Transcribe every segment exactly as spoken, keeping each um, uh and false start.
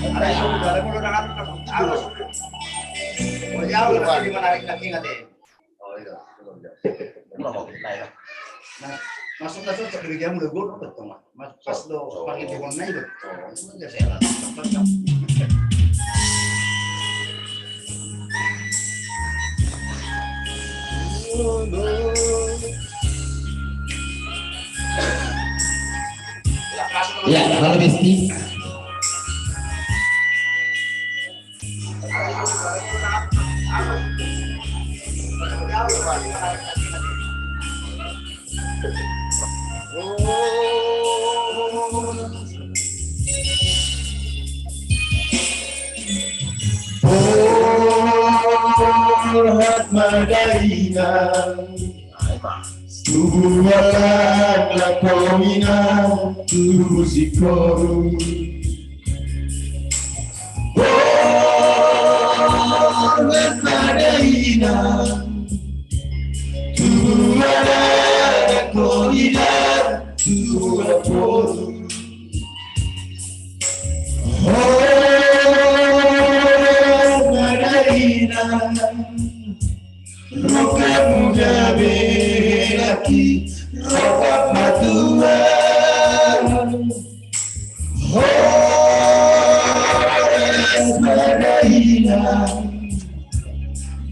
Ada yang udah, ada yang udah, ada yang udah. Oh, iya, udah, jadi menarik lagi, nggak deh? Oh, iya. Nah, masuk, masuk, cak gereja udah gue, betul, Mas. Mas, pas do, pas itu, online do. Oh, iya, saya lah. Ya, halo, Besti. Borhat ma da inang, tubuan na kominan tubu sikoru. Borhat ma da inang, tubuan na kominan tubu sikoru. Borhat ma da inang, rongkapmu gabe laki, rongkap ma tulang. Borhat ma da inang,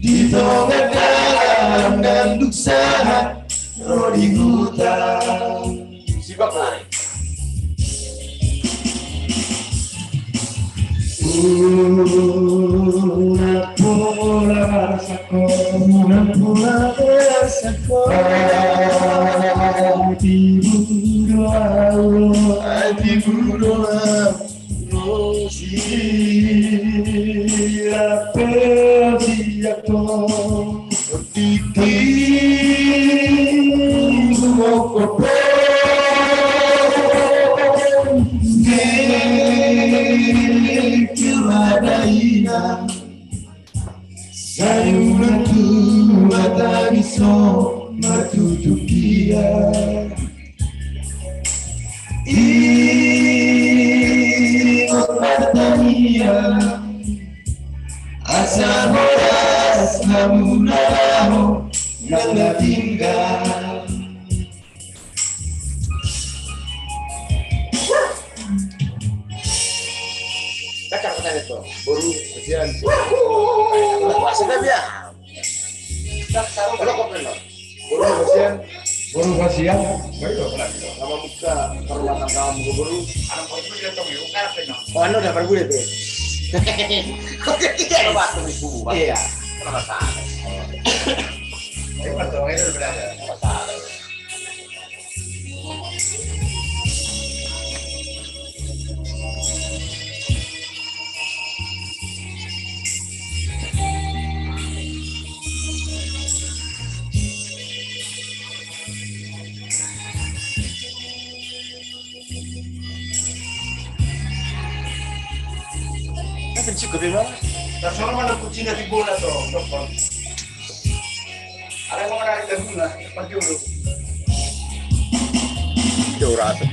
di tonga dalan nandung sahat ro di huta. Sibak, Pak. Unang pola marsakkon, unang pola marsakkon. Ai tibu do au, ai tibu do au. Sirape siato. Titi. Sai unang tu mata ni so matutup dia. Ingot martangiang, asa horas hamu na laho nang na tinggal. Cakar kata itu. Boru hasian. Puasa dah dia. Boru hasian. Boru hasian. Baik, apa lagi? Nama buka perumah tangga kamu, boru. Anak boru dia tahu, yuk, kan, apa, no? Oh, anu dah, baru gue tuh. Oke, kita. Coba tuh, ibu, Pak. Iya. Kenapa salah? Ini pas doang, ini udah berada. Kenapa salah? Kan cukup ya, Bang? Nah, soalnya mana kuncinya di bola tuh, Dokter? Ada yang mau menarik laguna, Pak Julu. Jauh rasa.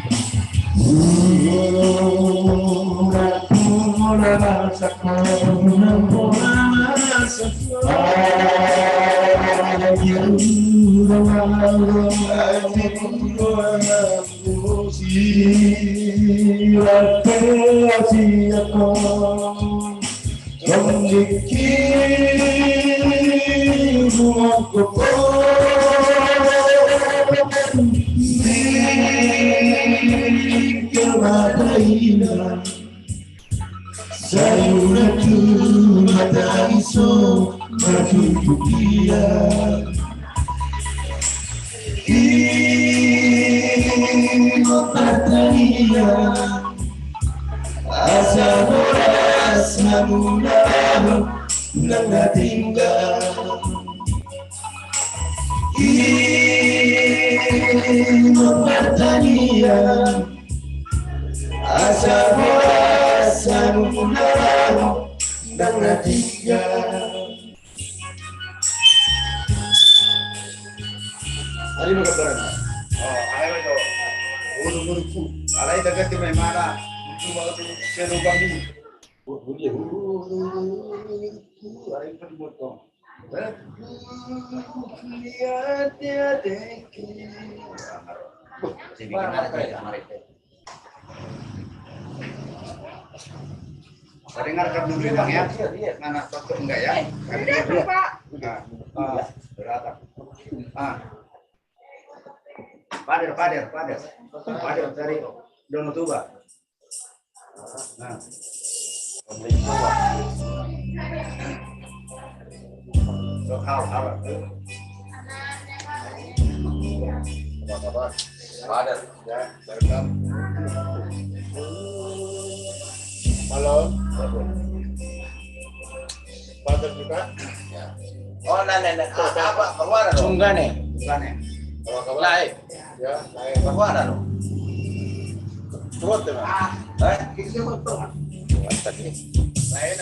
Sai unang tu mata ni so matutup dia. Ingot martangiang, asa horas hamu na laho nang na tinggal. Ingot martangiang, asa horas hamu na laho nang na tinggal. Tadi lo gambaran. Oh, alai lo. Ulu-ulu ku. Alai daga ti mai mana? Itu mau tu seru kami. Saya dengarkan dulu ya, Bang, ya. Mana cocok enggak, ya? Pak. Nah, ah, berat. Ah. Pader, pader, pader. Pader dari Danau Toba. Nah. So, hal, hal. Apa kabar? Pader. Ya, welcome. Halo. Pader juga. Ya. Oh, nah, nah, nah. Ah, apa? Keluar dong. Sungguh nih. Bukan ya? Apa kabar? Lain. Ya, lain. Keluar dong. Keluar dong. Ah, eh, itu siapa tuh? Keluar tadi. Lain.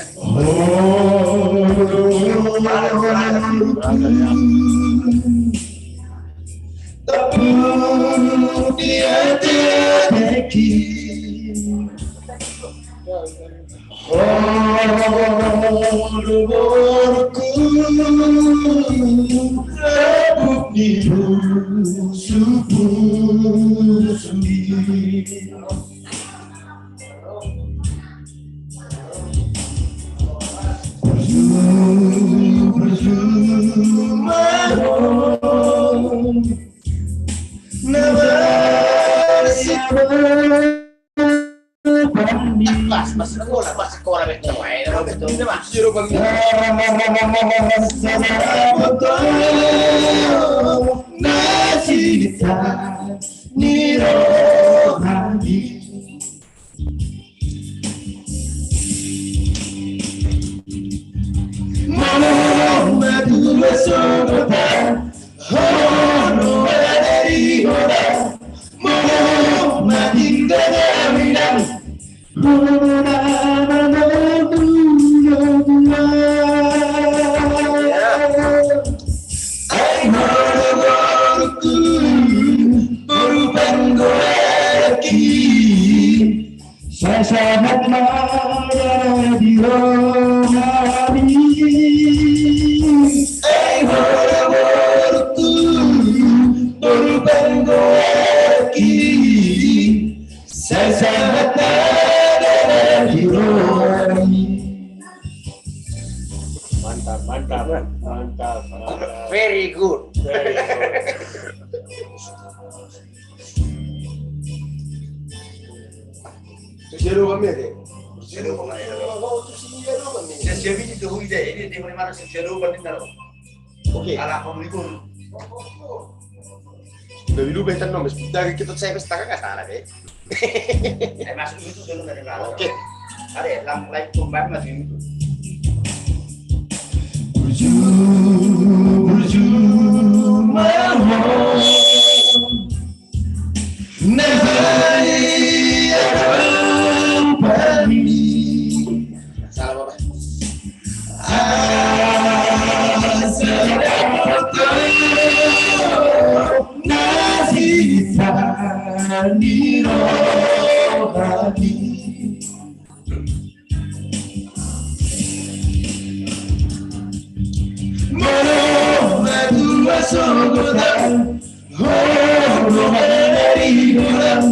Pas, pas sekolah, pas sekolah, bet. Sahat ma di rohami. Ai boru-boruku, boru panggoarki, sahat ma di rohami. Mantap, mantap, mantap, mantap. Very good. Very good. Sia do kami ate. Sia do kami. Sia do kami. Sia sia biji tu hui de. Ini dia mana sia do kami naro. Oke. Ala kau ni kun. Udah dulu betan no, mas kita kita saya pesta kan salah deh. Eh, masuk YouTube dulu dari dalam. Oke. Ada ya, lang live tumbang masuk YouTube. Burju, burju, mahon. Nahai adong pami. Salah apa? Asa dapotan na sitan di rohami. Molo matua sogot au, ho do manari godang.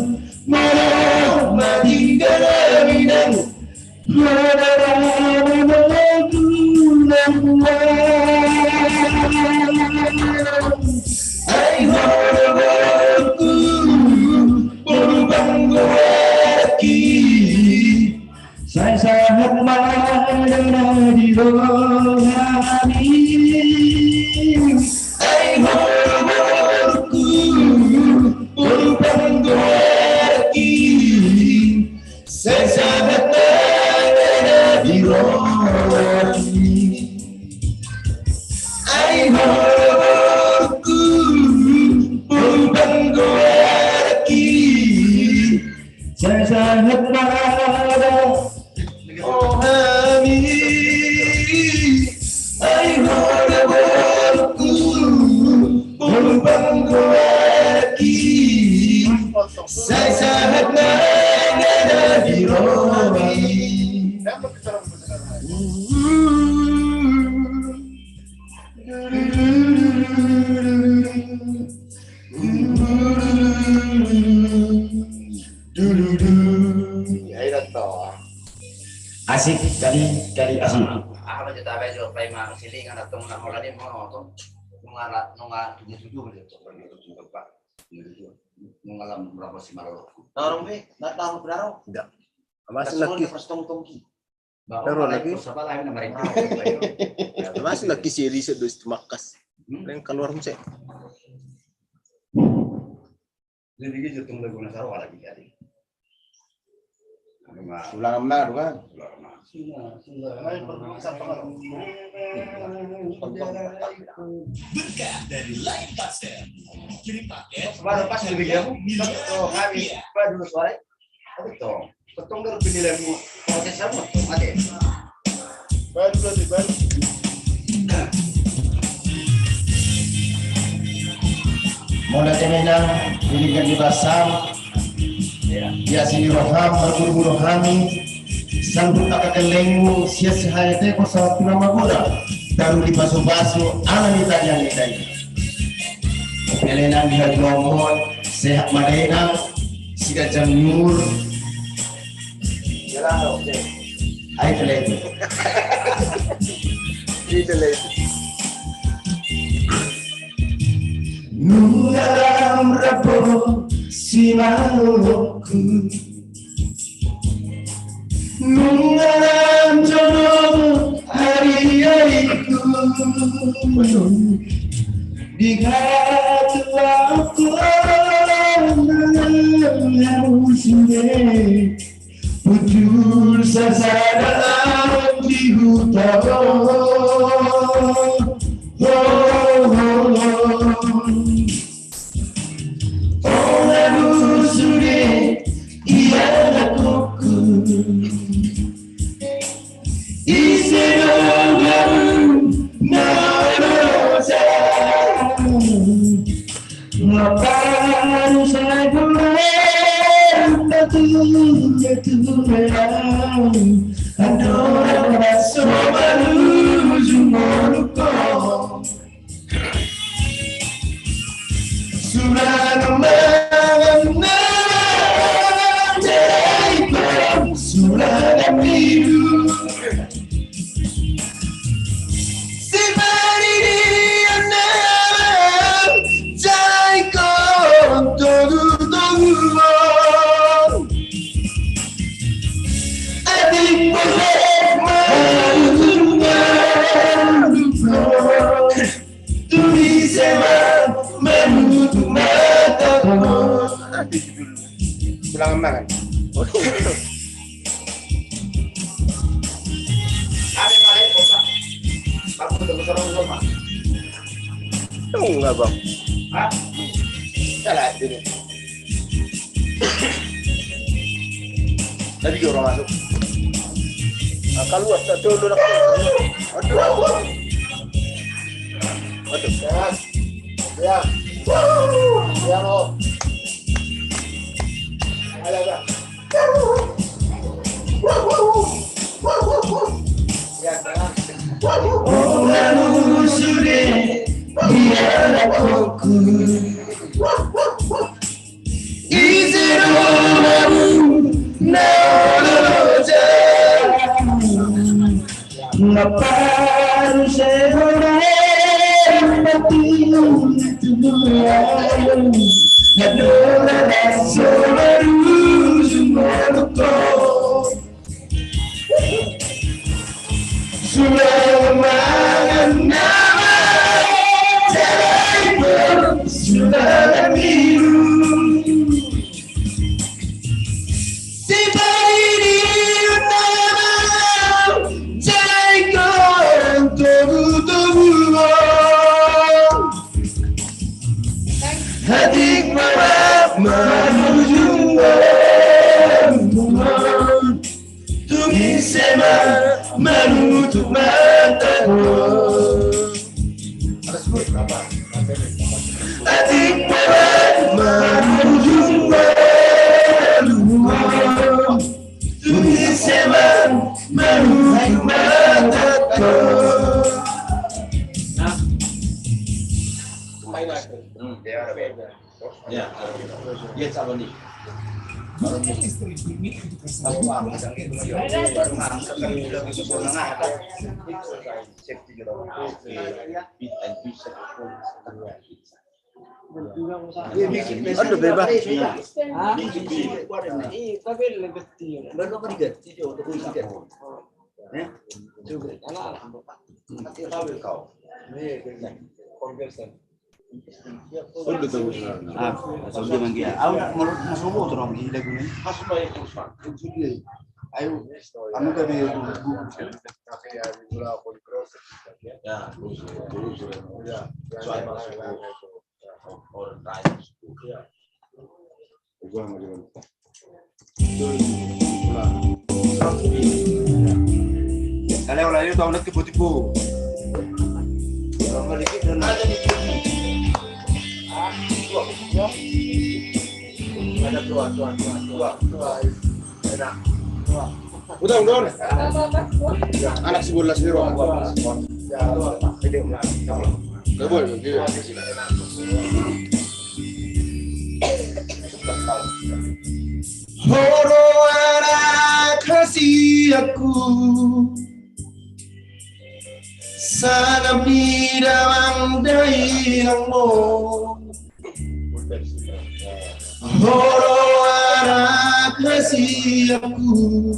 Molo matinggal au inang, ai ho do boruku, boru panggoarki, sahat ma di rohami. Ai ho do boruku, boru panggoarki, sahat ma di rohami. Ai ho do boruku, boru panggoarki, sahat ma di rohami. Ai ho do boruku, boru panggoarki, sahat ma di rohami. Asik kali, kali asik. Aha ma jo tabe jo, paima silingan antong na holan i, molo tong nunga ra-, nunga tujuh tujuh jo tong, nunga tujuh tujuh, nunga lam berapa sih malah lo. Tarung be, nggak tahu berapa. Enggak. Masih lagi. Taruh lagi. Masih lagi si Elisa dos tu makas. Yang keluar musik. Jadi dia jatuh lagu nasaro lagi jadi. Ulang am na, kan? Berkah dari Line Pastel. Kirim paket. Baru pas di video. Oh, habis. Baru dulu suara. Betul. Betul, baru penilaianmu. Proses sama, mati. Baru, baru, baru. Mauliate ma inang, di denggan ni basam. Ia sini roham, marguru-guru hami. Sanggup angka gellengmu, sia sihaya teko sahat tu na magodang. Taru di pasu-pasu, ala ni tanya ni tanya. Pele nang di hajlomon, sehat ma da inang, siganjang ni umur. Ai pele itu. Ai pele itu. Nunga lam rap simalolokku. Nunga lam jolo ari-ariku. Di hatuaonku. Bujur sasada ahu di huta on. Ho, ho, ho. Ona busu de ia na kuku. Ise do baru na roja. Ngapain saya pulang batu batu. Andorang raso baru jumpa luko. Sudah manang jaikom, sudah minum. Sibari dia nama jaikom, togu-togu. Adik boleh malu-malu. Tumis ema manutup mata. Ulang mangan. Enggak, Bang. Hah? Salah ini. Tadi dia orang masuk. Nah, keluar, tak tahu lu nak. Aduh. Aduh. Ya. Ya. Ya, lo. Ada, ada. Ya, ya. Ona busu de ia na kuku. Ise do baru na roja. Ngapain saya boleh mati tuduhan. Andorang raso baru jumpa luko. Sudah mangan nama jaikom, sudah minum. Sibari dia nama jaikom, togu-togu. Adik boleh malu-malu. Tumis ema manutup mata. Adik boleh malu-malu. Tumis ema Marumatak. Nah. Hmm. Ya. Ya, calon ni. Safety gitu. Aduh, bebas. Hah? Iya, tapi lebih tinggi. Belum diganti dia, untuk diganti. Ya? Coba, anak. Nanti tahu kau. Ini, ini. Konversi. Ah, langsung dia manggil. Aku mau masuk motor, Om, di lagu ini. Ayo, anu tadi. Ya, terus, terus. Ya, soal masuk. Orang lain. Ya. Kale olah itu tahu nanti putih bu. Ada tua, tua, tua, tua, tua. Enak. Tua. Udah, udah. Anak si bola sendiri. Gak boleh, gak boleh. Ho do anak hasianhu, sangap ni damang dainangmu. Ho do anak hasianhu,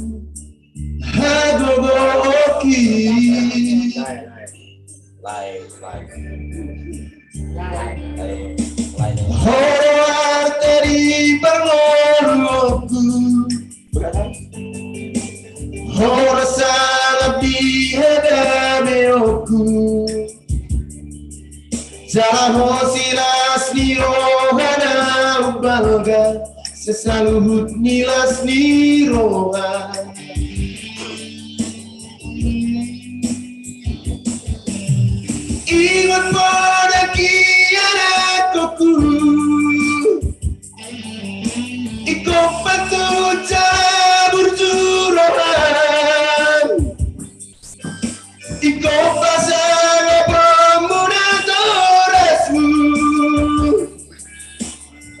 hagogoonki. Ho do arte di parngoluonku, ho do sangap di hagabeonku. Jala ho silas ni roha na umbalga, saluhut ni las ni roha. Ingot poda kianakhonhu, ingkon patunja burju roham. Ingkon pasangap rohamu natorasmu,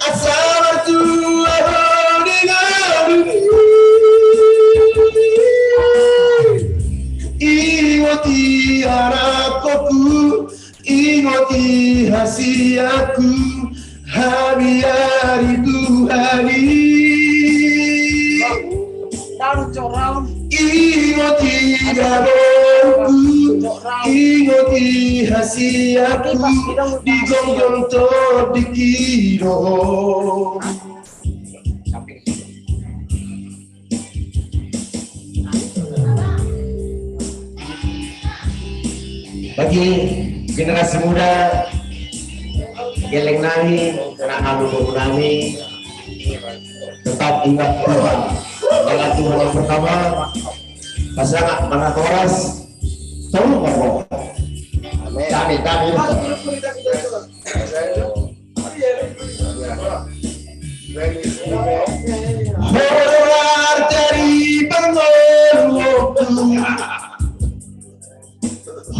asa martua ho di ngolumi. Ingot i anakhonhu, ingot i hasianhu, hami ari Tuhan i. Ingot i daborungku, ingot i hasianhu, di gonggong tondi i do. Bagi generasi muda, gelleng nami, anak nami, boru nami, tetap ingat Tuhan. Ingat Tuhan yang pertama, pasangan mana horas, tolong berdoa. Amin. Amin, amin. Ho do arte di parngoluonku,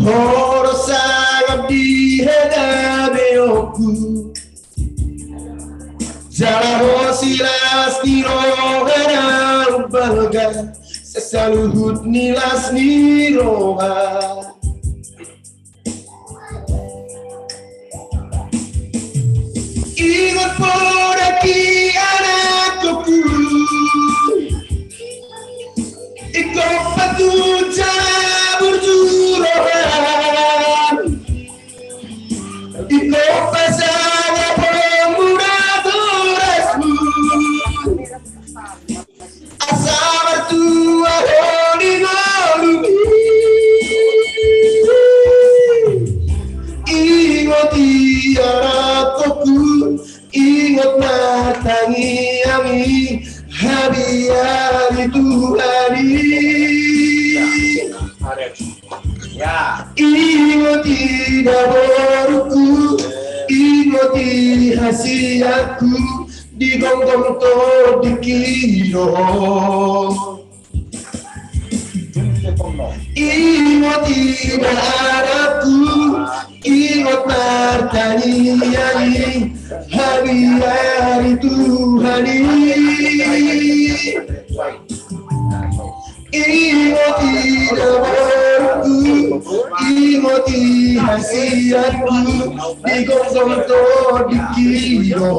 ho do sangap di hagabeonku. Jala ho silas ni roha na umbalga, saluhut ni las ni roha. Ingot poda kianakhonhu, ingkon patunja burju roham. Ingkon pasangap rohamu natorasmu, asa martua ho di ngolumi. Ingot i anakhonhu, ingot martangiang i, hami ari Tuhan i. Ya. Ingot i daborungku, ingot i hasianhu, di gonggong tondi i do. Ingot ida anakku, ingot martangiang i, habiari Tuhan i. Ingot ida borungku, ingot i hasianku, di gondang tondingki do.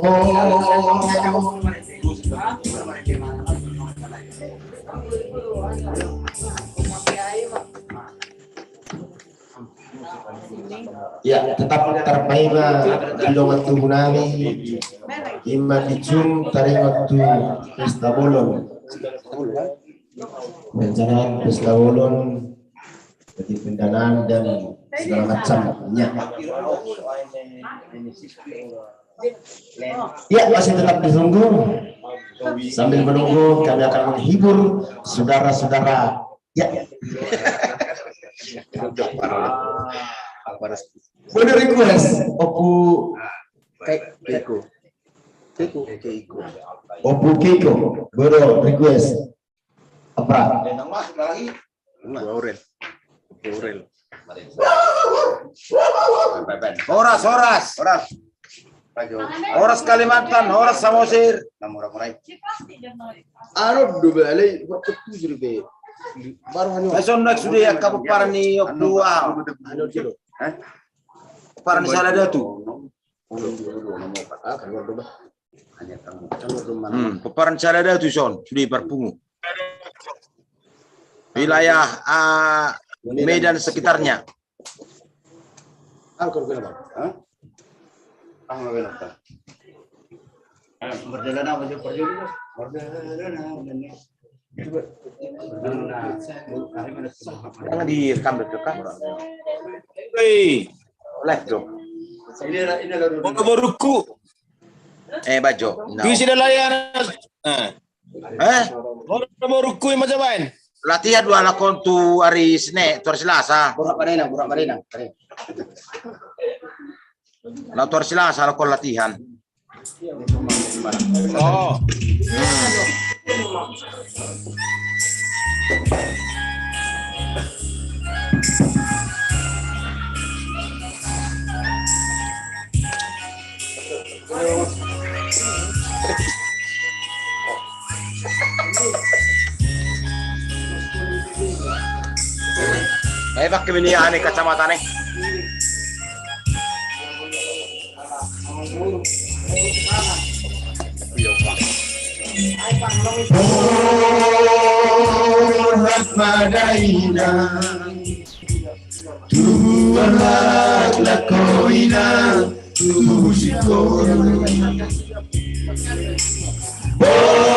Ya, tetap tarpaima di dongan tubu nami, ima di Zoom taringot tu pesta bolon. Perencanaan pesta bolon, jadi pendanaan dan segala macamnya. Ya, masih tetap ditunggu. Sambil menunggu, kami akan menghibur saudara-saudara. Ya. Boleh request, Ompu Keiko. Keiko. Keiko. Ompu Keiko, boleh request. Apa? Aurel. Aurel. Horas, horas. Horas. Horas Kalimantan, horas Samosir. Anu do bale, waktu tu jadi be. Baru hanya. Ae, son naik sude angka pomparan ni Ompu, ah. Anu dulu. Hah? Pomparan ni Saladatu. Ah, keluar dulu. Hmm, pomparan Saladatu son, sude parpungu. Wilayah, ah, Medan sekitarnya. Jangan direkam, direkam. Hei. Live dong. Borungku. Eh, Bajo. Bisa dah layanan. Eh. Eh? Borungku, ima jabaen. Latihan do halak on tu ari Senen, tu ari Selasa. Borak marina, borak marina. Nah, tu ari Selasa halak on latihan. Oh. Hmm. Eh, pakai bini aneh kacamata nih. Borhat ma dainang, tubu halak laklak ho inang, tubu sikoru. Borhat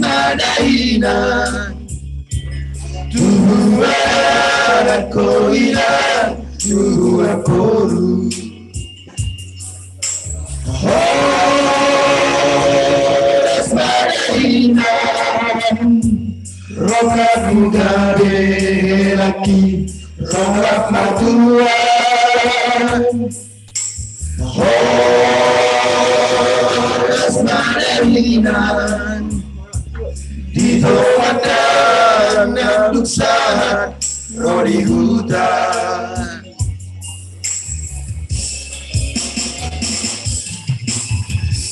ma dainang, tubu halak ho inang, tubu aporu. Horas ma dainang, rongkapmu gabe laki, rongkap ma tuan. Horas ma dainang, di tonga tangga duksa ro di huta.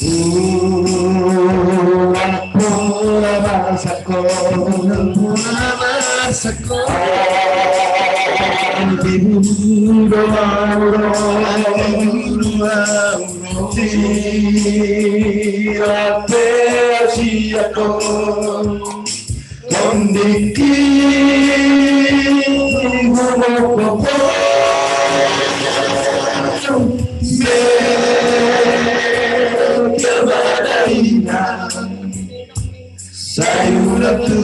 Uang pola basako, pola basako. Di budo mauro, mauro. Sirape siako. Tondingki, tunggu mokoko. Mete ma dainang. Sai ulak tu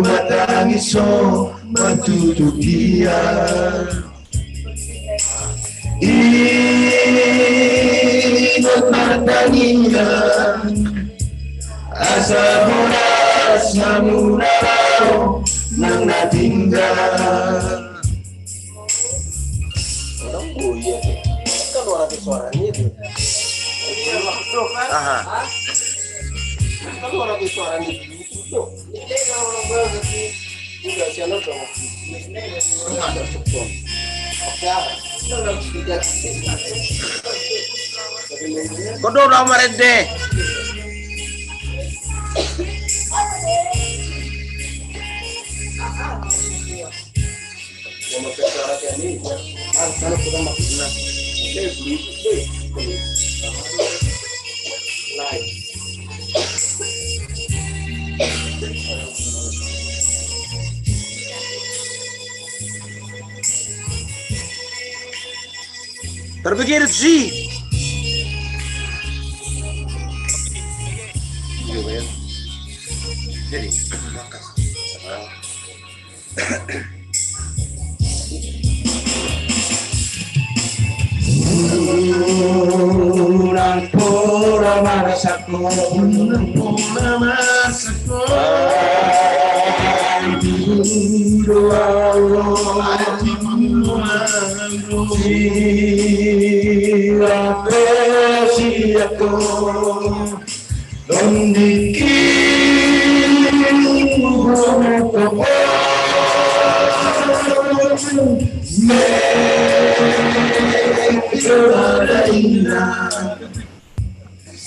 matangis ho, matutu dia. Ingot martangiang, asa horas hamu na laho nang na tinggal. Aha. Kodo na marende. Terpikir si. Jadi,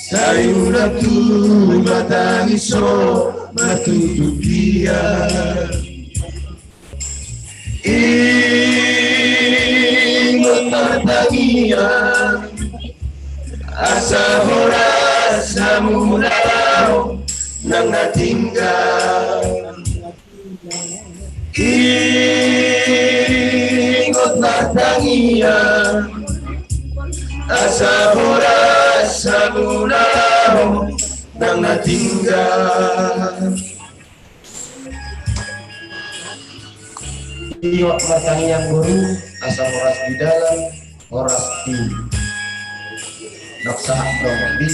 Sai ula tu batang i so matutu dia. Ingot martangiang asa horas hamu na laho nang na tinggal. Ingot martangiang asa horas hamu na laho nang na tinggal. Ingot martangiang boru asa horas di dalan, horas di. Dok sahat dong di.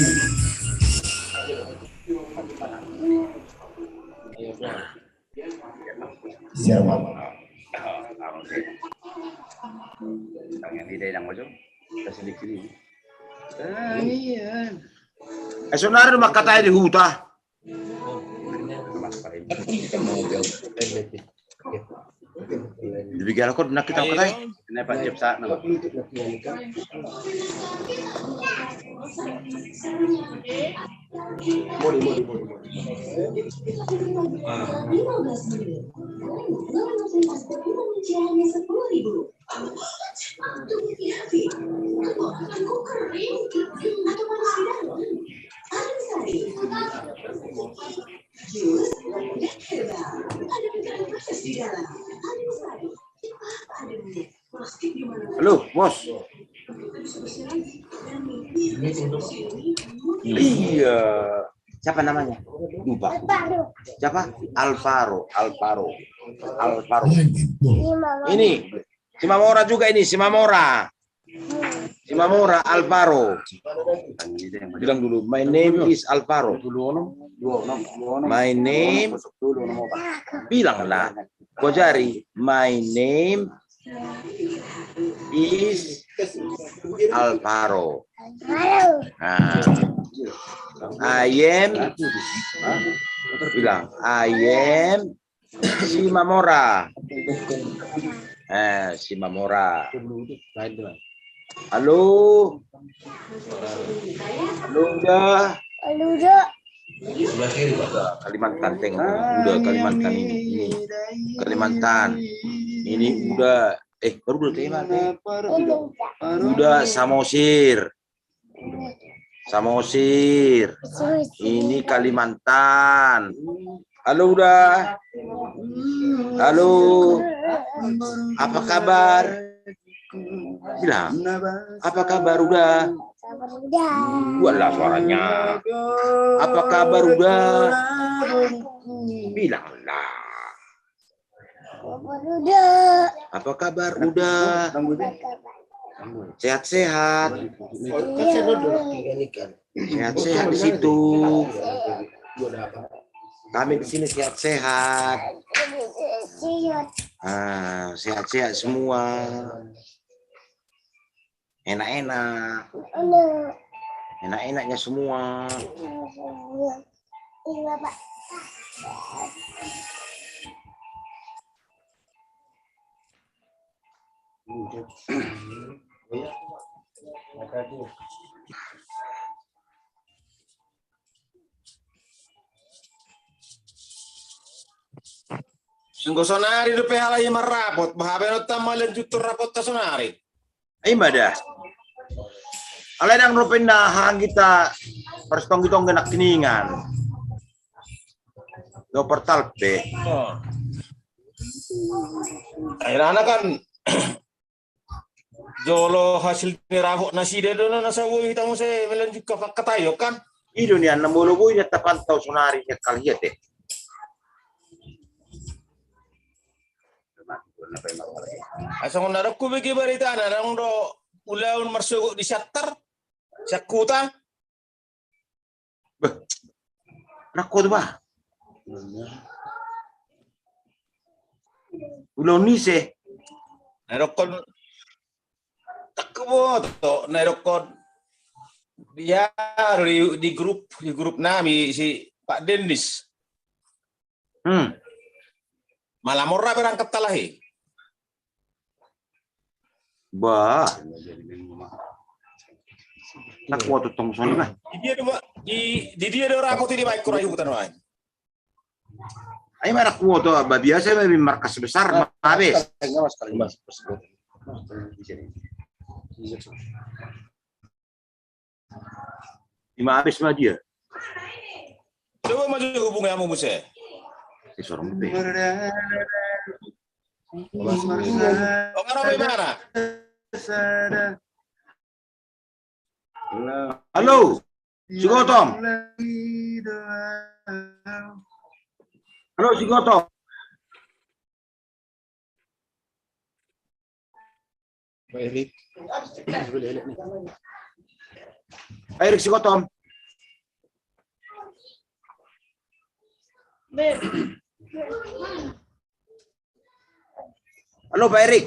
Siap, Bang. Tangiang i dang ojong. Kasih di kiri. Tangiang. Eh, saonari do mangkatai di huta. Di bigal ko na kita mangkatai. Ini Pak Jep sa nama. Halo, Bos. Iya. Siapa namanya? Lupa. Siapa? Alvaro, Alvaro. Alvaro. Ini, si Mamora juga ini, si Mamora. Si Mamora, Alvaro. Bilang dulu, "My name is Alvaro." My name, bilanglah. Kau jari, "My name is Alvaro." Nah. "I am," bilang, "I am si Mamora." Eh, si Mamora. Halo. Halo, Uda. Halo, Uda. Uda, Kalimantan, tengok. Uda, Kalimantan ini. Ini. Kalimantan. Ini Uda. Eh, baru Uda, Uda. Uda Samosir. Samosir. Ini Kalimantan. Halo, Uda. Halo. Apa kabar? Bilang. Apa kabar, Uda? Kabar, Uda. Buatlah suaranya. Apa kabar, Uda? Bilanglah. Kabar, Uda. Apa kabar, Uda? Sehat-sehat. Sehat-sehat di situ. Kami di sini sehat-sehat. Sehat. Ah, sehat-sehat semua. Enak-enak. Enak. Enak-enaknya semua. Iya, Pak. Anggo sonari dope halak i marrapot, boha pe nonta malanjuthon rapotta sonari? Ima da. Alai ndang dope na hahang hita parsitonggi-tonggi nangkiningan. Do portal pe. Oh. Akhirna kan jolo hasil ni rapot nasida do na, na so boi hita muse melanjutkan pangkataion kan? I do nian na molo boi nian tapantau sonari ni angka hita. Ai songon na dok hubege baritana, adong do ulaon marsogot di Siantar, Siankuta. Beh, rangkot bah. Ulaon ni ise? Na dokkon, tak huboto, na dokkon. Ya, di, di grup, di grup nami si Pak Dennis. Hmm. Malamor ra berangkat talahi. Bah. Tak kuat tong soni bah. Di dia do, di, di dia do rapot i, baik, kurang hutan wain. Ai mana kuat, bah, biasa memang markas besar, habis. Ima habis ma dia. Coba maju hubungi hamu muse. Si sorong pe. Ongar apa imana? Halo. Si Gotong. Halo, si Gotong. Pak Erik. Pak Erik si Gotong. Halo, Pak Erik.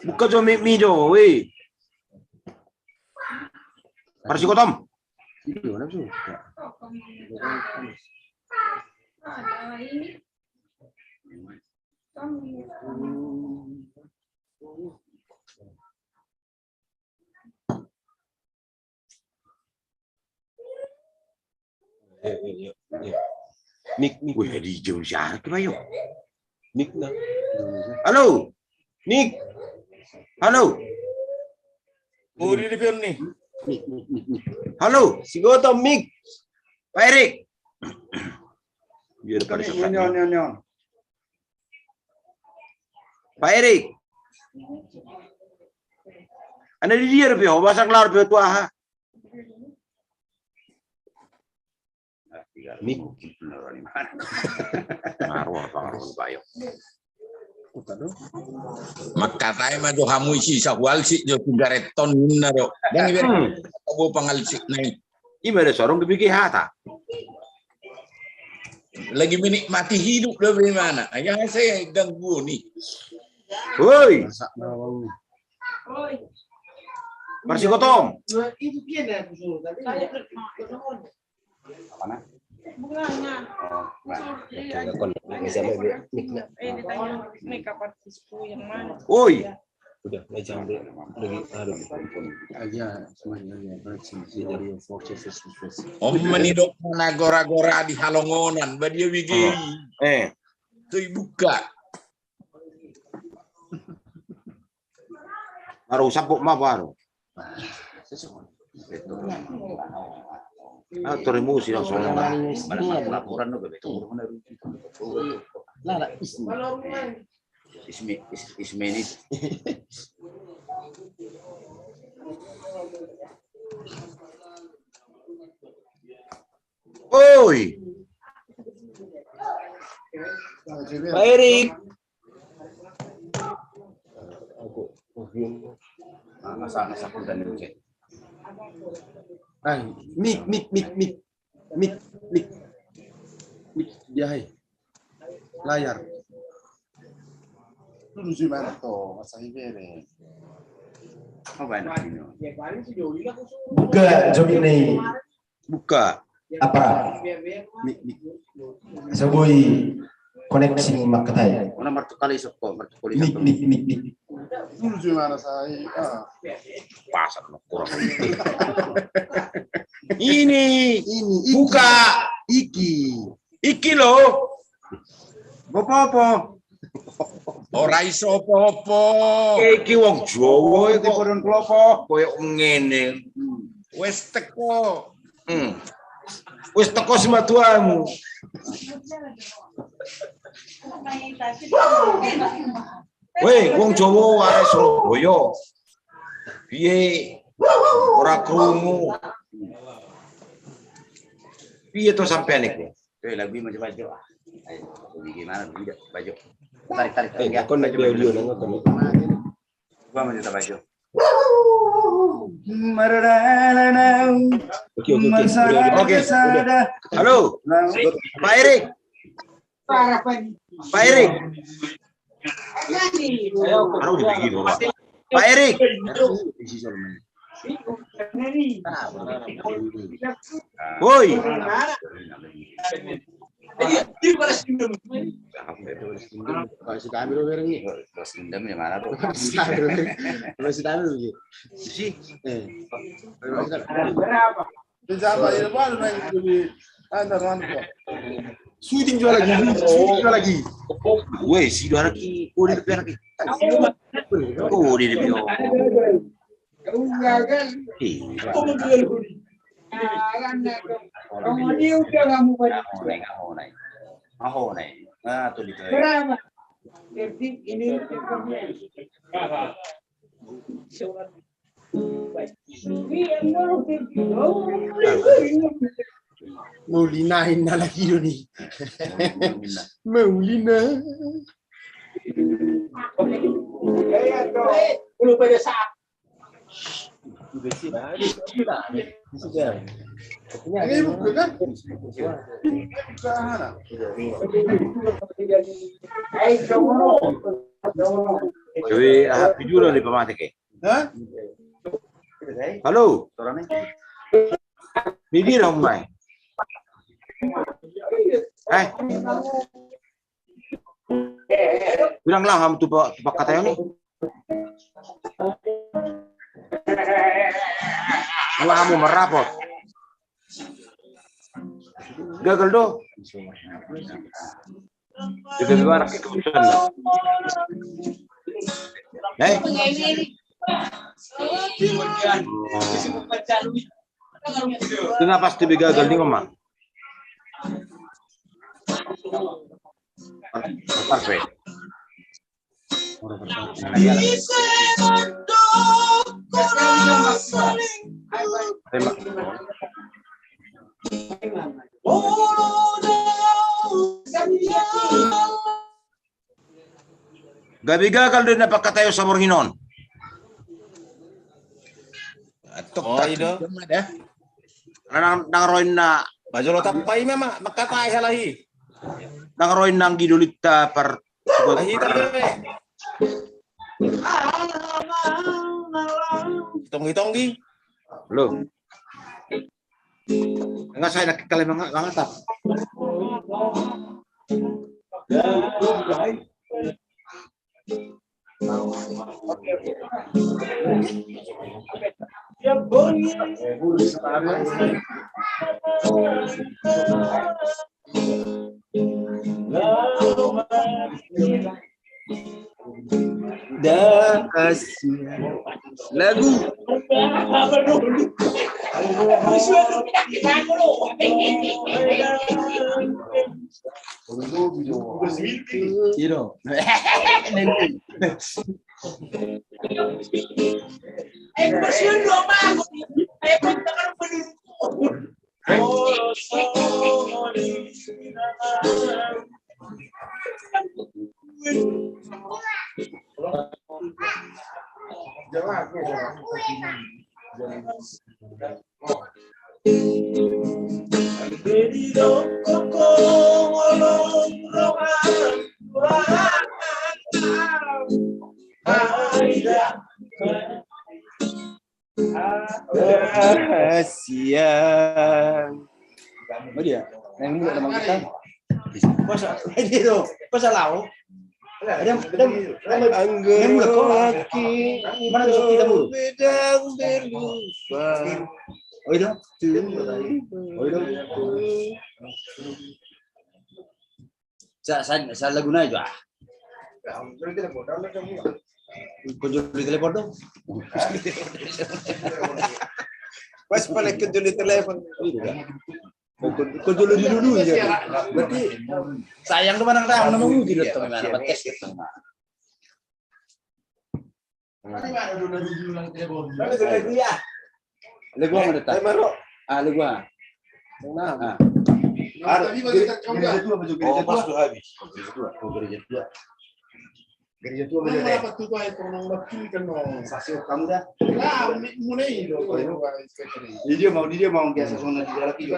Buka jo mic-mi jo, weh. Parsikotom. Mik, mik. Weh, di jauh jarak ba yo. Mik na. Halo. Mik. Halo. Oh, di depan nih. Mik, mik, mik, mik. Halo, si Gotong, mik. Pak Erik. Biar pada sekat. Pak Erik. Ana di dia rupiah, masa kelar rupiah tua ha. Mik. Mangkatai ma jo hamu isi sahual sik jo tigareton ninna do. Dan iber bo pangal sik nai. Ima da sorong dipikir hata. Lagi menikmati hidup do bagaimana? Jangan saya ganggu nih. Woi. Parsikotom. Apa na? Woi. Udah, meja ambil lagi, aduh. Aja, semuanya, aja. Om manidok na gora-gora di halongonan, ba dia bigi. Eh. Tuh buka. Baru sabuk ma baru. Ah, terimusi langsung. Laporan lo bebek. Lah, lah, ismi. Ismi, is-, ismi ini. Oi. Pak Erik. Masa, masa, mik, mik, mik, mik. Mik, mik. Mik, dia hai. Layar. Lu lucu banget tuh, masa ini. Buka, joki nih. Buka. Apa? Mik, mik. Asa boi koneksi ni mangkatai. Ona martukali sokko, martukali sokko. Mik, mik, mik, mik. Dulu cuy mana saya? Ah. Pasar no kurang. Ini. Ini, iki. Buka. Iki. Iki lo. Gopo-gopo. Ora iso opo-opo. Iki wong Jawa iki. Koyo ngene. Wes teko. Hmm. Wes teko simatuamu. Weh, wong Jawa waras Surabaya. Piye ora krungu? Piye to sampean iku? Eh, lagu ini macam-macam. Ayo, bagaimana? Tidak, baju. Tarik, tarik, tarik. Eh, ya, kon naik baju, baju, baju. Gua mau cerita baju. Oke, oke, oke. Oke, udah. Halo, Pak Erik. Pak Erik. Aduh, di bagi, Bapak. Pak Erik. Woi. Balas dendam ya, mana tuh? Balas dendam ya, mana tuh? Balas dendam ya. Si. Eh. Balas dendam. Syuting juga lagi, syuting juga lagi. Weh, si dua lagi. Oh, dia lebih lagi. Oh, dia lebih. Iya. Berapa? Ini Maulina, inna lagi do ni. Maulina. Jadi, ah, jujur ni pamatik, eh. Hah? Halo. Di dia dong, Mai. Eh. Bilang lah, kamu tuh, Pak, tuh, Pak, katanya nih. Lah, kamu merapot. Gagal do. Itu gimana? Eh? Itu na pasti be gagal ni, Mama. Perfect. Gabe gagal do na pangkataion saborngin on. Oh, i do. Nang, nang ro inna. Bajolo tampai ma, ma, mangkatai halahi. Nang ro inna anggi dolinta par. Ahi, tapi. Tonggi, tonggi. Lo. Nga sai nak kale manga-, mangatap. Da asia. Lagu. Iro. Siang. Apa dia? Yang muda nama kita? Masa, dia tu, masa lau? Ada, ada, ada, yang muda kau? Mana tu kita dulu? Bedang berlupa. Oh, itu? Oh, itu? Sa, sa, sa lagu na jo, ah. Kau jolo di telepon dong. Pas pala kau jolo di telepon. Kau, kau jolo di dulu ya. Berarti sayang tu manang tahu nama mungkin dia teman mana podcast kita. Lagu apa, Deta? Ah, lagu apa? Nah. Oh, pas tu habis. Gereja tua. Gereja tua. Gereja tua. Saksi kamu dah. Jadi dia mau, dia mau biasa songon na di dalam itu.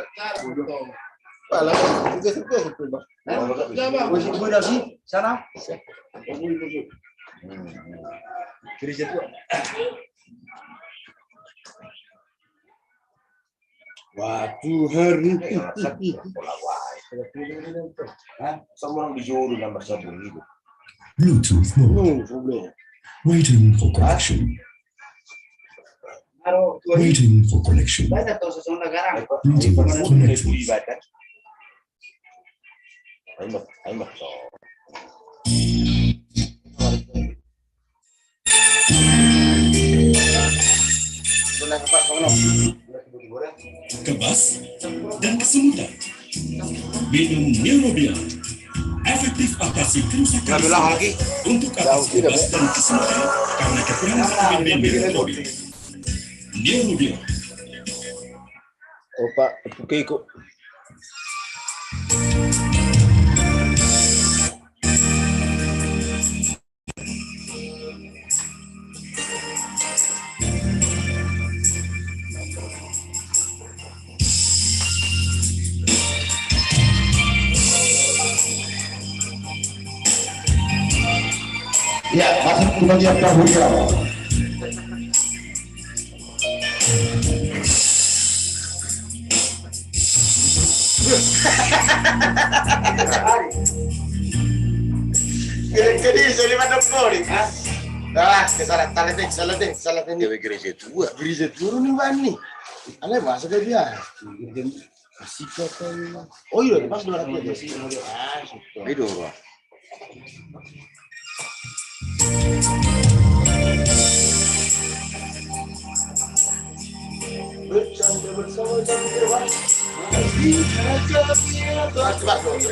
Pala, itu, itu, itu, Bang. Sana. Gereja tua. Waktu hari. Hah? Sama orang di Jolo nomor satu itu. Bluetooth mode. Waiting for connection. Waiting for connection. Bluetooth connected. Kebas dan kesemutan. Minum Neurobia. Efektif atasi kerusakan saraf. Untuk atasi kebas dan kesemutan karena kekurangan vitamin B Neurobia. Neurobia. Opa, oke, kok. Ya, masuk ke bagian dapur ya. Jadi, jadi mana pori? Hah? Ah, kesalahan, salah deh, salah deh, salah deh. Dia gereja tua. Gereja tua ni bani. Ale masa dia? Gereja Asik apa ini? Oh iya, pas dua ratus. Ah, situ. Ini dua. Bercanda bersama jam berapa? Masih ada kami.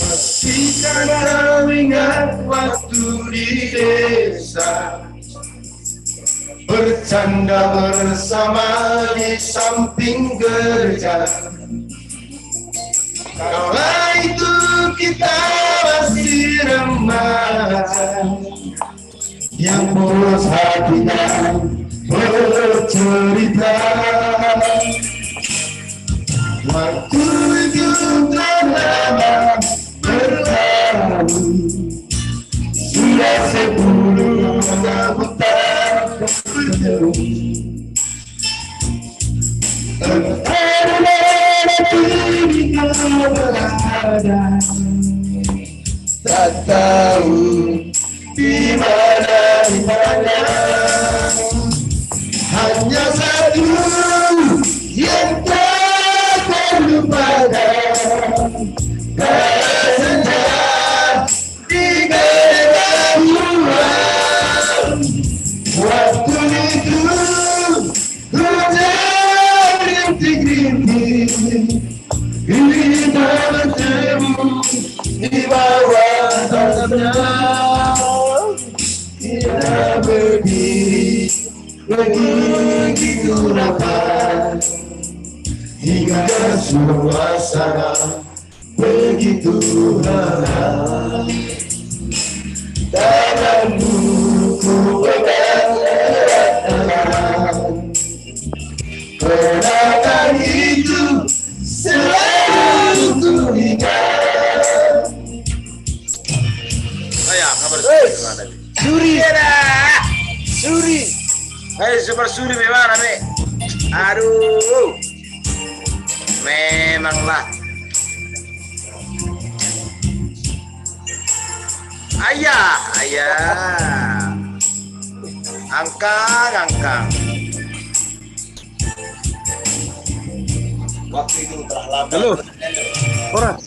Masihkah kau ingat waktu di desa, bercanda bersama di samping gereja? Kala itu kita masih remaja. Yang polos hatinya bercerita, waktu itu telah lama berlalu. Sudah sepuluh tahun tak bertemu. Entah di mana kini kau berada, tak tahu di mana rupanya. Hanya satu yang tak terlupakan, kala senja di gereja tua. Waktu itu hujan rintik-rintik, kita bertemu di bawah atapnya. Kita berdiri begitu rapat, hingga suasana begitu hangat. Tanganmu ku pegang erat, Hai, Super Suri, bagaimana, be? Aduh. Memanglah. Ayah, ayah. Angkang, angkang. Waktu itu telah lama. Halo. Ora.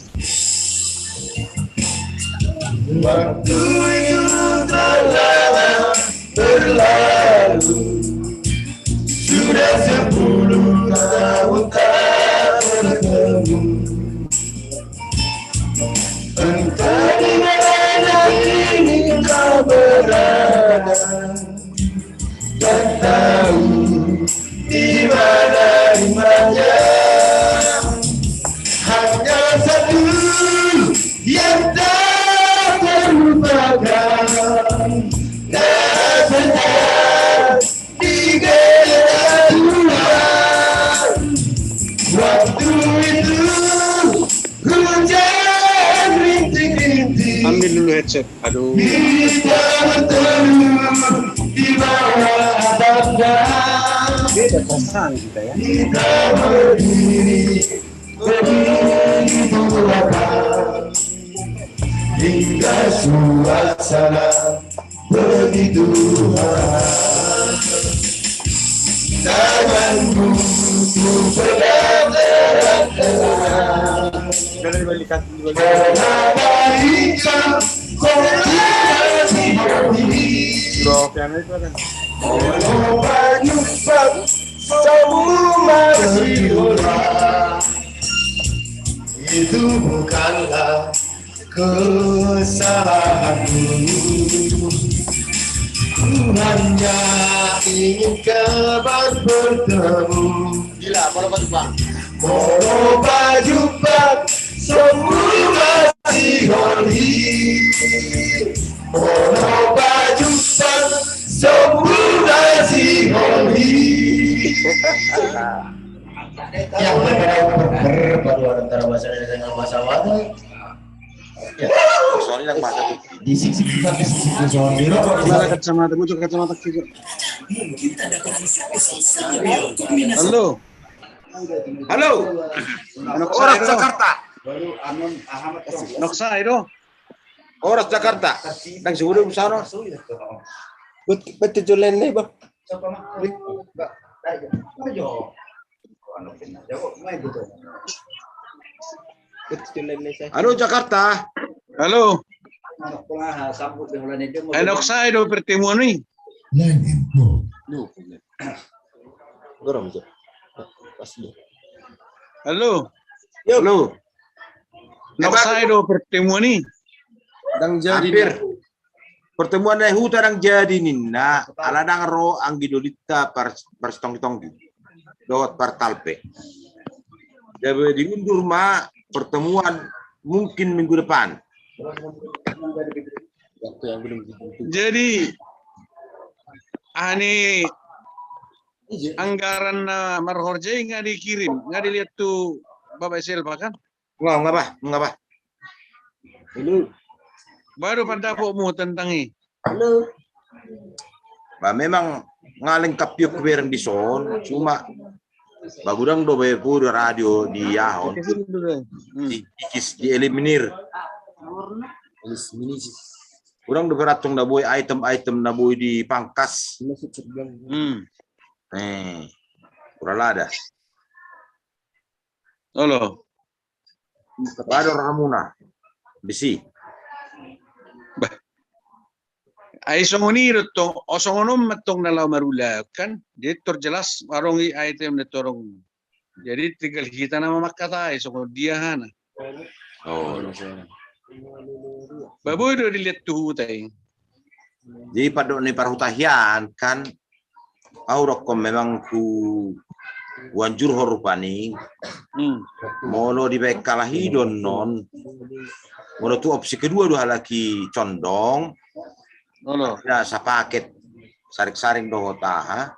Waktu itu telah lama berlalu. Sudah sepuluh tahun tak bertemu. Entah di mana kini kau berada. Tak tahu di mana rumahnya. Hanya satu yang tak terlupakan. Rasanya di gereja tua. Waktu itu hujan rintik-rintik. Ambil dulu headset. Aduh. Kita bertemu di bawah atap dan beda perasaan kita, ya. Kita berdiri begitu rapat hingga suasana begitu hangat. Tanganmu ku pegang erat-erat. Itu bukanlah kesalahanku. Ku hanya ingin kabar bertemu. Gila, molo pajumpang. Molo pajumpang, semua masih holi. Molo pajumpang, semua masih holi. Ya, ber, ber, paduan antara bahasa Indonesia dengan bahasa Batak. Ya. Soalnya yang bahasa itu. Di sik, sik, sik, sik, sik, soalnya di rokok. Mana kacamata? Gua juga kacamata juga. Halo. Halo. Horas Jakarta. Horas Jakarta. Horas Jakarta. Nang sudah di sana. Bet, bet, jalan nih, Bang. Halo, Jakarta. Halo. Enok sae do pertemuan i. Halo. Halo. Enok sae do pertemuan i. Hampir. Pertemuan na di huta ndang jadi ninna, ala ndang ro anggi dolinta par, parsitonggi-tonggi dohot partalpe. Jadi diundur ma pertemuan mungkin minggu depan. Jadi, ani anggaran na marhorja i nga dikirim, nga dilehon tu Bapak Selva kan? Nga, nga bah, nga bah. Halo. Baru pandapotmu tentang i. Halo. Bah, memang nga lengkap piok bereng dison, cuma bah, godang do be pur radio di ahon. Hmm. Di, di, dieliminir. Godang do be antong na boi item-item na boi dipangkas. Hmm. Eh, kurang lada. Olo. Bah, do rohamuna. Bisi. Bah. Ai songon i do tong, o songon on ma tong na laho marulaon kan. Jadi tor jelas adong i item na torop. Jadi tinggal hita na mamangkatai songon dia hana. Oh. Bah, boi do dilehon tu huta i. Jadi pandok ni parhutaian kan, au dokkon memang hu, huanjurhon rupani. Hmm. Molo dibaen halak i do annon, molo tu opsi kedua do halak i condong. Olo. Ya, sapaket saring-saring dohot aha.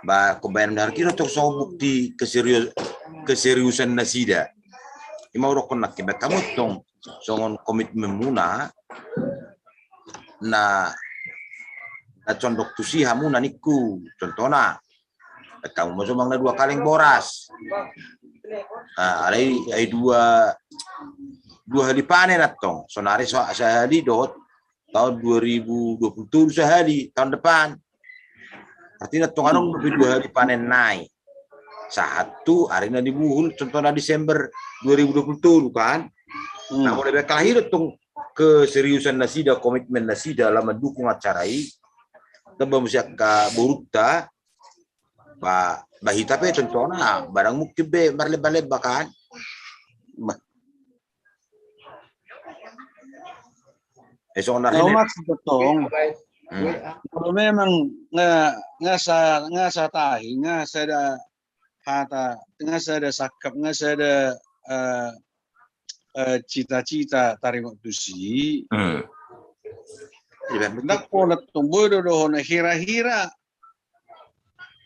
Bah, ingkon baen halak i do tong songon bukti keserius, keseriusan nasida. I ma au dokkon nangkin baen hamu tong songon komitmenmuna na, Kan sondok tusi hamuna ningku, contohna. Kan hamu ma so manang na dua kaleng boras. Alai, alai dua, dua hali panen antong. Sonari so, sahali dohot tahun dua ribu dua puluh tolu sahali, tahun depan. Artina antong adong dope dua hali panen nai. Sahat tu ari na nibuhul, contohna Desember dua ribu dua puluh tolu kan. Nah, molo dibaen halak i do antong keseriusan nasida, komitmen nasida laho mandukung acara i, tamba muse angka borunta, ba, ba hita pe contohna, barang mungkin be marlemba-lemba kan. Ba. Eh, songon na maksud antong. Kalau memang nga, nga sa, nga satahi, nga sada hata, nga sada sangkap, nga sada, eh, eh, cita-cita taringot tusi. Ndang pola antong boi do dohonon hira-hira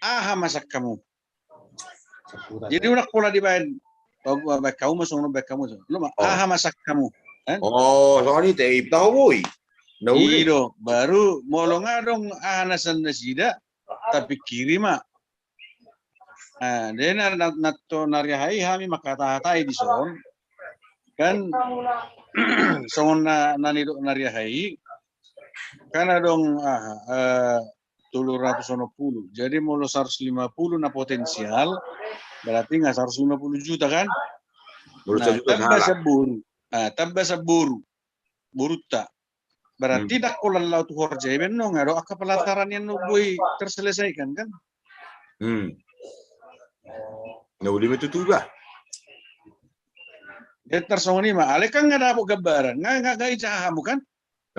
aha ma sangkapmu. Jadi ndang pola dibaen, baen hamu ma songon, baen hamu songon. Aha ma sangkapmu. Oh, songon i te, ipta ho boi. I do, baru molo nga adong aha na sian nasida, tapikiri ma. Nah, jadi na, na, na, tu na ari aha i hami mangkatahatai dison. Kan songon na, na nidok na ari aha i. Kan adong aha, eh, tolu ratus onom pulu. Jadi molo saratus lima pulu na potensial, berarti nga saratus lima pulu juta kan? Nah, tamba saboru. Nah, tamba saboru. Borunta. Berarti ndang holan laho tu horja i be annon, nga adong angka pelataran i annon boi terselesaikan kan? Na uli ma tutu ba. Jadi tarsongon i ma, alai kan nga dapot gambaran, nga, nga, nga ija hamu kan?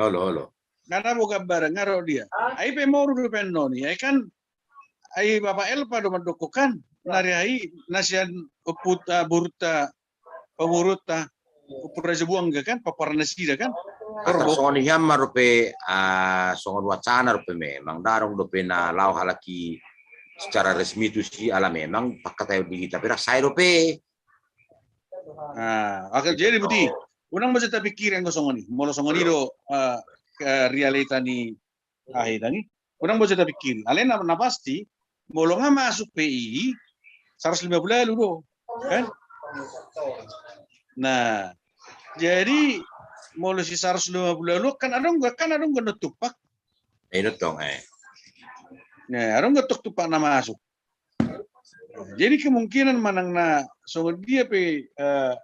Olo, olo. Nga dapot gambaran, nga ro dia. Ai pe moru dope annon i, ai kan, ai Bapak Elpa do mandok kan, na ari aha i, na sian ompunta, borunta, pangurunta, Ompu Raja Buangga kan, paparan nasida kan. Atas songon i hian ma dope, ah, songon wacana dope memang, ndang adong dope na laho halak i secara resmi tusi ala memang pangkataion di hita pe rasa i dope. Ah, oke, jadi berarti unang muse tapikiri anggo songon i. Molo songon i do, eh, realita ni aha i tadi. Unang muse tapikiri. Alai na, na pasti, molo nga masuk pe i, saratus lima pulu ualu do. Kan? Nah, jadi molo si saratus lima pulu ualu kan adong, kan adong do na tumpak. Eh, adong do antong, eh. Nah, adong do antong tumpak na masuk. Jadi kemungkinan manang na songon dia pe, eh,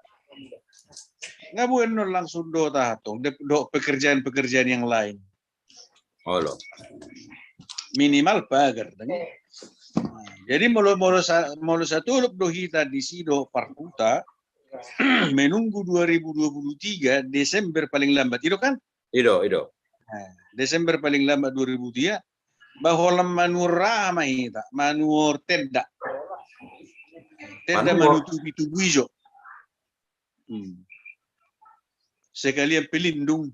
nga boi annon langsung do tahatong, do pekerjaan-pekerjaan yang lain. Olo. Minimal pagar, kan? Nah, jadi molo, molo sa, molo satolop do hita disi do parhuta, menunggu dua ribu dua puluh tiga Desember paling lambat, i do kan? I do, i do. Nah, Desember paling lambat dua ribu tiga, ba holan manuhor aha ma hita, manuhor tenda. Tenda manutupi tugu ijo. Hmm. Sekalian pelindung.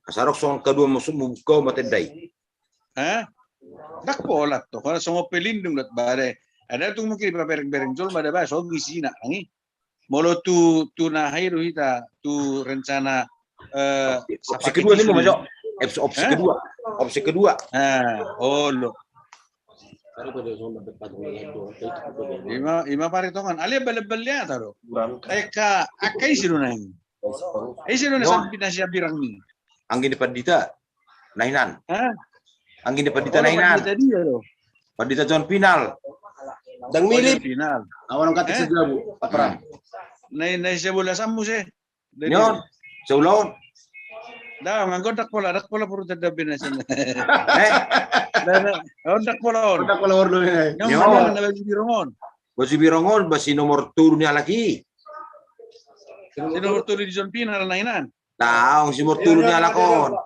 Asa adong songon angka dua musim membuka mata dai. Hah? Ndang pola to, kalau songon pelindung dat bare. Ada tu mungkin dipabereng-bereng jolma da ba, songon isina, nang i. Molo tu, tu na aha i do hita, tu rencana, eh, opsi kedua ni, Mas. Opsi, opsi kedua. Opsi kedua. Ah, olo. Ima, ima paritongan. Alai bale-bale ata do. Eka, angka ise do nai. Ise do na sampi na sian birang ni. Anggi ni pandita. Nahinan. Hah? Anggi ni pandita nahinan. Pandita dia do. Pandita John Pinal. Dang milip. Pinal. Awan angkat sejabu. Apa? Nai, nai sebelah samu se. Nyon, seulon. Da, nganggo ndang pola, ndang pola puru tanda bina sana. Eh? Da, da, oh, ndang pola on. Ndang pola on. Nyon, mana na baju birong on? Baju birong on, ba si nomor tolu ni halak i. Si nomor tolu di John Pinal nahinan. Tahu si nomor tolu ni halak on.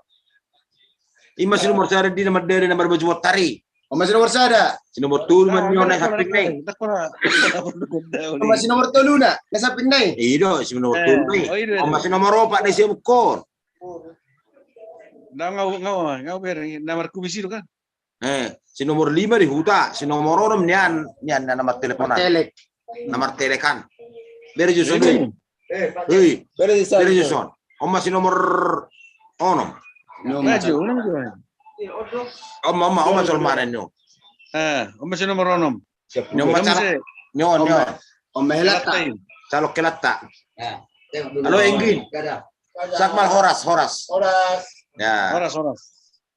Ima si nomor sada di nama dari nama baju motari. Oma si nomor sada. Si nomor tolu ma nion na samping nai. Oma si nomor tolu na, na samping nai. I do, si nomor tolu nai. Oma si nomor opat na isi buku on. Ngau, ngau, ngau bere, na markumis i do kan. Eh, si nomor lima di huta, si nomor onom nian, nian na marteleponan. Martelek. Na martelekan. Bere jo son. Hei, bere jo son. Oma si nomor onom. Maju, maju. Oma, oma, oma, jolma na ni on. Eh, oma si nomor onom. Ni on ma calon, ni on, ni on. Oma helatta. Calon helatta. Halo, Enggi. Siap ma, horas, horas. Horas. Ya. Horas, horas.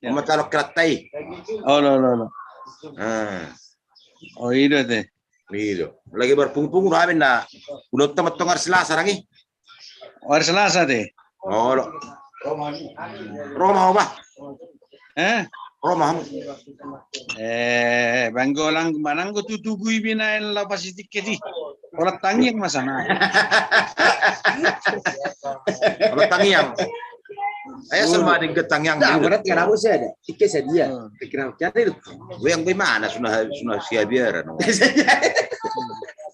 Ya. Oma calon helatta i. Olo, olo, olo. Hmm. Oh, i do ate. I do. Lagi marpungu-pungu do hami na. Udah teman tongar Selasa lagi. Hari Selasa te. Olo. Ro ma ho, bah. Eh? Ro ma ho. Eh, banggo lang manang go tutu gui binaen la pasitik keti. Olo, tangiang ma sana. Olo, tangiang. Ayo sama dengan tangiang. Dah, berat kan aku sih ada. Tiket sadia. Kira-kira itu. Gue yang bagaimana sudah, sudah siap biar.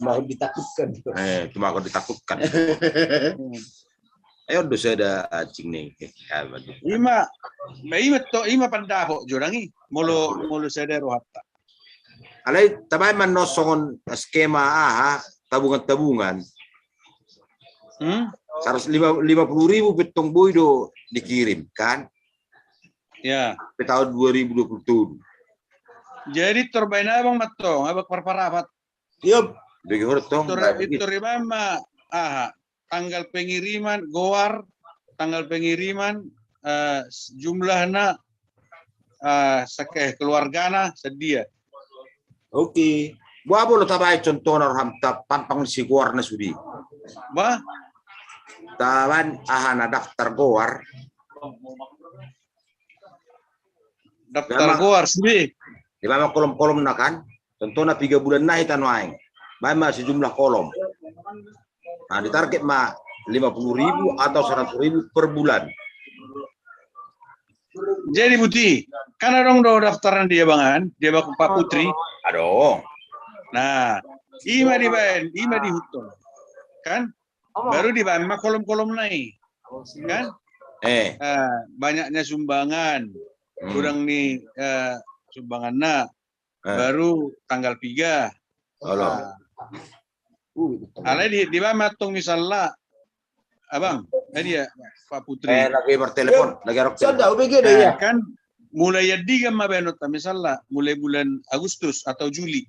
Mau ditakutkan. Eh, cuma kau ditakutkan. Ayo, dosa ada cing ni. Ima, ima to, ima pandapot jo dang i. Molo, molo sada rohanta. Alai tabaen ma annon songon skema aha, tabungan-tabungan. Hmm? Seratus lima, lima puluh ribu pe tong boi do dikirim, kan? Ya. Pe tahun dua ribu dua puluh tujuh. Jadi tor baen abang ma tong, abang parparapat. Iop. Bagi hortong. Tor, tor ima ma aha, tanggal pengiriman, goar, tanggal pengiriman, eh, jumlahna, eh, seke-, keluargana sadia. Oke. Boha molo tabaen contohna roham ta pampang ni si goarna sude? Bah? Tabaen aha na daftar goar. Daftar goar sude. Di bawah kolom-kolomna kan. Contohna piga bulan na hita nuaeng. Baen ma sejumlah kolom. Nah, ditarget ma lima puluh ribu atau seratus ribu per bulan. Jadi Buti, kan adong do daftaran di abangan, di abang Pak Putri. Adong. Nah, ima dibaen, ima dihuthon. Kan? Baru dibaen ma kolom-kolomna i. Kan? Eh. Eh, banyaknya sumbangan. Hmm. Kurang ni, eh, sumbanganna. Eh. Baru tanggal tiga. Olo. Nah. Alai di, dibaen ma tong misalna, Abang, eh, dia, Pak Putri. Eh, lagi bertelepon, lagi arok telepon. Nah, kan mulai andigan ma baenonta misalna, mulai bulan Agustus atau Juli.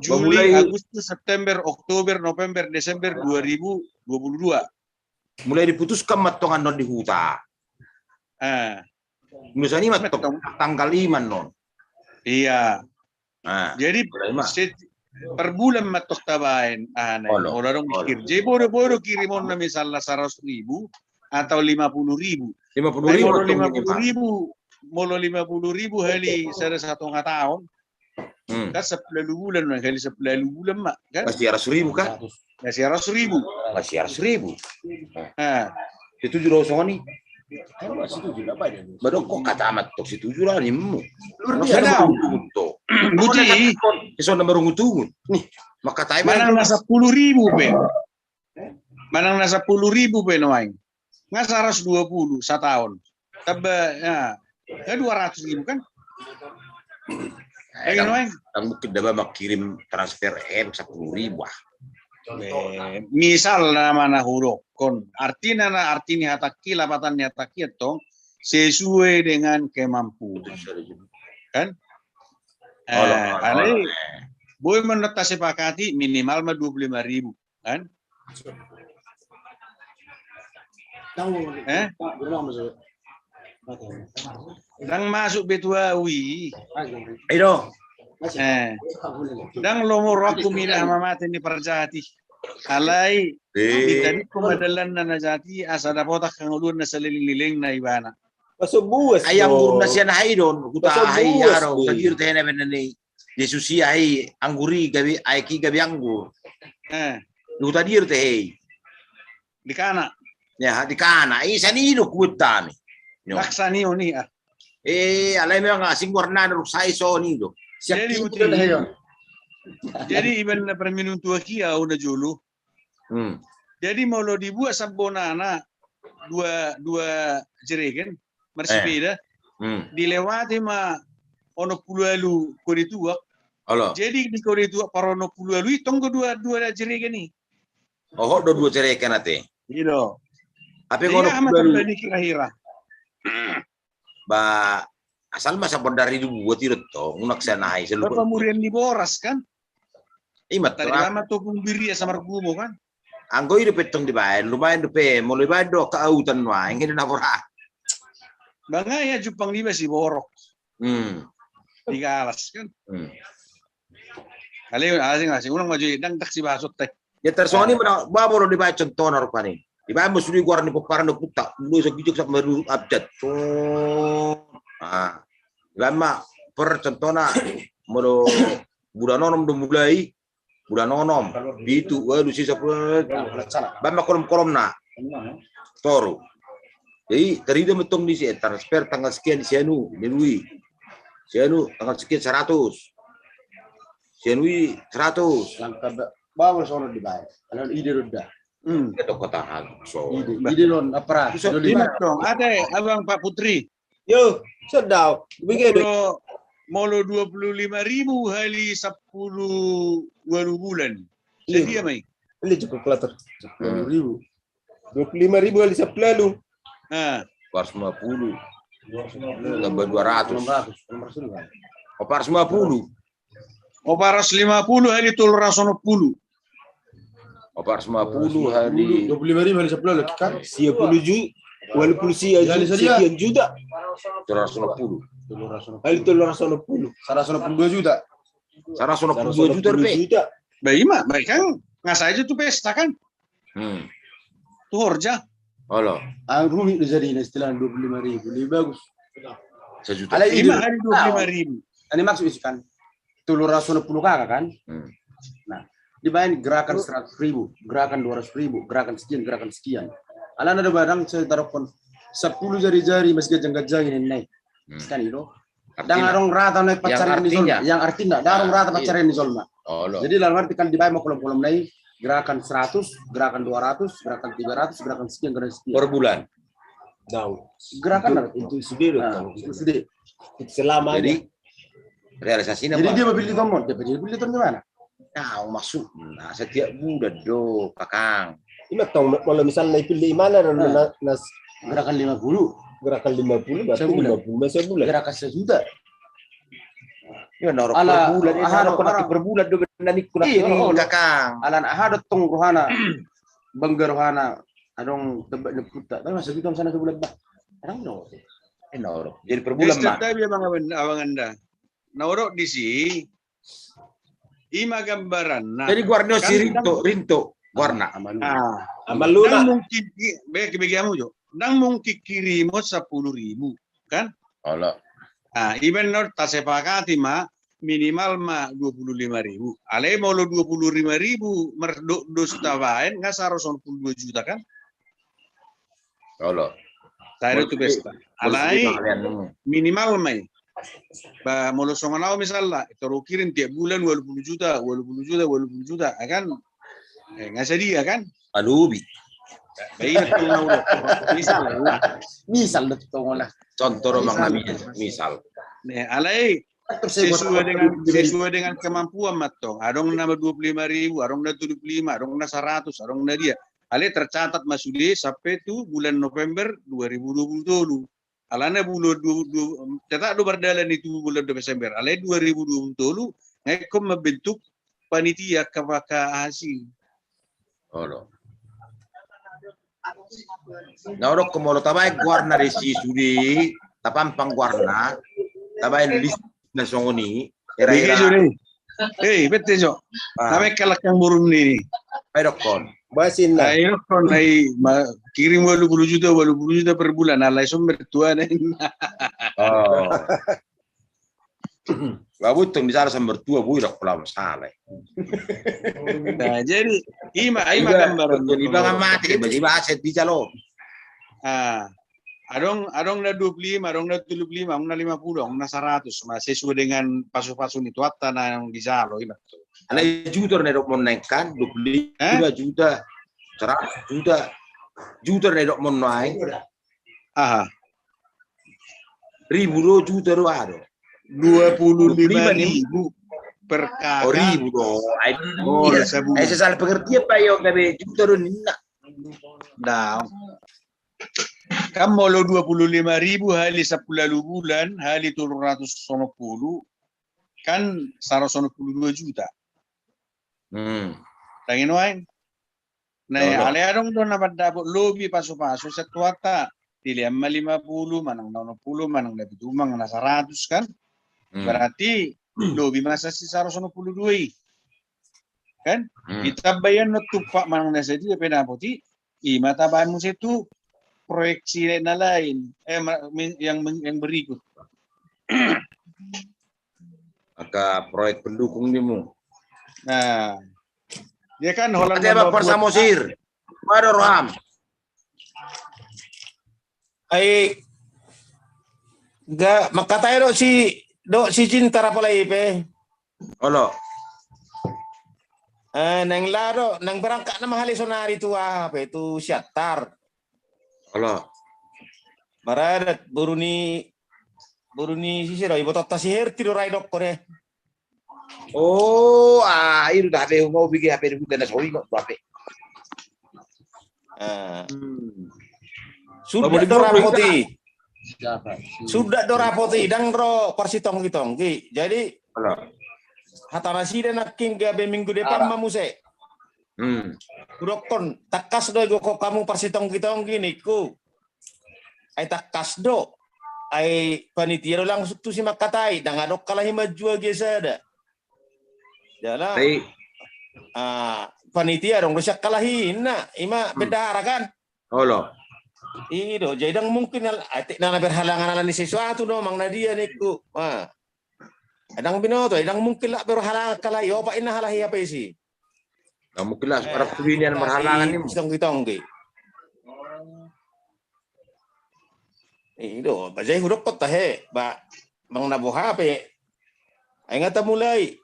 Juli, Agustus, September, Oktober, November, Desember dua ribu dua puluh dua. Mulai diputuskan ma tong annon di huta. Ah. Mulai sian i ma tong tanggal i ma annon. Iya. Nah, mulai ma. Per bulan ma tong tabaen, ah, nah, olo, olo, adong mikir. Jadi bodo-bodo kirimonna misalna seratus ribu atau lima puluh ribu. Lima puluh ribu. Molo lima puluh ribu, molo lima puluh ribu hali sada satonga taon, Hmm. Kan sampulu ualu bulan, hali sampulu ualu bulan ma, kan? Masih seratus ribu, kan? Masih seratus ribu. Masih seratus ribu. Nah. Setuju do songon i? Setuju do, Pak. Badok kok kata amat tong setuju lah nimmu. Luar biasa. Buti. Ison na marungut-ungut. Nih, makatai manang na sampulu ribu pe. Manang na sampulu ribu pe nuaeng. Nga saratus dua pulu sataon. Tamba, ya, ya dua ratus ribu kan? Eh, kan, kan mungkin dia mangkirim transfer M sampulu ribu, ah. Eh, misal nama na hudokkon. Artina na, arti ni hatangki, lapatan ni hatangki tong sesuai dengan kemampuan. Kan? Eh, alai boi ma na tasepakati minimal ma dua puluh lima ribu. Kan? Eh? Ndang masuk be tu ahu i. Ido. Eh. Ndang lomo rohangku milah mamate ni parjati. Alai ditaningkon ma dalanna na jati asa dapotan hangoluan na saleleng-lelengna ibana. Ayam guru na sian aha i do, huta aha i, aro huta Diur te hena bena ni. Jesus i ai anggur i gabe, aek i gabe anggur. Eh. Di huta Diur te hei. Di Kana. Ya, di Kana. I sani do kuet tami. Nyo. Dak sani oni, ah. Eh, alai memang asing warna na ruk sai soni do. Jadi, jadi iban na perminun tua kia au na jolo. Hmm. Jadi molo dibuat sambonana dua, dua jeregen, marsipeda, hmm, dilewati ma onom pulu ualu kode tuak. Olo. Jadi di kode tuak par onom pulu ualu i tong do dua, dua jeregen i. Oho, do dua jeregen ate. Ido. Ape onom pulu ualu? Kira-kira. Ba asal ma sabondar i dibuat i do tong, unang sai na ai salupa. Pamurian ni boras kan? Ima tong. Tadi mama topung biri asa margumo kan? Anggo i do pe tong dibaen, lumayan dope, molo ibaen do angka autan nuaeng, i do na borat. Banga ia jumpang niba si borok. Hmm. Tiga alas kan? Hmm. Ale, asing, asing, unang maju, ndang dak si bahasot te. Ya, tarsongon i ma, ba molo dibaen contohna rupani. Dibaen ma sude goar ni pomparan ni ompunta. Molo so gijok sap maruruk abjad. Nah. Dibaen ma per contohna molo bulan onom do mulai, bulan onom, pitu, ualu, sia, sampulu. Baen ma kolom-kolomna. Toru. Jadi tarida ma tong disi, eh, transfer tanggal sekian di sianu, di lui. Sianu tanggal sekian saratus. Sianu i saratus. Langka ba-, bawa sono dibaen. Kalau ide roda. Hmm. Kita kota hal. So. Ide, ide lon, apa? Ide lima. Tong, ada abang Pak Putri. Yo, sedau. Begini. Molo, molo dua puluh lima ribu hali sampulu ualu bulan. Iya. Jadi ya, Mai? Ini cukup kelater. Sepuluh ribu. Dua puluh lima ribu hali sampulu ualu. Nah. Opat ratus lima puluh. Tambah dua ratus. Enam ratus, enam ratus ribu. Opat ratus lima puluh. Opat ratus lima puluh hali tolu ratus onom puluh. Opat ratus lima puluh hali dua puluh lima ribu hali sampulu lagi kan? Sia puluh ju-, ualu puluh sia ju-, sekian juta. Tolu ratus onom puluh. Hali tolu ratus onom puluh. Saratus onom puluh dua juta. Saratus onom puluh dua juta rupiah. Ba ima, baik kan? Nggak saja tu pesta kan? Hmm. Tu horja. Olo. Ah, rumit do jadi na istilah dua puluh lima ribu, lebih bagus. Sejuta. Alai ima hali dua puluh lima ribu. Ini maksud isi kan. Tolu ratus onom puluh kaka kan? Hmm. Nah, dibaen gerakan seratus ribu, gerakan dua ratus ribu, gerakan sekian, gerakan sekian. Alana do barang saya taruhkon sepuluh jari-jari masih gajang-gajang ini naik. Hmm. Kan itu. Dang adong rata naik pacaran di jolma. Yang artinya, dang adong rata pacaran di jolma. Jadi dalam arti kan dibaen ma kolom-kolom naik gerakan seratus, gerakan dua ratus, gerakan tiga ratus, gerakan sekian, gerakan sekian. Per bulan. Dau. Gerakan itu, itu sudah. Nah, itu sudah. Selamanya. Jadi realisasinya jadi dia beli tomon, dia beli, beli tomon di mana? Nah, masuk. Nah, setiap bulan do, Kakang. Ima tong, kalau misalnya ipilih di mana, nah, nah, gerakan lima puluh. Gerakan lima puluh, berarti sebulan. Lima puluh sebulan. Gerakan sejuta. Ya, norok per bulan, aha, norok per bulan do benar ikut. Iya, Kakang. Alana aha do tong rohana. Bangga rohana. Adong tebak ni ompunta. Tapi masa gitu sana sebulan bah. Adong do. Eh, norok. Jadi per bulan mah. Tapi abang, abang, abang anda. Norok di si. Ima gambaranna. Jadi goarna si Rinto, Rinto goarna. Amal Luna. Amal Luna. Ndang mungkin ki-, be-, bege hamu jo. Ndang mungkin kirimon sampulu ribu, kan? Olo. Nah, ibaen na tasepakati ma minimal ma dua puluh lima ribu. Alai molo dua puluh lima ribu mardok dos tabaen, nga saratus onom puluh dua juta, kan? Olo. Saya tu pesta. Alai minimal ma i. Ba molo songon au misalna, toro kirim tiap bulan ualu puluh juta, ualu puluh juta, ualu puluh juta, ya kan? Eh, nga sadia kan? Alubi. Ba iya tong na ulo. Misal. Misal do tong na. Contoh do mang misal. Nah, alai sesuai dengan, sesuai dengan kemampuan ma tong. Adong na dua puluh lima ribu, adong na tujuh puluh lima, adong na seratus, adong na dia. Alai tercatat ma sude sampai tu bulan November dua ribu dua puluh tolu. Alana bulan dua, dua, tetap do mardalan i tu bulan Desember. Alai dua ribu dua puluh tolu, nga ingkon mambentuk panitia kepaka hasil. Olo. Na olo, molo tabaen goarna di si sude, tapampang goarna, tabaen list na songon i, era-era. Hei, bete jo. Ah. Tabaen kalakang burung ni. Ai dokkon. Basin na. Ai dokkon, ai ma-, kirim ualu puluh juta, ualu puluh juta per bulan, alai so mertua na. Oh. Ba butong di sana so mertua, boi dokkon, lama salah. Nah, jadi ima, ima gambaran. Iba nga mate, iba, iba aset di jalo. Ah. Adong, adong na dua puluh lima, adong na tujuh puluh lima, adong na lima puluh, adong na seratus. Ma sesuai dengan pasu-pasu ni Tuhanta na di jalo, ima. Alai juta na didok muna i kan, dua puluh lima juta, seratus juta. Juta na didok muna i. Aha. Ribu do, juta do, aha do? Dua puluh lima ribu per kaka. Oh, ribu do. Ai, oh, iya. Ai, sesal pengertian, Pak, yo, gabe juta do ninna. Nah. Kan molo dua puluh lima ribu hali sampulu ualu bulan hali tolu ratus onom pulu, kan saratus onom pulu dua juta. Hmm. Tangi nuaeng. Nah, alai adong do na mandapot lobi pasu-pasu satuata. Pilihan ma lima puluh, manang na onom puluh, manang na pitu, manang na saratus kan. Hmm. Berarti lobi ma sasi saratus onom pulu dua i. Kan? Hmm. Ditambai annon tumpak manang na sadia pe dapot i, ima tabaen muse tu proyeksi na lain, eh, ma-, min-, yang men-, yang berikut. Angka proyek pendukung nimu. Nah, dia kan holan. Ada Bang Parsamosir. Pada roham. Ai, ga, mangkatai do si, do si Jintar apalagi pe. Olo. Eh, naeng laho do, naeng berangkat nama hali sonari tu aha pe, tu Siantar. Olo. Maradat boru ni, boru ni sise do, ibotonta si Herti do ra idokkon e. Oh, ah, i do da H P-mu, mau bege H P di bukan na so ingot H P. Ah. Hmm. Sudah do rapot i. Sudah do rapot i, ndang ro parsitongki-tongki. Jadi, hata nasida nangkin gabe minggu depan ma muse. Hmm. Hudokkon, tangkas do igokhon hamu parsitongki-tongki ningku. Ai tangkas do. Ai panitia do langsung tusi mangkatai, ndang adong halahi manjua gia sada. Jala, ah, panitia adong do sian halahina, ima bendahara kan? Olo. I do, jadi ndang mungkin al-, atik na berhalangan ala ni sesuatu do, manang na dia ningku. Ah. Ndang binoto, ndang mungkin lah berhalangan halahi, opat inna halahi apa isi. Ndang mungkin lah, eh, arap tu binian berhalangan ni. Tonggi-tonggi. I do, ba jadi hudokkon tahe, ba, manang na boha pe. Ai nga tamulai.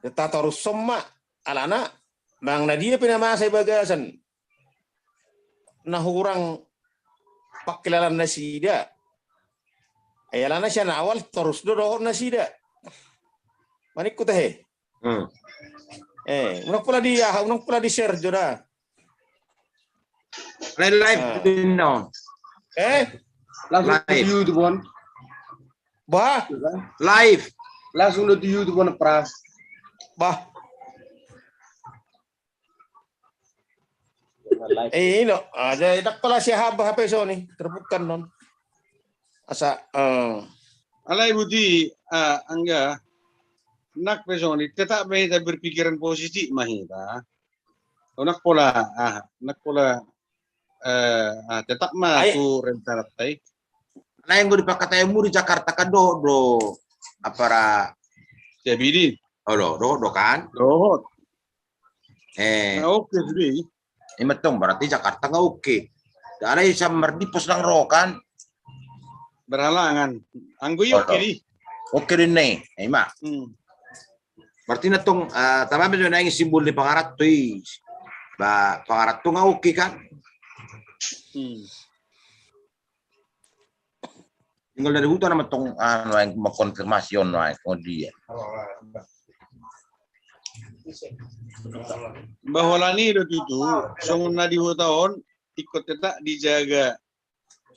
Tatarushon ma, alana, manang na dia pe na masa i bagasan. Na hurang pangkilalaan nasida. Ai alana sian awal torus do dohot nasida. Maningku tahe. Hmm. Eh, unang pola di, ah, unang pola di share jo da. Live, live, ah. Dino. Eh? Langsung live. Di YouTube on. Bah? Live. Langsung di YouTube on, Pras. Bah. Eh, ino, ah, jadi ndang pola sian aha, bah, H P soni, terbuka non. Asa, eh. Alai Budi, ah, Angga, nang pe soni, tetap ma hita berpikiran positif ma hita. Ndang pola, ah, ndang pola, eh, ah, tetap ma tu rencana tai. Nah, yang gue dipakatai mu di Jakarta kan dohot do, apara. Siabidi. Oh, dohot, dohot do kan? Dohot. Eh. Nga oke sude i. Ima tong, berarti Jakarta nga oke. Alai sian Mardipo ndang ro kan? Berhalangan. Anggo i oke di. Oke di ne. Eh, ima. Hmm. Berarti na tong, eh, tamba jo naeng simbol ni pangaranto i. Ba, pangaranto nga oke kan? Hmm. Tinggal dari huta nama tong, anu, yang mengkonfirmasi on, anu, dia. Bahwa lani do tutu, songon na di huta on, ingkon tetap dijaga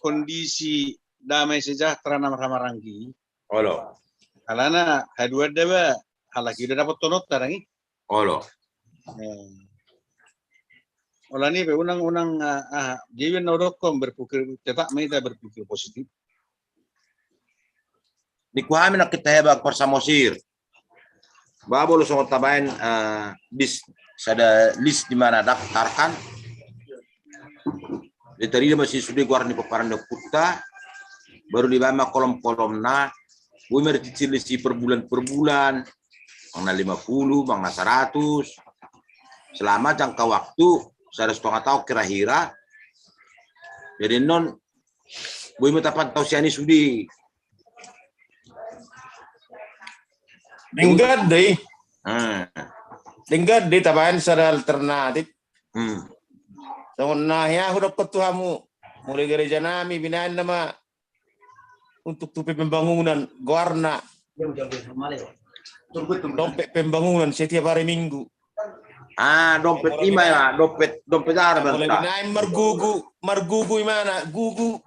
kondisi damai sejahtera na marhamaranggi. Olo. Alana, haduan da ba, halak i do dapot tonot tarang i. Olo. Eh. Olo ni pe unang, unang, ah, ah, jadi na hudokkon berpikir, tetap ma hita berpikir positif. Ningku hami nangkin tahe Bang Parsamosir. Ba molo songon tabaen, eh, list, sada list di mana daftar kan. Ditarida ma sude goar ni pomparan ni ompunta, baru dibaen ma kolom-kolomna, boi ma dicicil disi per bulan, per bulan, manang na lima puluh, manang na saratus, selama jangka waktu sada setengah tahun kira-kira. Jadi non, boi ma tapantau sian i sude. Denggan do i. Hmm. Denggan do i tabaen sada alternatif. Hmm. Songon na hea hudokkon tu hamu, mulai gereja nami binaen nama untuk tu pembangunan, goarna dompet pembangunan setiap hari Minggu. Ah, dompet ima ya, dompet, dompet aha na bang? Mulai binaen margugu, margugu imana, gugu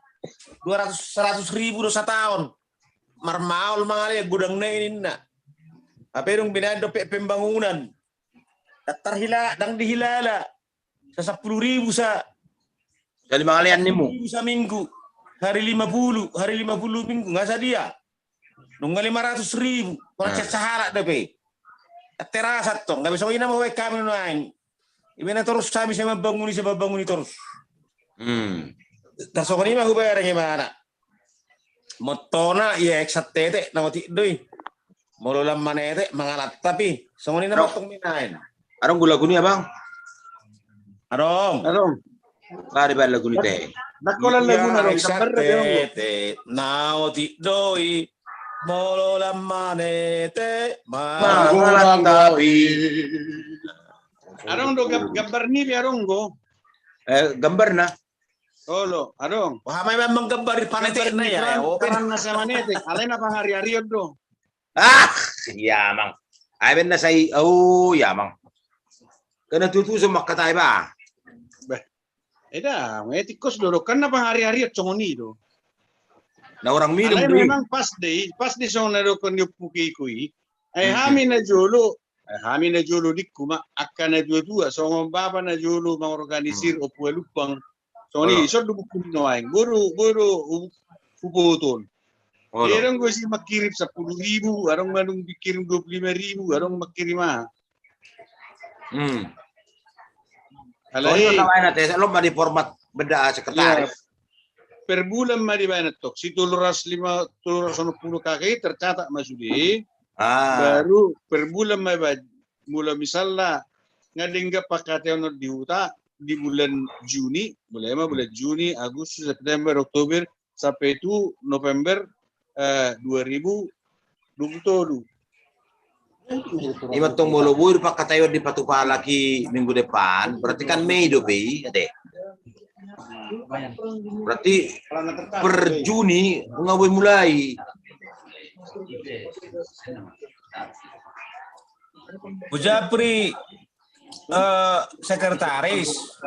dua ratus, seratus ribu do sataon. Marmaol mangalean godang na i ninna. Hape dung binaen dompet pembangunan. Dang tarhilala, dang dihilala. Sa sampulu ribu sa. Sa lima halean nimu. Ribu saminggu. Hari lima puluh, hari lima puluh minggu, nga sadia. Nunga lima ratus ribu. Pala sahalak dope. Terasa tong, nga bisa ina mau kami nuaeng. Ibana torus sami sama banguni, sama banguni torus. Hmm. Tarsongon ima hubereng imana. Motona ia eksat tete na otik doi. Molo lam manete mangalat tapi songon ina motong minaen. Adong gula guni abang. Adong. Adong. Bari bari lagu ni teh. Dakkolan lagu na dong sambar tete na otik doi. Molo lam manete mangalat tapi. Adong do gambar ni bi adong go. Eh gambar na. Olo, adong. Wah, mai memang gambar di panete na ya. Karan na sama nete. Alai na pangari-ari on do. Ah, iya mang. Ai ben na sai, oh iya mang. Kena tutu so makatai ba. Eda, ngetik kos dodok kan na pangari-ari on songon i do. Na orang minum. Alai memang pas dei, pas dei songon na dokon ni puki kui. Ai hami na jolo, ai hami na jolo dikku ma akka na tua-tua songon bapa na jolo mangorganisir Ompu Alumpang. Songon i, ison do buku ni nuaeng. Bodo, bodo hupoton. Ia dong gue si mangkirim sepuluh ribu, adong manung dikirim dua puluh lima ribu, adong mangkirim ah. Hmm. Alai lo ma di format beda sekretaris. Per bulan ma dibaen tong si tolu ratus lima, tolu ratus enam puluh K K I tercatat ma sude. Baru per bulan ma dibaen. Mula misalna nga denggan pangkataion di huta di bulan Juni, mulai ma bulan Juni, Agustus, September, Oktober sampai tu November eh, dua ribu dua puluh tolu. Ima tong molo boi do pangkataion dipatupa halak i minggu depan, berarti kan Mei dope i ate. Berarti per Juni nga boi mulai. Ujapri eh, sekretaris.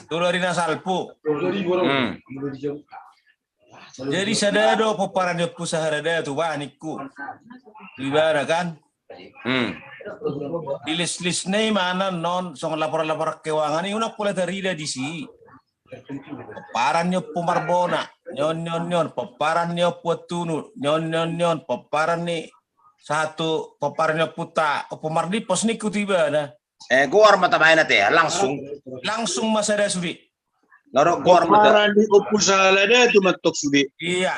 Tulari na salpu. Hmm. Jadi sada do pomparan ni Ompu Sahara da tu bah ningku. Di bara kan. Hmm. Di list-list na i mana non songon laporan-laporan keuangan i unang pola tarida di si. Pomparan ni Ompu Marbona, nion nion nion, pomparan ni Ompu Antunu, nion nion nion, pomparan ni satu, pomparan ni Ompu ta, Ompu Mardimpos ningku tu ibana. Eh, goar ma tabaen ate, langsung. Langsung ma sada sude. Naro goar ma ta. Pomparan ni Ompu Sahara da tu ma tong sude. Iya.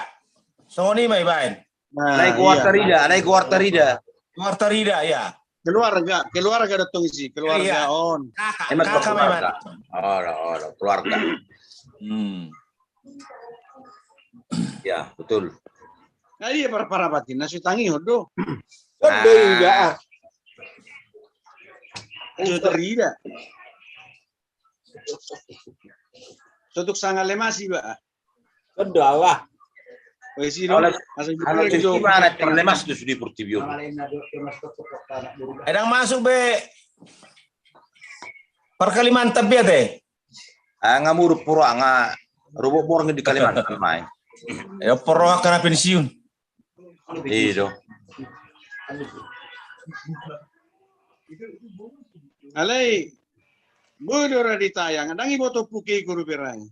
Songon i ma ibaen. Alai goar tarida, alai goar tarida. Goar tarida, iya. Keluarga, keluarga datang isi, keluarga on. Kakak, emang kakak keluarga. Olo, olo, keluarga. Hmm. Ya, betul. Nah, iya para para batin, nasi tangi hodo. Hodo iya. Hodo tarida. Sotuk sanga lemasi ba. Kedo Allah. Wesi lo. Ala cuci mana terlemas tu sudi portibi on. Edang masuk be. Parkalimantan biate. Anga muru pura anga robok borng di Kalimantan mai. Ya pura kana pensiun. Ido. Alai bodo ra ditayang, ndang iboto puke i guru berang.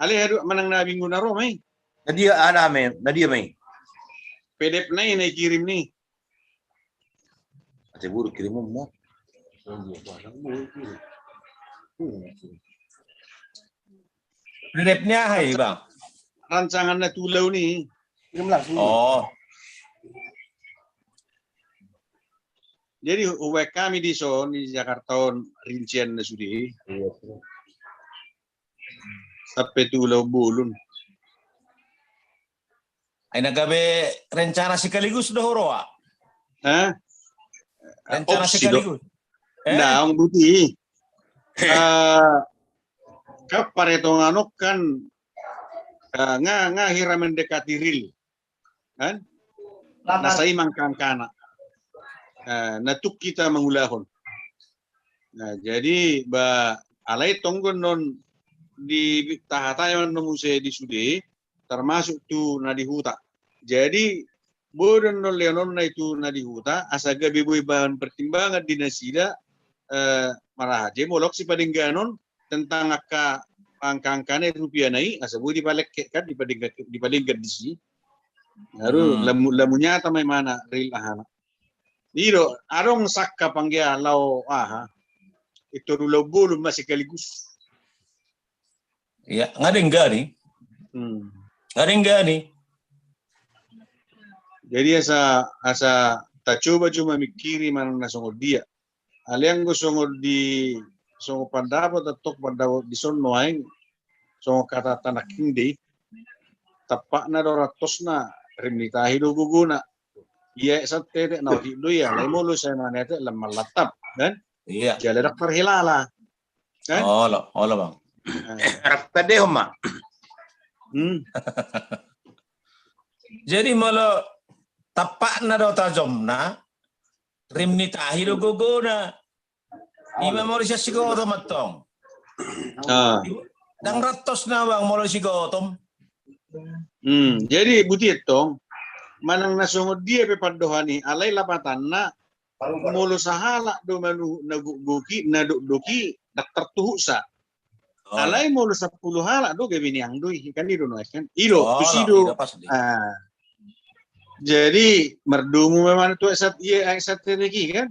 Alai hadu manang na minggu na ro mai. Na dia ana me, na dia mai. P D F na i na ikirim ni. Ate buru kirim mo. P D F ni aha i bang? Rancangan na tulau ni. Kirim langsung. Oh. Jadi hubaen hami dison di Jakarta on rincian na sude. Sampe tu Laut Bolon. Ai na gabe rencana sekaligus do huroa. Hah? Rencana sekaligus. Nda ong buti. Kan paretongan on kan nga nga hira mendekati ril. Kan? Na sai mangkangkana. Na tuk kita mangulahon. Nah, jadi ba alai tong do annon di tahatai annon muse di sude, termasuk tu na di huta. Jadi boi do annon leononna i tu na di huta, asa gabe boi bahan pertimbangan di nasida, eh, maraja molo sipadengganon tentang angka, angka-angka na i, rupiah na i, asa boi dipalengke kan, dipalengke, dipalengke disi. Baru hmm. Lamu, lamu nyata ma imana real ahana. I do, adong sangkap anggia laho aha. Itu dulu bolum masih sekaligus. Iya, nga denggan i. Hmm. Nga denggan i. Jadi asa, asa tacoba cuma mikiri manang na songon dia. Alai anggo songon di, songon pandapot, antong pandapot di son nuaeng, songon hata nangkin do i, tampakna do rantosna, rim ni tahi do gogona. Ia santetek na otik do ia, alai molo sai manetek lam mallantap, kan? Iya. Jala ndang parhilala. Kan? Olo, olo, Bang. Nah. Rap tadehon ma. Hmm. Jadi molo tampakna do tajomna, rim ni tahi do gogona. Ima molo sian si Gotom antong. Ah. Ndang rantosna, Bang, molo si Gotom. Hmm, jadi buti antong, manang na songon dia pe pandohan i, alai lapatanna, molo sahalak do manuhuk na gokgok i, na dokdok i, ndang tartuhuksa. Oh. Alai molo sampulu halak do gabe nian do i, kan i do nuaeng kan. I do, oh, tusi do. I do pas do. Ah. Jadi mardomu memang tu aek sat, ia aek santetek i kan.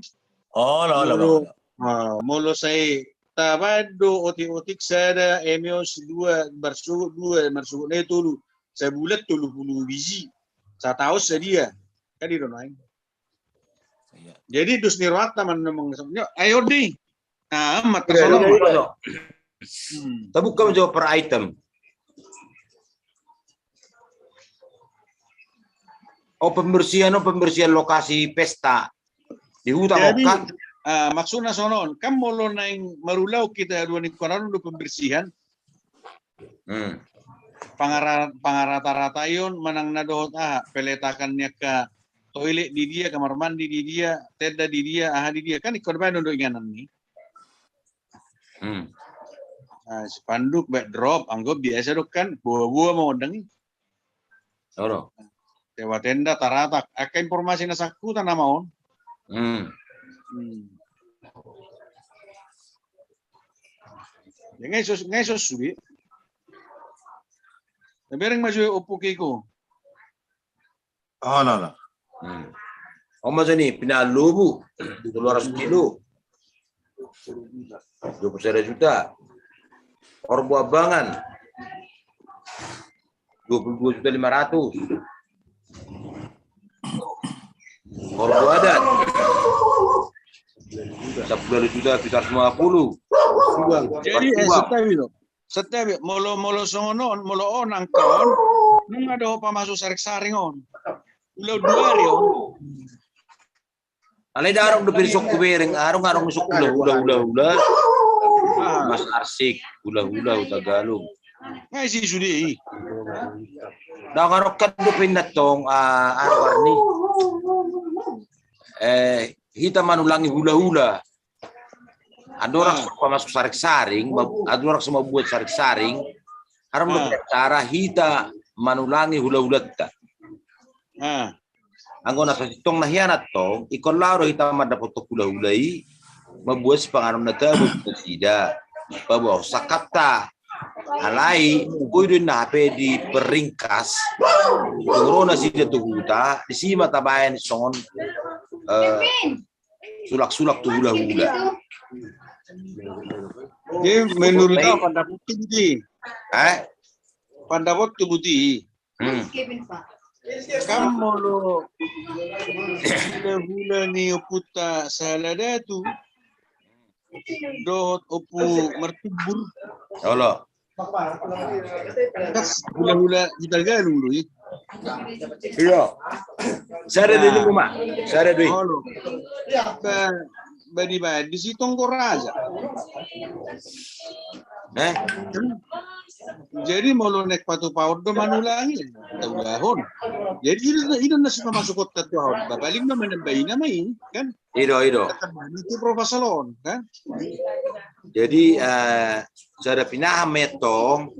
Oh, lo, lo, lo, lo. Ah, molo sai tabaen do otik-otik sada, emios dua, marsogot dua, marsogot na i tolu, sabulan tolu pulu biji, sataon sadia, kan i do nuaeng. Iya. Jadi dos ni rohanta manang, ayo di. Nah, amat. Iya, tasono iya, ma. Iya. Hmm. Tabuka ma jo per item. Oh, pembersihan, oh, pembersihan lokasi pesta di huta. Jadi, kan? Ah, maksudna songon on, kan molo naeng marulaon hita dua ni koran do pembersihan. Hmm. Pangara-, pangarata-rataion manang na dohot aha, peletakan ni angka toilet di dia, kamar mandi di dia, tenda di dia, aha di dia, kan ingkon baen do inganan ni. Hmm. Nah, spanduk, backdrop, anggo biasa do kan, boa-boa ma ondang i. Olo. Sewa tenda, taratak. Angka informasi na sangkutan nama on. Hmm. Hmm. Ya, ngai sos, ngai sos sude. Na bereng ma jo Oppo Keiko. Olo, olo. Hmm. On ma jo ni, pinaan lobu, tolu ratus kilo. Dua pulu sada juta. Horbo Abangan. Dua pulu dua juta lima ratus. Horbo Adat. Sampulu juta pitu ratus lima pulu. Jadi, eh, santabi do. Santabi, molo, molo songon on, molo on angka on, nunga do pamasuk saring-saring on. Ulaon dua ari on. Alai ndang adong dope di son hubereng, adong, adong di son hula-hula, hula-hula. Ah. Mas Arsik, hula-hula, Hutagalung. Ngai si sude i. Ndang adong kan dope inna tong, ah, adong arni. Eh, hita manulangi hula-hula. Andorang so pamasuk saring-saring, ma-, andorang so mambuat saring-saring, adong do cara hita manulangi hula-hulanta. Ah. Anggo na so sintong na hian antong, ingkon laho do hita mandapothon hula-hula i, mambuat sipanganon na tabo tu nasida, paboahon sangkapta. Alai, boi do inna hape diperingkas, ro nasida tu huta, disi ma tabaen songon, eh, sulak-sulak tu hula-hula. Jadi menurut kau, pandapotku, Buti? Eh? Pandapotku, Buti. Hmm. Kan molo hula-hula ni ompunta Sahala Datu dohot Ompu Martubur. Olo. Kan hula-hula Hutagalung do i. Iya. Sada do i, ma. Sada do i. Olo. Ba, ba di, ba di Sitonggo Raja. Eh? Jadi molo naeng patupaon do manulangi, taulahon. Jadi i do, i do na sipamasukhonta tu ahu on, ba paling ma manambaina ma i, kan? I do, i do. Tamba ma tu proposal on, kan? Jadi, eh, sada pinahan ma i tong,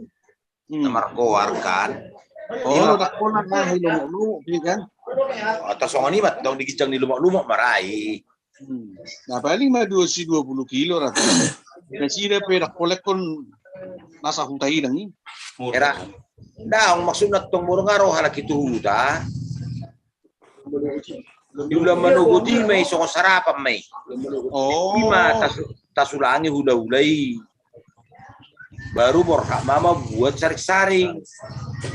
hmm, na margoar, kan? Oh, i ma. Ndang pola na i lomo-lomo, kan? Atau songon i ma tong di ginjang ni lomo-lomo ma ra i. Hmm. Na paling ma dua, si dua puluh kilo ra. Nasida pe ndang pola ingkon nasa huta i dang i. Hera. Ndang, maksudna tong molo nga ro halak i tu huta. Di ulaon manogot i ma i songon sarapan ma i. Oh. I ma tas-, tasulangi hula-hula i. Baru borhat ma mambuat saring-saring.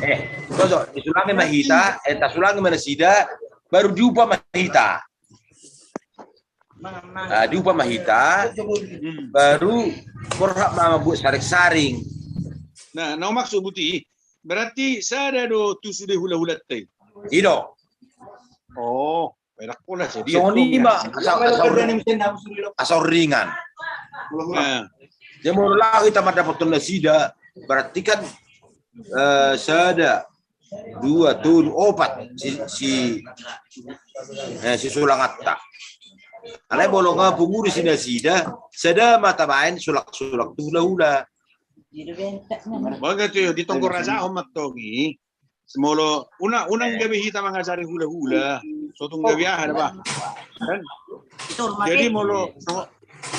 Eh, boso, disulangi ma hita, eh, tasulangi ma nasida, baru diupa ma hita. Ah, diupa ma hita, hmm, baru borhat ma mambuat saring-saring. Nah, na maksud buti, berarti sada do tu sude hula-hulanta i? I do. Oh, perak pola jadi. Songon i ma, asa, asa, asa ringan. Nah. Jadi molo laho hita mandapothon nasida, berarti kan, eh, sada, dua, tolu, opat si, si, eh, si sulanganta. Alai molo nga pungu di si nasida, sada ma tabaen sulak-sulak tu hula-hula. Baga tu di tonggo raja on ma tong i. Molo unang, unang gabe hita mangajari hula-hula. So tung gabe aha da ba. Kan? Jadi molo songon,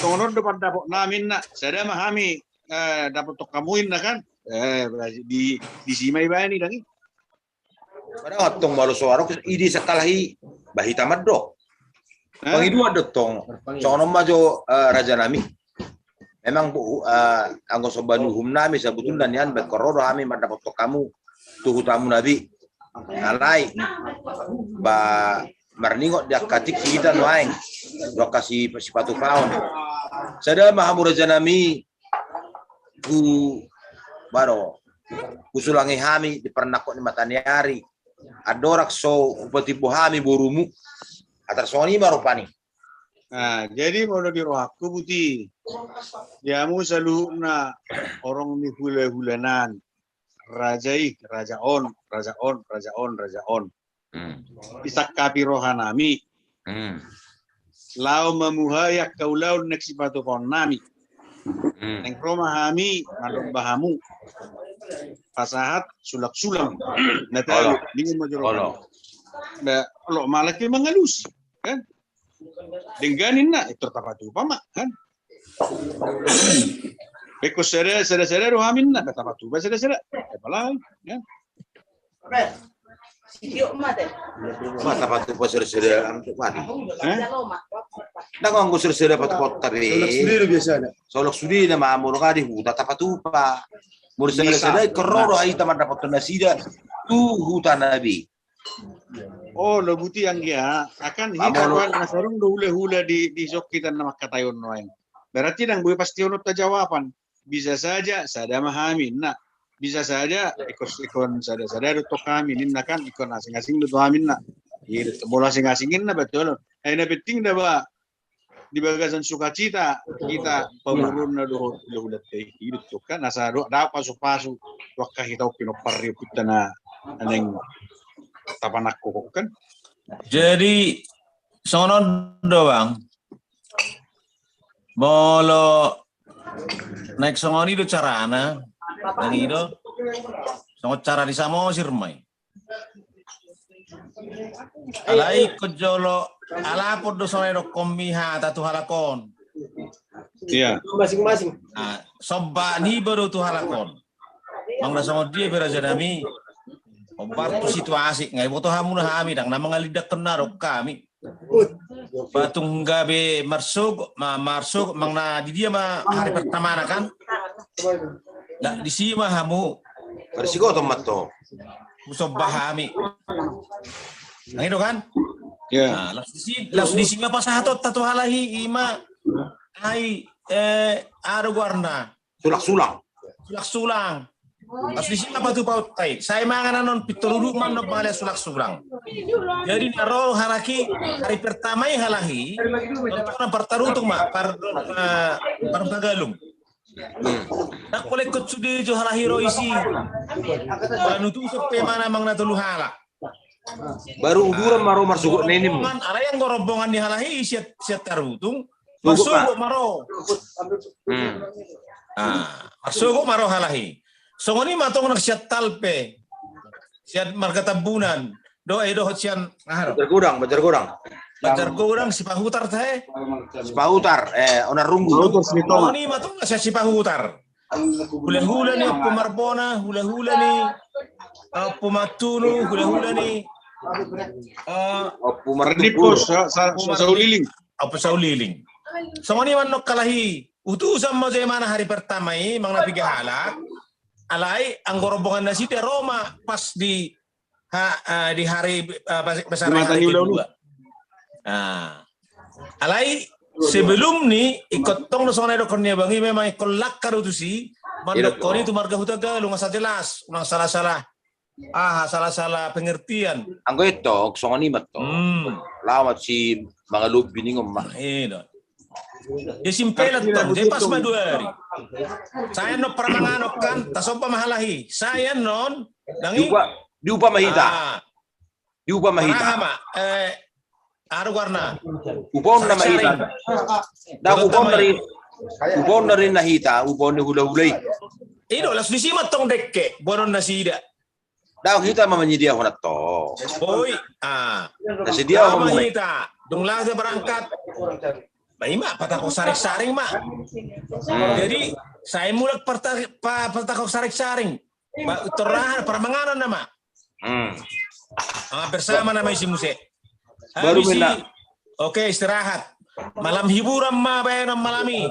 songon on do pandapot nami na, sada ma hami, eh, dapothon hamu inna kan. Eh, di, di si ma i baen i dang i. Padahal tong molo so adong ide sangkalahi, ba hita mandok. Hah? Pangidoan do tong, songon on ma jo, eh, raja nami. Memang, eh, anggo somba ni uhum nami sabutulna nian baen ingkon ro do hami mandapothon hamu tu hutamu na be. Alai, ba marningot di angka tingki hita nuaeng, do angka si, sipatupaon. Sada ma hamu raja nami, hu, baro, husulangi hami di parnangkok ni mata ni ari. Andorang so hupatimbo hami borumu. Atar songon i ma rupani. Nah, jadi molo di rohangku buti, di hamu saluhutna horong ni hula-hulanan, raja i, raja on, raja on, raja on, raja on. Hmm. Disangkapi roha nami. Hmm. Laho mamuhai angka ulaon naeng sipatupaon nami. Hmm. Naeng ro ma hami mandomba hamu. Pasahat sulak-sulang. Na tahu, olo, dingin ma jolo. Olo. Ba, olo, malah ke mangalusi, kan? Denggan inna, eh, tor tapatupa ma, kan? Ingkon sada, sada, sada do hami inna, ba tapatupa sada, sada. Apalagi, kan? Ma tapatupa sada, sada, am, tu mati. Eh? Ndang anggo sada, sada patupaonta be. Solok sude do biasana. Solok sude nama, molo nga di huta tapatupa. Molo sada, sada, ingkon ro do hita mandapothon nasida tu huta na be. Oh, lo buti anggia, akan hita kan na sarung do hula-hula di, di sokkitan na mangkataion nuaeng. Berarti ndang boi pasti on jawaban. Bisa saja sada ma hami, nah. Bisa saja ingkon, ingkon sada-sada do tong hami, ninna kan, ingkon asing-asing do tong hami, nah. Iya, molo asing-asing inna betul. Eh, na penting da ba di bagasan sukacita hita pamoruonna dohot hula-hulanta i, i do tong kan, asa do dapot pasu-pasu tu angka hita on pinompar ni ompunta na naeng tapanangkok kan. Jadi songon on do bang, molo naeng songon i do carana, naeng i do songon cara di Samosir ma i. Alai ingkon jolo alapon do songon i dohonon ni hata tu halak on. Iya. Masing-masing. Nah, somba niba do tu halak on. Manang na songon dia pe raja nami. Ombar tu situasi, nga iboto hamu na hami, ndang na mangalindangkon na do hami. Ba tung gabe marsogot, ma-, marsogot, manang na di dia ma hari pertamana kan? Nah, di si ma hamu. Marsigoton ma tong. Husomba hami. Nang i do kan? Iya. Nah, laos di si, laos di si ma pasahatonta tu halak i, i ma. Ai, eh, aha do goarna. Sulak-sulang. Sulak-sulang. Laos di si ma patupaonta i. Sai mangan annon pintor udut ma annon pangalean sulak-sulang. Jadi na ro halak i, hari pertama i halak i, nonton partarutung ma, par, eh, partagalung. Ndang pola ingkon sude jo halahi ro isi. Pala nutusan pe manang na tolu halak. Baru uduran ma ro marsogot na ini. Alai anggo rombongan ni halahi sian, sian Tarutung. Marsogot ma ro. Marsogot ma ro halahi. Songon i ma tong nang sian Talpe. Sian marga Tambunan. Do, eh, dohot sian, aha do? Banjar Godang, Banjar Godang. Banjar Godang, Sipahutar, tahe? Sipahutar, eh, Onan Runggu. Songon i ma tong sian Sipahutar. Hulahula ni Ompu Marbona, hulahula ni, eh, Ompu Martunu, hulahula ni, eh, Ompu Martunu. Ompu Sauliling. Songon i ma annon halahi. Utusan ma jo imana hari pertama i, manang na piga halak. Alai anggo rombongan nasida ro ma pas di ha, ah, di hari, ah, pas, pas hari kedua. Alai sebelum ni ingkon tong do songon na didokkon ni abang i, memang ingkon langka do tusi, mandokkon i tu marga Hutagalung asa jelas, unang salah-salah, aha, salah-salah pengertian. Anggo i tong songon i ma tong. Laho ma si mangalobbi ningon ma. Iya do. Jadi simpel tong, jadi pas ma dua hari. Sai annon parmanganon kan, tasomba ma halahi. Sai annon, ndang i. Diupa ma hita. Diupa ma hita. Aha ma, eh, aha do goarna? Upaonna ma hita. Ndang, upaonna ri, upaonna ri na hita, upaon ni hulahula i. I do, laos disi ma tong dengke, boanon nasida. Ndang, hita ma manyediahon antong. Boi, ah. Nasediahon ma hita. Dung laho hita berangkat. Ba i ma, patangkok saring-saring ma. Jadi sai mulak parta-, pa-, patangkok saring-saring. Ba, torrahan parmanganon nama. Ah, bersama nama isi muse. Baru habis i, oke, istirahat. Malam hiburan ma baenon malam i.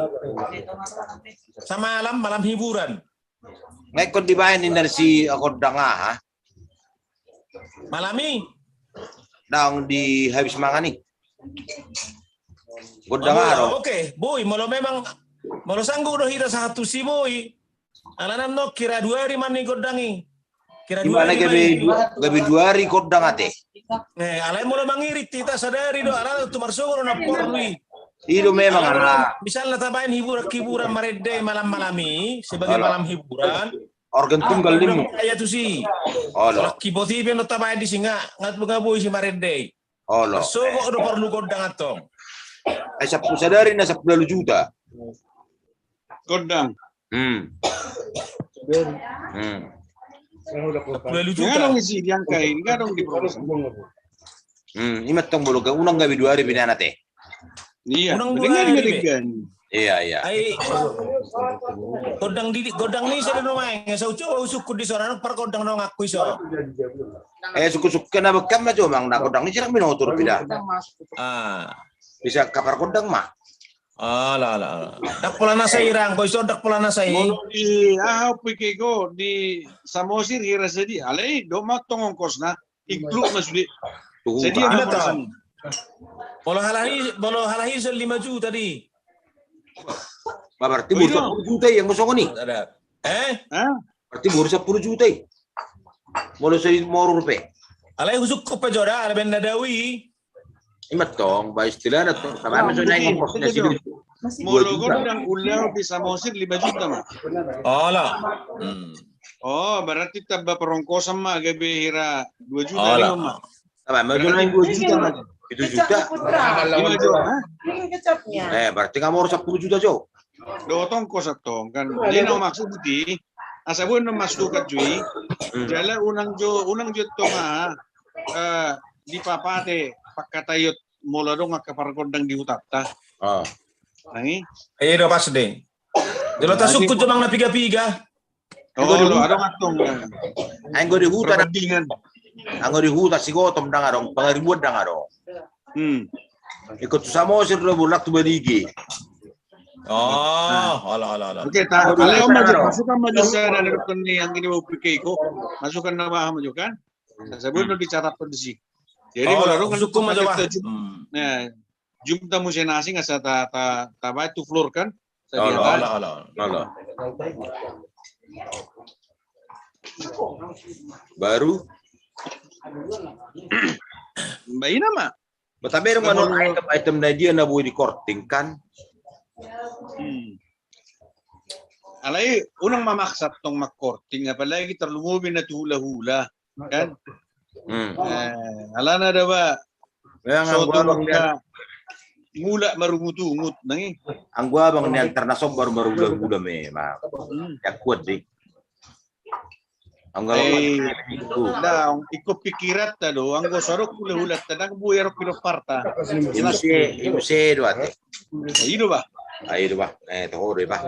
Samalam malam hiburan. Nga ingkon dibaen ninna si gondang aha? Malam i. Ndang di habis mangan i. Gondang aha do? Oke, boi, molo memang, molo sanggup do hita sahat tusi, boi. Alana annon kira dua ari ma ni gondang i. Kira dua ari ma ni. Gabe dua ari gondang ate. Eh, alai molo mangiring hita sadari do, alana tu marsogot do na porlu i. I do memang, alana misalna tabaen hiburan-hiburan marende malam-malam i sebagai malam hiburan. Organ tunggal, ah, limu. Iya tusi. Olo. Kiboti pe no tabaen disi nga, nga boi si marende i. Olo. Sogo do porlu gondang antong. Ai sampulu sadari na sampulu ualu juta. Gondang. Hmm. Hmm. Sampulu ualu juta. Nga dong isi di angka i, nga dong di promosi. Hmm, ima tong bolo ga unang gabe dua ari binana te. Iya, unang dua ari be. Iya, iya. Ai gondang di, gondang ni sada no maeng, so coba usukku di sona par gondang no ngakku iso. Eh, suku-suku na bekam na cuma na gondang ni sirak minotor pida. Ah. Bisa kapar gondang ma. Alah, alah, alah. Dak pola na sai rang, boy, so dak pola na sai. Molo di aha pikir ko di Samosir hira sedi, alai do ma tong ongkosna. Include ma sude. Jadi ima tong. Molo halahi, molo halahi so lima juta di. Ba, berarti boru sampulu juta i, anggo songon i. Eh? Berarti boru sampulu juta i. Molo so i morur pe. Alai husukku pe jo da, ala ben na dao i. Ima tong, ba istilahna tong, sama so naeng ongkosna si. Molo gondang ulaon di Samosir lima juta ma. Olo. Hmm. Oh, berarti tamba parongkosan ma gabe hira dua juta. Olo. Tamba ma jo naeng dua juta ma. Pitu juta. Lima juta, ha? Eh, berarti nga morur sampulu juta jo. Dohot ongkos antong kan. Jadi na maksud i, asa boi na masukan jo i. Hmm. Jala unang jo, unang jo tong, ah, eh, dipapate pangkataion molo adong angka pargondang di hutanta. Ah. Nang i. Iya do pas de. Jolo tasungkun jo nang na piga-piga. Oh, adong antong. Anggo di huta. Anggo di huta Sigotom ndang adong, Pangaribuan ndang adong. Hmm. Ingkon tu Samosir do, bolak tu Balige. Oh, olo, olo, olo. Oke, ta, kalau masukan ma jo sada na dokter ni yang ini mau pikir ko, masukan na baha ma jo kan? Sebelum dicatat kondisi. Jadi molo adong kan masuk ma jo. Nah, jumta muse na asing asa ta, ta, tabaen tu floor kan? Olo, olo, olo. Baru. Ba ina ma. Ba tabereng ma non item, item na dia na boi di korting kan. Hmm. Alai unang ma maksa tong mangkorting, apalagi tarlumobi na tu hula-hula, kan? Hmm. Eh, alana da ba. Memang so anggo abang nian, mulak marungut-ungut nang i. Anggo abang nian tarnasombar marhula-hula memang. Hmm. Ya kuat deh. Anggo abang nian, ingkon pikiranta do, anggo so adong hula-hulanta ndang boi adong pinomparta. I muse, i muse do ate. I do ba. Ah, i do ba. Eh, toho do ba.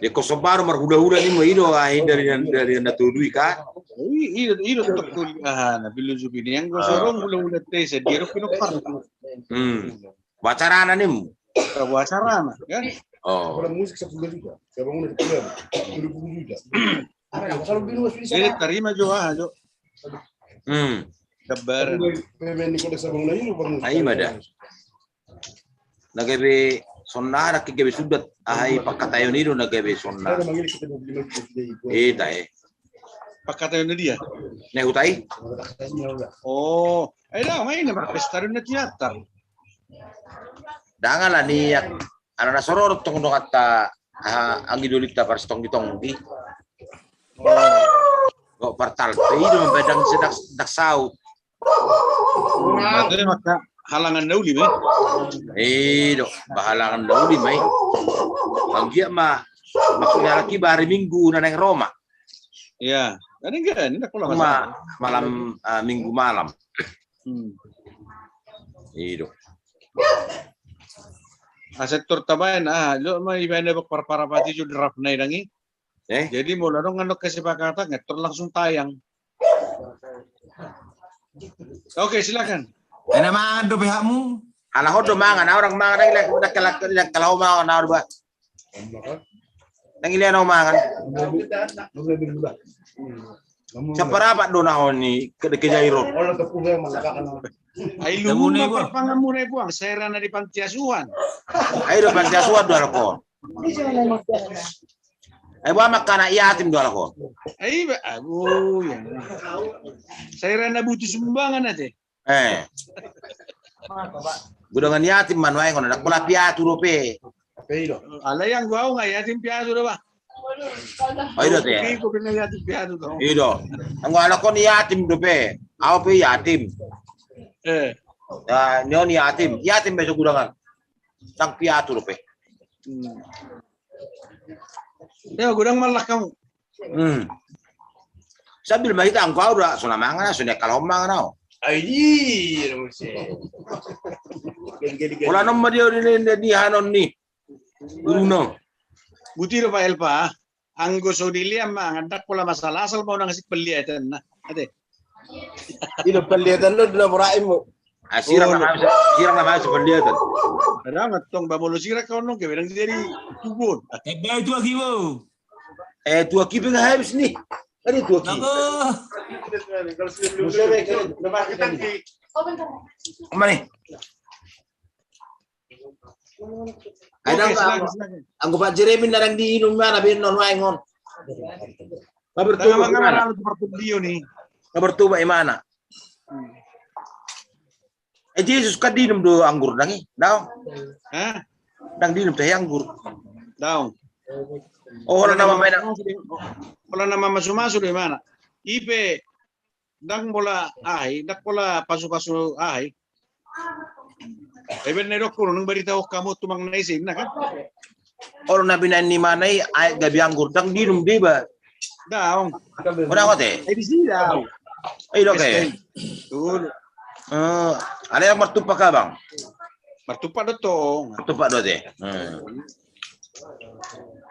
Ingkon sombar marhula-hula ni ma i do, ah, dari, dari na tolu i kan. I do, i do tok tolu, ah, na filosofi ni anggo so adong hula-hulanta i, sadia adong pinomparta. Hmm. Boha carana nim? Boha carana, kan? Oh. Kalau musik sepuluh juta, saya bangun dari kuliah, dua puluh juta. Jadi tarima jo, ah, jo. Hmm. Kabar. Pemain ni kota saya bangun lagi, lu bangun. Ah, i ma da. Na gabe sonna, na gabe sudat, ah, i pangkataion i do na gabe sonna. Ada manggil kita dua puluh lima juta. Eh, tahe. Pangkataion dia? Na huta i? Oh, eh, da, main na marpesta do na tiatar. Ndang ala ni, ala na so ro do tong donganta, ah, anggi dolikta parsitonggi-tonggi. Oh. Kok partalpe i do memang ndang, ndang saut. Mate maka halangan na uli ma i. I do, ba halangan na uli ma i. Anggiat ma, maksudna lagi ba hari Minggu na naeng ro ma. Iya, tadi enggak, ini aku lama ma-, malam, ah, Minggu malam. Hmm. I do. Ah, sektor tabaen, ah, lo ma ibaen bak parparapati jo di rap na i ndang i. Eh? Jadi molo adong annon kesepakatan, ngetor langsung tayang. Oke, silakan. Enak mangan dope hakmu. Ala ho do mangan, orang mangan lagi, lagi, lagi, lagi, lagi, kalau mangan, orang ba. Nang ilian ho mangan. Saparapat do na ho ni, ke, ke Jairot. Ai lu ma parpanganmuna i, buang, sai ra na di panti asuhan. Ai do panti asuhan do alako. Ai boha mangkanak yatim do alako. Ai ba, agu, ya. Sai ra na butuh sumbangan ate. Eh. Gudangan yatim ma nuaeng on, ndang pola piatu dope. Alai anggo au nga yatim piatu do ba. Oh, i do ate. Iko pina yatim piatu do. I do. Anggo alako ni yatim dope. Au pe yatim. Eh. Ya, ni on yatim. Yatim be so gudangan. Ndang piatu dope. Hmm. Ya, godang mallak hamu. Hmm. Sambil ma hita anggo au da, so na mangan, so na kalahon mangan au. Ai di, muse. Pola non ma dia di, di, di hanon ni. Guru no. Buti do Pak Elpa. Anggo so dilean mangan, ndang pola masalah, asal ma unang asing paliatan na. Ate. I do paliatan do na boraim mo. Ah, sirang na habis, sirang na habis paliatan. Ndang, antong ba molo sirang kau nong ke, ndang jadi tubon. Eh, ba itu lagi mo. Eh, tu aki pe nga habis ni. Ada tu aki. Apa? Mana ni? Ai ndang, silakan, silakan. Anggo Pak Jeremy na ndang diinum mana be non waeng on. Kabar tu mana? Kabar tu ba imana. Eh, Jesus kan diinum do anggur ndang i, daong. Hah? Ndang diinum tahe anggur. Daong. Oh, holan nama main. Holan nama masu-masu do imana. Ipe ndang pola aha i, ndang pola pasu-pasu aha i. Ebe na didok ho nang barita ho hamu tumang na ise na kan. Olo na binaen ni imana i aek gabe anggur ndang diinum deba. Daong. Udah kote. Ai di sida. Ai do ke. Betul. Eh, ada yang martumpak abang. Martumpak do tong. Martumpak do te. Hmm.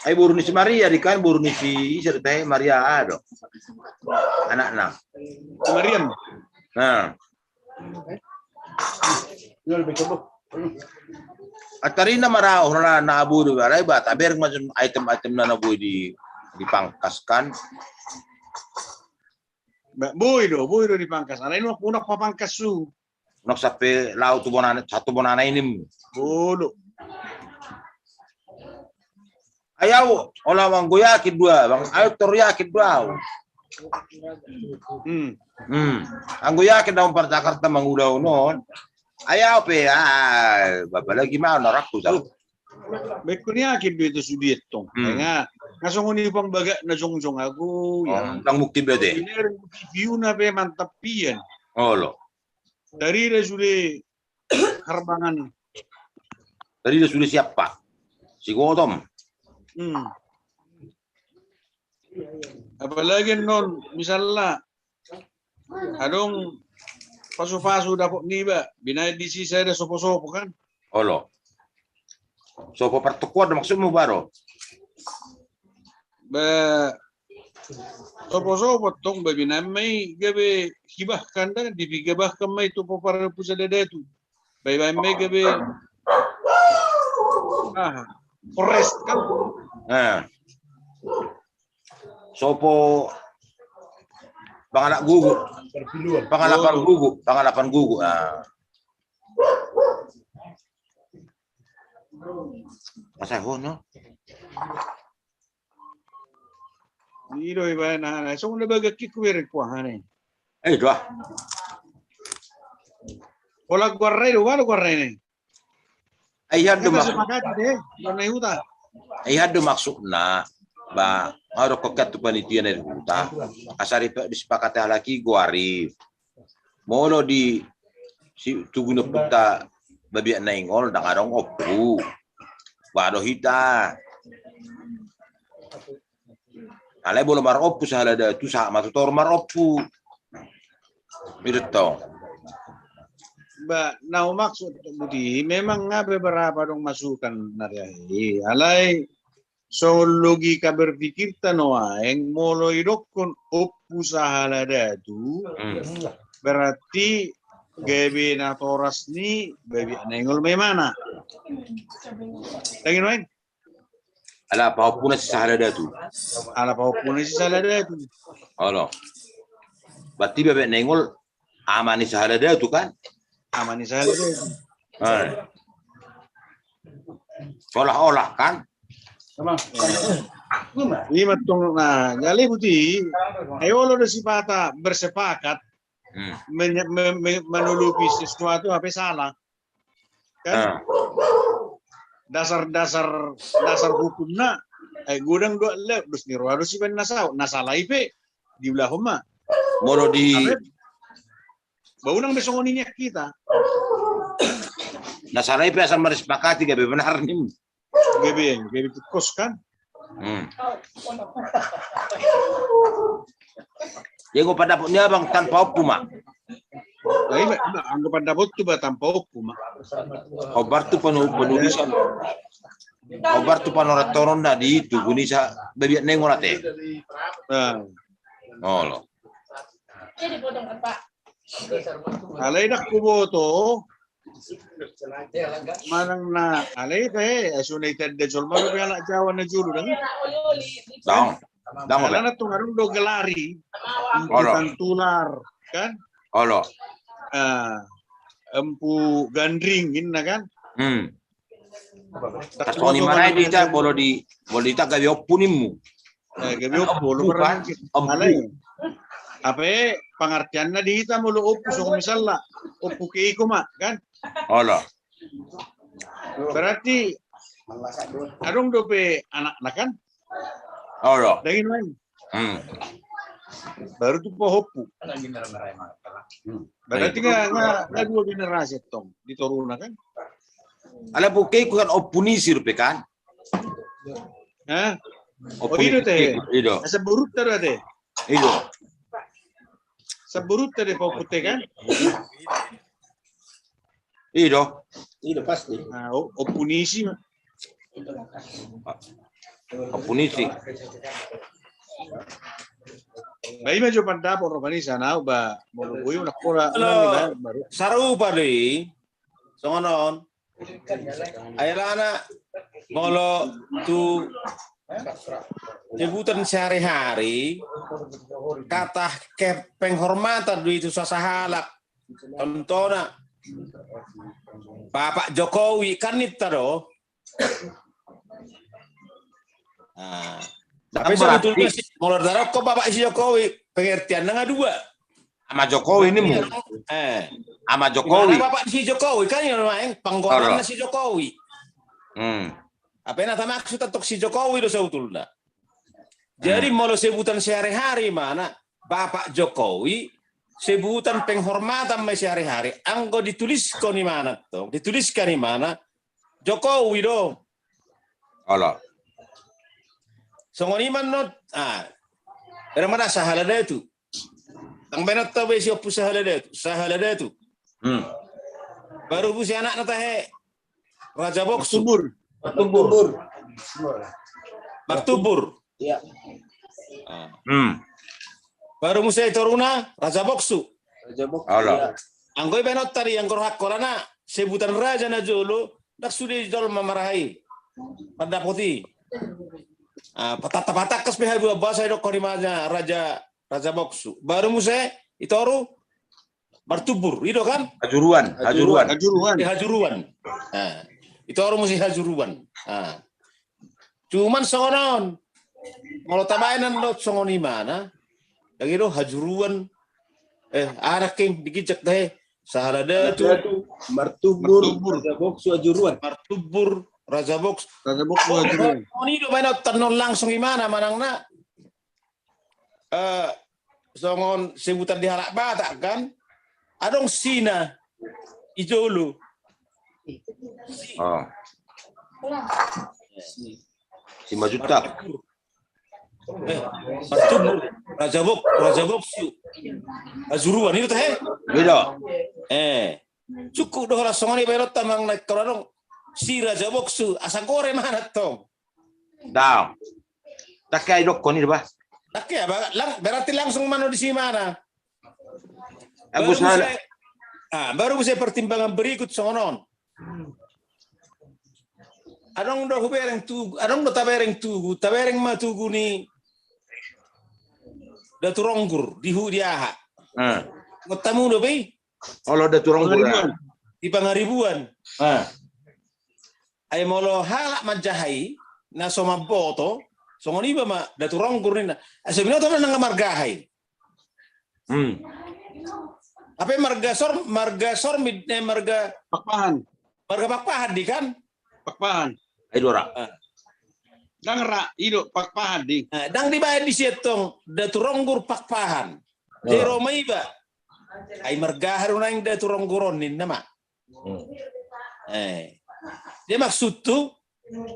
Ai boru ni si Maria di kan, boru ni si, ise do te, Maria do. Anakna. Si Mariam. Nah. Atarina mara, oh, na, na boi do, alai ba tabereng ma item-item na, na boi di, di pangkas kan. Ba, boi do, boi do di pangkas. Alai unang, unang papangkas su. Unang sampe laho tu bona, satu bona na inim. Bolo. Ai au, olo, anggo yakin do au, bang, au tor yakin do au. Hmm. Hmm. Anggo yakin do au par Jakarta mangulahon on. Ai au pe, ah, apalagi ma na rakku tau. Baen hon i, yakin do ito sude tong. Hmm. Nga, nga songon i pang bagak na jongjong ago, ya. Oh, ndang mungkin be ate. Binereng T V-na pe mantap pian. Olo. Tarida sude harbangan. Tarida sude siapa? Si Gotom. Hmm. Apalagi non misalna adong pasu-pasu dapot niba, binaen disi sada sopo-sopo kan? Olo. Sopo partokuan do maksudmu, Baro? Ba, sopo-sopo tong ba binaen ma i gabe hibahkan da, dipigabahkan ma i tu pomparan Ompu Sahala Datu. Ba ibaen ma i gabe, ah, forest kan? Eh. Sopo pangalap gugu. Pangalap gugu, pangalap gugu. Ah. Masa ho no? I do ibaen aha, songon na bagak i kubereng kuahane. Eh, do ah. Pola goarna i do, mana goarna i? Ai hando maksud, ai hando maksudna, ba, nga dokkon kan tu panitia na di huta, asa disepakati halak i goar i. Molo di si, tugu ni ompunta Babiat Naingol, ndang adong ompu. Ba do hita. Alai molo marompu Sahala Datu, sahat ma tu toru marompu. I do tong. Ba, na humaksud, Buti, memang nga beberapa adong masukan na ria i. Alai songon logika berpikirta nuaeng, molo idokkon Ompu Sahala Datu, hmm, berarti gabe natoras ni Babiat Naingol ma imana. Dang i nuaeng? Ala pahompuna si Sahala Datu. Ala pahompuna si Sahala Datu. Olo. Berarti Babiat Naingol ama ni Sahala Datu kan? Ama ni Sahala Datu. Eh. Olah-olah kan? Ima tong, nah, jadi Buti, ai olo do sipata bersepakat, hmm, menye-, me-, me-, menutupi sesuatu hape salah. Kan? Ah. Dasar-dasar, dasar hukumna, ai godang do, le, dos ni roha do sibaen na saut, na sala i pe diulahon ma. Molo di, ba unang be songon i nian hita. Na sala i pe asal marsepakati gabe benar nim. Gabe, gabe tikkos kan? Hmm. Jadi anggo pandapot ni abang tanpa ompu ma. Nah, ima, ima, anggo pandapot tu ba tanpa ompu ma. Hombar tu panu-, panulisan. Hombar tu panorat-toron na di tugu ni sa Babiat Naingol ate. Nah. Olo. Alai ndang huboto manang na, alai pe, eh, so na itanda jolma dope halak Jawa na jolo dang. Dang. Dang, alana tong adong do gelar i. Empu Tantular, kan? Olo. Ah, Empu Gandring, inna kan? Hmm. Songon i ma na di hita, molo di, molo di hita gabe ompu nimmu. Eh, gabe ompu, ompu kan? Ompu. Alai. Hape pengertianna di hita molo ompu songon misalna Ompu Keiko ma, kan? Olo. Berarti adong dope anakna kan? Olo. Dang i nuaeng. Hmm. Baru tu pahompu. Hmm. Berarti nga, nga, nga dua generasi tong di toruna kan? Ala Ompu Keiko kan Ompu Nisi dope kan? Hah? Ompu Nisi. Oh, i do ate. I do. Asa burut ta do ate. I do. Saburut ta do pahompu ate kan? I do. I do pasti. Nah, o-, Ompu Nisi ma. Ompu Nisi. Ba ima jo pandapot rupani sana, ba molo boi unang pola, unang, baru. Sarupa do i. Songon on. Ai alana molo tu kehidupan sehari-hari, kata ke-, penghormatan do i tu sasahalak. Contohna Bapak Jokowi kan ninta do. Nah, tapi sebetulna si, molo tadokkon Bapak si Jokowi, pengertianna nga dua. Ama Jokowi nimmu. Eh. Ama Jokowi. Bapak si Jokowi kan, yang main penggoranna si Jokowi. Hmm. Hape na tamaksud antong si Jokowi do sabotulna. Jadi molo sebutan sehari-hari ma na Bapak Jokowi, sebutan penghormatan ma i sehari-hari. Anggo dituliskon i ma na antong, dituliskan i ma na Jokowi do. Olo. Songon i ma not, ah, era ma da Sahala Datu. Ndang baen on tabo i si Ompu Sahala Datu, Sahala Datu. Hmm. Baru muse anakna tahe Raja Boksu. Martubur. Martubur. Martubur. Iya. Ah. Hmm. Baru muse toruna Raja Boksu. Raja Boksu. Olo. Iya. Anggo i baen on tadi, anggo rohangku alana sebutan raja na jolo ndang sude jolma marahai mandapot i. Ah, patangkas pe haduan basa i dokkon i ma na Raja, Raja Boksu. Baru muse i toru Martubur, i do kan? Hajuruan, Hajuruan. Hajuruan. Hajuruan. Ah. I toru muse Hajuruan. Ah. Cuman songon on, molo tabaen on dohot songon i ma na, lagi do Hajuruan. Eh, anak king diginjak tahe Sahala Datu. Martubur, Martubur. Raja Boksu, Hajuruan. Martubur, Raja Boksu. Raja Boksu, Hajuruan. Songon i do baen on tadi on langsung i ma na manang na eh, songon sebutan di halak Batak kan, adong sina i jolo. Oh. Simanjuntak. Eh, Martubur, Raja Bok, Raja Boksu. Hajuruan i do tahe? Beda. Eh, cukup do holan songon i baen on ta manang na ingkon adong si Raja Boksu, asa gore ma na antong. Dao. Ndang hea didokkon i do bah. Ndang hea, ba-, lang-, berarti langsung ma na disi ma na. Baru muse, ah, baru muse pertimbangan berikut songon on. Adong do hubereng tugu, adong do tabereng tugu, tabereng ma tugu ni Datu Ronggur, di hu-, di aha. Ah. Ngot tamu do be i? Olo, Datu Ronggur. Pangaribuan. Di Pangaribuan. Ah. Ai molo halak manjaha i, na so mamboto, songon iba ma, Datu Ronggur ninna. Ai so binoto ma nang marga aha i. Hmm. Hape marga Sor-, marga Sormit, eh, marga Pakpahan. Marga Pakpahan di kan? Pakpahan. Ai do ra. Ah. Ndang ra, i do Pakpahan di. Ah, ndang dibaen disi antong, Datu Ronggur Pakpahan. Jadi ro ma iba. Ai marga aha do naeng Datu Ronggur on ninna ma. Hmm. Eh. Dia maksudhu,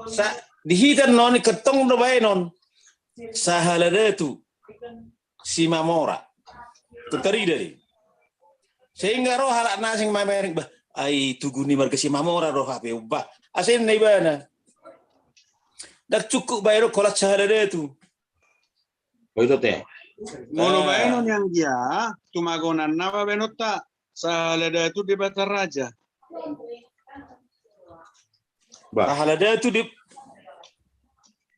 sa-, di hita on i antong do baenon. Sahala Datu Simamora. Tung tarida do i. Sehingga ro halak na asing mamereng, bah, ai tugu ni marga Simamora do hape, bah. Asa ninna ibana. Ndang cukup baen do holan Sahala Datu. Oh, i do te. Molo baenon i anggia, tu magonanna ma baenonta, Sahala Datu Debata Raja. Bah. Sahala Datu Deb-,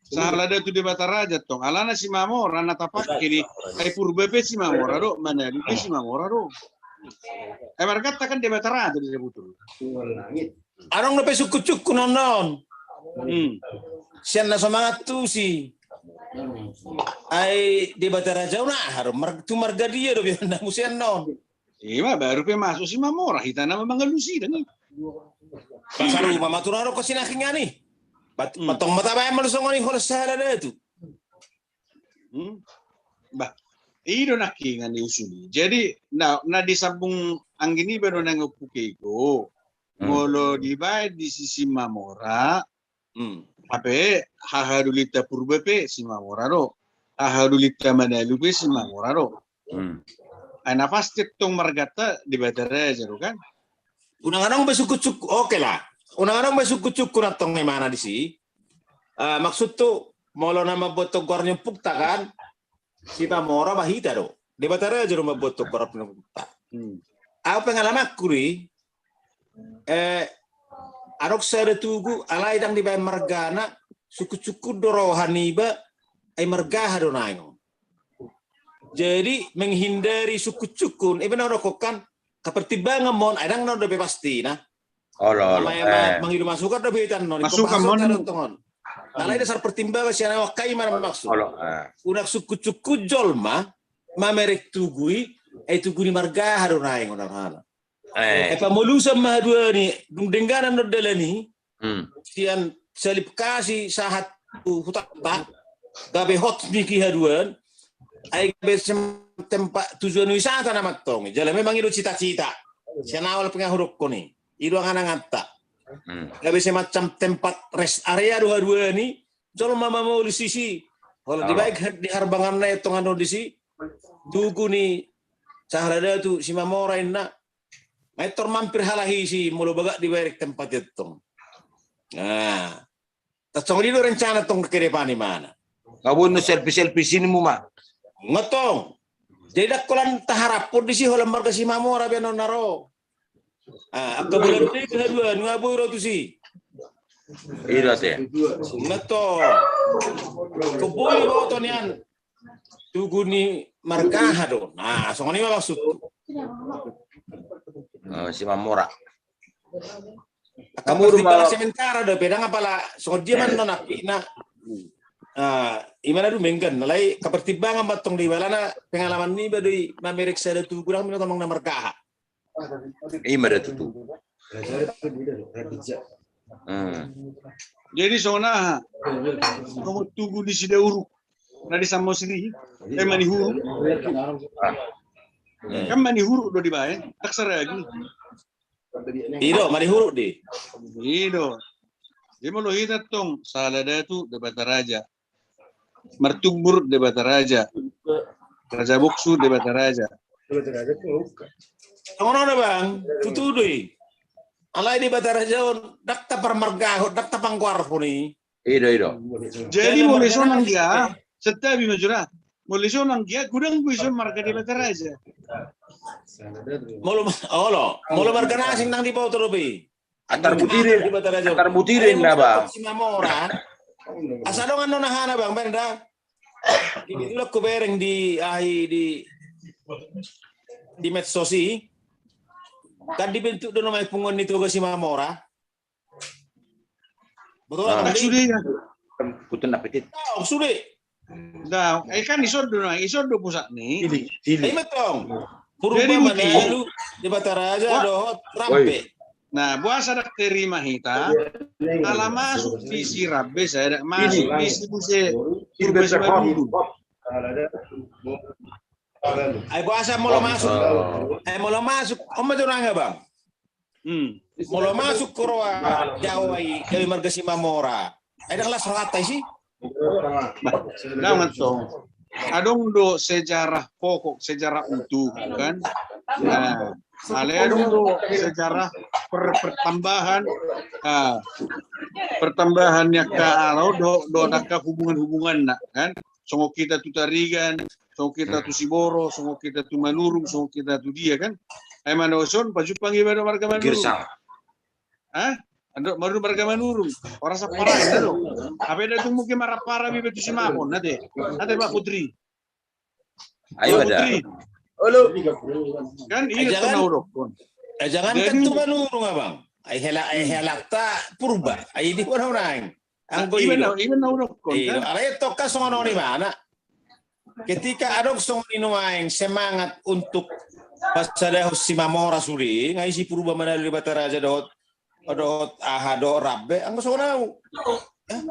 Sahala Datu Debata Raja tong. Alana Simamora na tapake i, ai Purba pe Simamora do, Manalu pe Simamora do. Ai marganta kan Debata Raja di Debata. Adong dope sungkun-sungkun on. Hmm. Sian na so mangantusi. Ai Debata Raja on aha do, mar-, tu marga dia do biasana muse on. Ima baru pe masuk Simamora, hita nama mangalusi dang i. Pasaru ma matura ro ko sinakingan i. Bat-, hmm. Patong mata bae malu songon i holan Sahala Datu. Hmm. Bah, i do nangkiningan ni usul i. Jadi, na, na disambung anggi niba do nang ompung i do. Hmm. Molo dibaen disi Simamora, hmm. Hape, hahadolinta Purba pe Simamora do. Hahadolinta Manalu pe Simamora do. Hmm. Ai na pasti tong marganta Debata Raja do kan. Unang adong be sungkun-sungkun, oke lah. Unang adong be sungkun-sungkun antong imana disi. Ah, maksudhu, molo na mamboan tonggoran ni ompungta kan, Simamora ma hita do. Debata Raja do mamboan tonggoran ni ompungta. Hmm. Au pengalamanku do i, eh, adong sada tugu, alai ndang dibaen margana, sungkun-sungkun do roha niba, ai marga aha do naeng on. Jadi, menghindari sungkun-sungkun, iba na dohonon kan, kepertimbangan ma on, ai ndang na dope pasti na. Olo, olo. Mangido masukan dope hita on. Masukan ma on. Alai dasar pertimbangan sian au angka i ma na maksud. Olo, eh. Unang sungkun-sungkun jolma, mamereng tugu i, ai tugu ni marga aha do naeng on. Eh. Ai pamolusan ma haduan i, dung dengganan do dalan i, hmm. Sian salib kasi sahat tu hutanta, gabe hot ni haduan, ai gabe sem-, tempat tujuan wisata nama antong. Jala memang i do cita-cita. Sian awal pe nga hudokkon i. I do angan-anganta. Hmm. Gabe semacam tempat rest area do haduan i, jolma mamolus disi. Holan dibaen di harbanganna i antong annon disi. Tugu ni sahala datu Simamora inna. Nga i tor mampir halak i disi molo bagak dibaen tempat i antong. Nah. Tarsongon i do rencana antong ke depan imana. Nga boi na selfie-selfie sini mu ma. Nga antong. Jadi ndang holan taharaphon disi holan marga Simamora be annon na ro. Ah, angka bulan dua, nga boi ro tusi. I do ate. Nga antong. Nga boi do boto nian. Tugu ni marga aha do. Nah, songon i ma maksudhu. Oh, Simamora. Angka partimbangan sementara dope, ndang apala songon dia ma annon apikna. Ah, imana dumenggan, alai angka partimbangan ma antong do i, alana pengalaman niba do i mamereng sada tugu, ndang binoto amang na marga aha. Ima da tutu. Hmm. Jadi songon aha? Songon tugu di Sidauruk. Na di Samosir i. Eh, Manihuruk. Ah. Hmm. Kan Manihuruk do dibaen. Taksaragi. I do, Manihuruk di. I do. Jadi molo hita antong, sahala datu Debata Raja. Martumbur Debata Raja. Raja Boksu Debata Raja. Songon on da bang, tutu do i. Alai Debata Raja on, ndang taparmargahon, ndang tapanggoarhon i. I do, i do. Jadi molo i sonang dia, santabi ma jura. Molo i sonang dia, godang do i son marga Debata Raja. Molo, olo, molo marga na asing ndang diboto dope i. Antar butirin, antar butirin na bang. Simamora. Asa dongan nona hana bang, bang da. Kebetulan hubereng di, ahi di, di medsos i. Kan dibentuk do nama punguan ni Toga Simamora. Betul. Sude. Kutun apetit. Oh, sude. Nah, eh, kan ison do na, ison do pusat ni. Ima antong. Jadi Purba, Manalu, Debata Raja dohot Rampe. Nah, boasa ndang terima hita? Ala masuk di si Rampe, sai ndang masuk di si muse Purba Simalungun. Ai boasa molo masuk? Ai molo masuk, on ma jorang abang. Hmm. Molo masuk huroa Jawa i, gabe marga Simamora. Ai ndang las rohanta i si? Bah, ndang antong. Adong do sejarah pokok, sejarah untuk, kan? Nah, alai adong do sejarah per-, pertambahan, ah, pertambahan ni angka alo do, do angka hubungan-hubungan na, kan? Songon hita tu Tarigan, songon hita tu Siboro, songon hita tu Manurung, songon hita tu dia, kan? Ai manaoson pajumpang iba do marga Manurung. Hah? Ando marga Manurung. Ora sapara do. Apa da tung mungkin marapara iba tu Simapon, nate. Nate Pak Putri. Ayo ada. Putri. Halo. Kan i do na hudokkon. Eh, jangan kan tu Manurung abang. Ai hela, ai helakta Purba. Ai di mana naeng. Anggo i do. Iba na hudokkon, kan? Alai tongka songon on imana. Ketika adong songon i nuaeng semangat untuk pasadahon Simamora sude, nga i si Purba, Manalu, Debata Raja dohot, dohot aha, dohot Rampe, anggo songon au. Eh?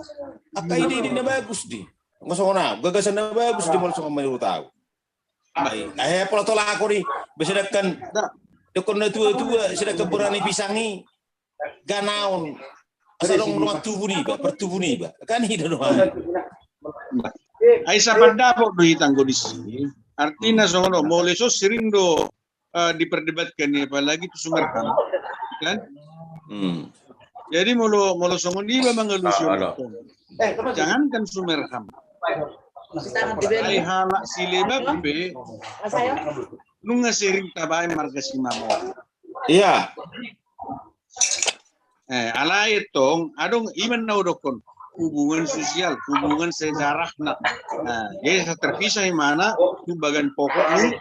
Angka ide-ide na bagus di. Anggo songon au, gagasan na bagus di molo songon menurut au. Ai, ai pola tolak au di, be sedangkan, sedangkan na tua-tua, sedangkan berani pisang i. Ganaon. Asa dong dongan tubu niba, partubu niba. Kan i do dongan. Ai sapandapot do hita anggo disi. Artina songon on, molo i son sering do, eh, diperdebatkan i, apalagi tu Sumerham. Kan? Hmm. Jadi molo, molo songon iba mangalusi on. Jangankan Sumerham. Ai halak Sileban pe. Nunga sering tabaen marga Simamora. Iya. Eh, alai tong, adong iman na hudokkon hubungan sosial, hubungan sejarahna. Nah, jadi terpisah imana, tu bagan pokok ni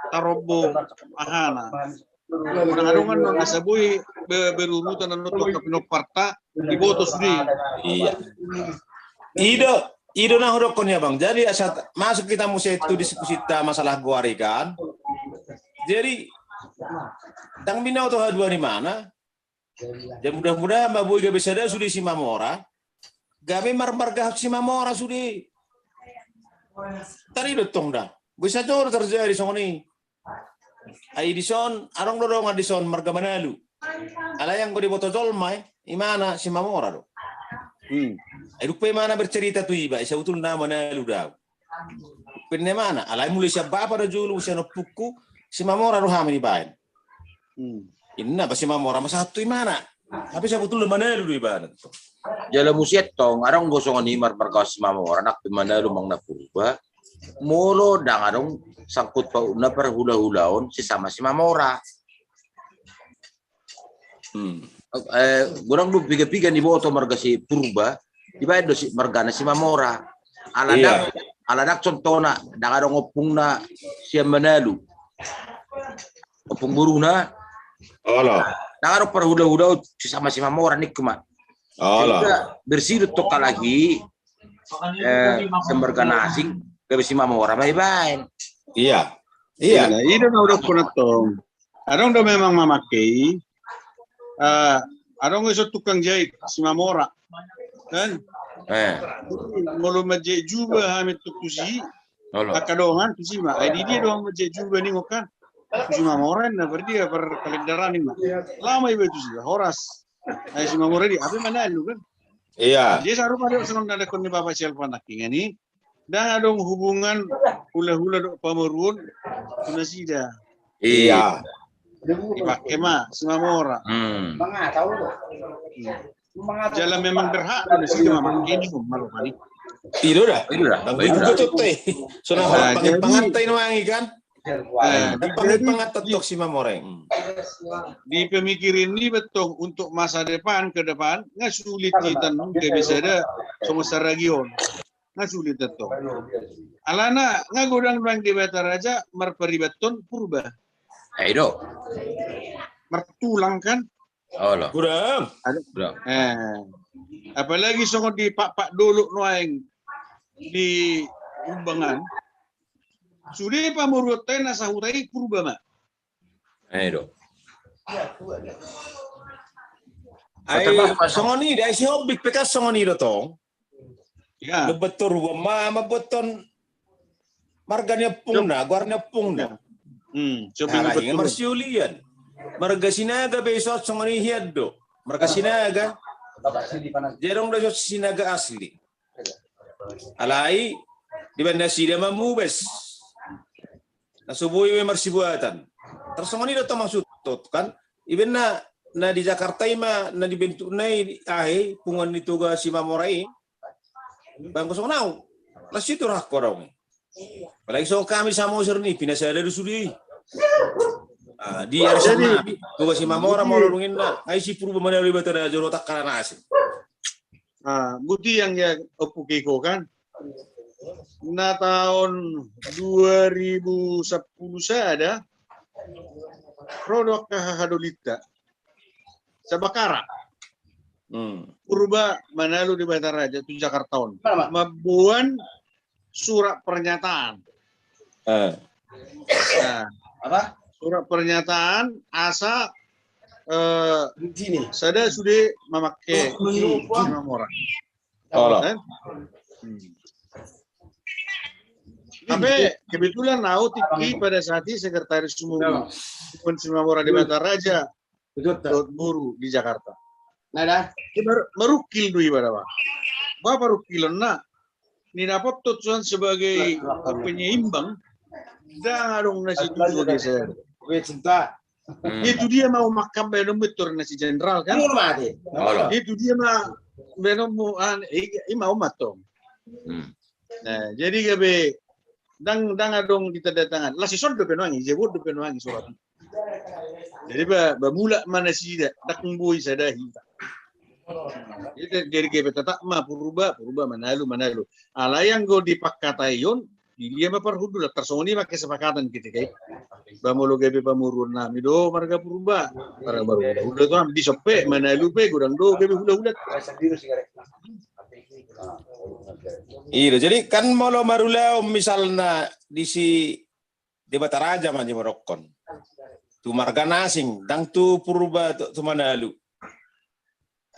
tarombo ahana. Adong-adongan non asa boi be-, berurutan non tu angka pinomparta, diboto sude. Iya. I do, i do na hudokkon i abang. Jadi asa masuk hita muse tu diskusinta masalah goar i kan. Jadi, ndang binoto haduan imana. Ya mudah-mudahan ma boi gabe sada sude Simamora. gabe marmarga Simamora sude. Tadi do tong da. Bisa jo terjadi songon i. Ai dison, adong do dongan dison marga Manalu. Alai anggo diboto jolma i, imana Simamora do. Hmm. Ai dung pe imana bercerita tu iba, i sabutulna Manalu do au. Penne imana, alai mulai sian bapa do jolo, sian ompungku, Simamora do hami nibaen. Hmm. Inna ba Simamora ma sahat tu imana. Tapi sabutulna Manalu do ibana. Jala muse tong, adong do songon i marmarga Simamora, nang pe Manalu manang na Purba. Molo ndang adong sangkut pautna parhulahulaon sesama Simamora. Hmm. Eh, godang do piga-piga niboto marga si Purba, dibaen do si margana Simamora. Ala ndang, ala ndang contohna, ndang adong ompungna sian Manalu. Ompung boruna. Olo. Ndang adong parhulahulaon sesama Simamora, ningku ma. Olo. Sehingga bersih do tong halak i, eh, sian marga na asing, gabe Simamora ma ibaen. Iya. Iya. Nah, i do na hudokkon antong. Adong do memang mamangke i. Ah, adong do ison tukang jait Simamora. Kan? Eh. Molo manjait juba hami tu tusi. Olo. Angka dongan tusi ma. Ai di dia dongan manjait juba ninna kan. Tusi Simamora na pardia parkalendaran ninna. Laho ma iba tusi, horas. Ai Simamora di, hape Manalu kan. Iya. Jadi sarupa do songon na didokkon ni Bapak Sialpa nangkin i. Ndang adong hubungan hulahula dohot pamoruon tu nasida. Iya. Dipake ma Simamora. Hmm. Jala memang berhak do nasida mamake ninna, marupani. I do da. I do da. Ndang boi juga totte. Sonang pangit-pangit i nuaeng i kan. Eh, dapat jadi, pangkat di, tok Simamora. Hmm. Di pemikiran ni betul untuk masa depan, ke depan, nga sulit hita nunga bisa ada songon saregion. Nga sulit betul. Alana, nga godang bang di Bataraja, marparibaton Purba. Ai do. Martulang kan? Olo. Godang. Godang. Eh, apalagi songon di pak-pak dolok nuaeng di Umbangan. Sude pamoruonta na sahuta i Purba ma. Ai do. Ai songon i da, ai si hobbit pe kan songon i do tong. Ya. Lebet Purba ma, ma beton marga ni ompungna, goar ni ompungna. Hmm, coba. Nah, marsiulian. Marga Sinaga be ison songon i hian do. Marga Sinaga. Jadi adong do ison Sinaga asli. Alai dibaen nasida ma Mubes. Na so boi be marsibuatan. Tarsongon i do tong maksudta kan. Ibaen na, na di Jakarta i ma na dibentukna i ahe punguan ni Toga Simamora i. Bang kosong nau. Las itu rah kodong. Apalagi songon hami Samosir ni pinasada do sude i. Ah, di arisan nami Toga Simamora molo dung inna. Ai si Purba Manalu Bataraja do tangkaran asing. Ah, boti yang ya ompung Kiko kan. Na tahun dua ribu sepuluh sada ro do angka hahadolinta. Sabakara. Hmm. Purba Manalu di Bataraja tu Jakarta on. Mamboan surat pernyataan. Eh. Nah, apa? Surat pernyataan asa eh, sada sude mamake Simamora. Olo. Eh? Hmm. Tapi kebetulan au tingki pada saat i sekretaris umum Simamora di Bataraja. Betul, betul. Dohot boru di Jakarta. Nah, dah. Dia mar-, marungkil do iba da, Bang. Bapa rungkilon na. Ni dapoton suan sebagai penyeimbang. Ndang adong na setuju dia. Dia tu dia mau makan baenon betul nasi jenderal kan. Dia tu dia ma baenon mu an, i mau matong. Hmm. Nah, jadi gabe ndang, ndang adong di tanda tangan. Las ison dope nuaeng i, jebot dope nuaeng i surat. Jadi ba, ba mulak ma nasida, ndang boi sada hita. Jadi, jadi gabe tetap ma Purba, Purba, Manalu, Manalu. Alai anggo di pangkataion, di dia ma parhundul, tarsongon i ma kesepakatan ketika i. Ba molo gabe pamoruon nami do marga Purba, marga Purba. Udah tu am, di sope, Manalu pe, godang do gabe hulahula. Iya, jadi kan molo marulaon misalna di si Debata Raja ma jolo dokkon. Tu marga na asing, ndang tu Purba, tu, tu Manalu.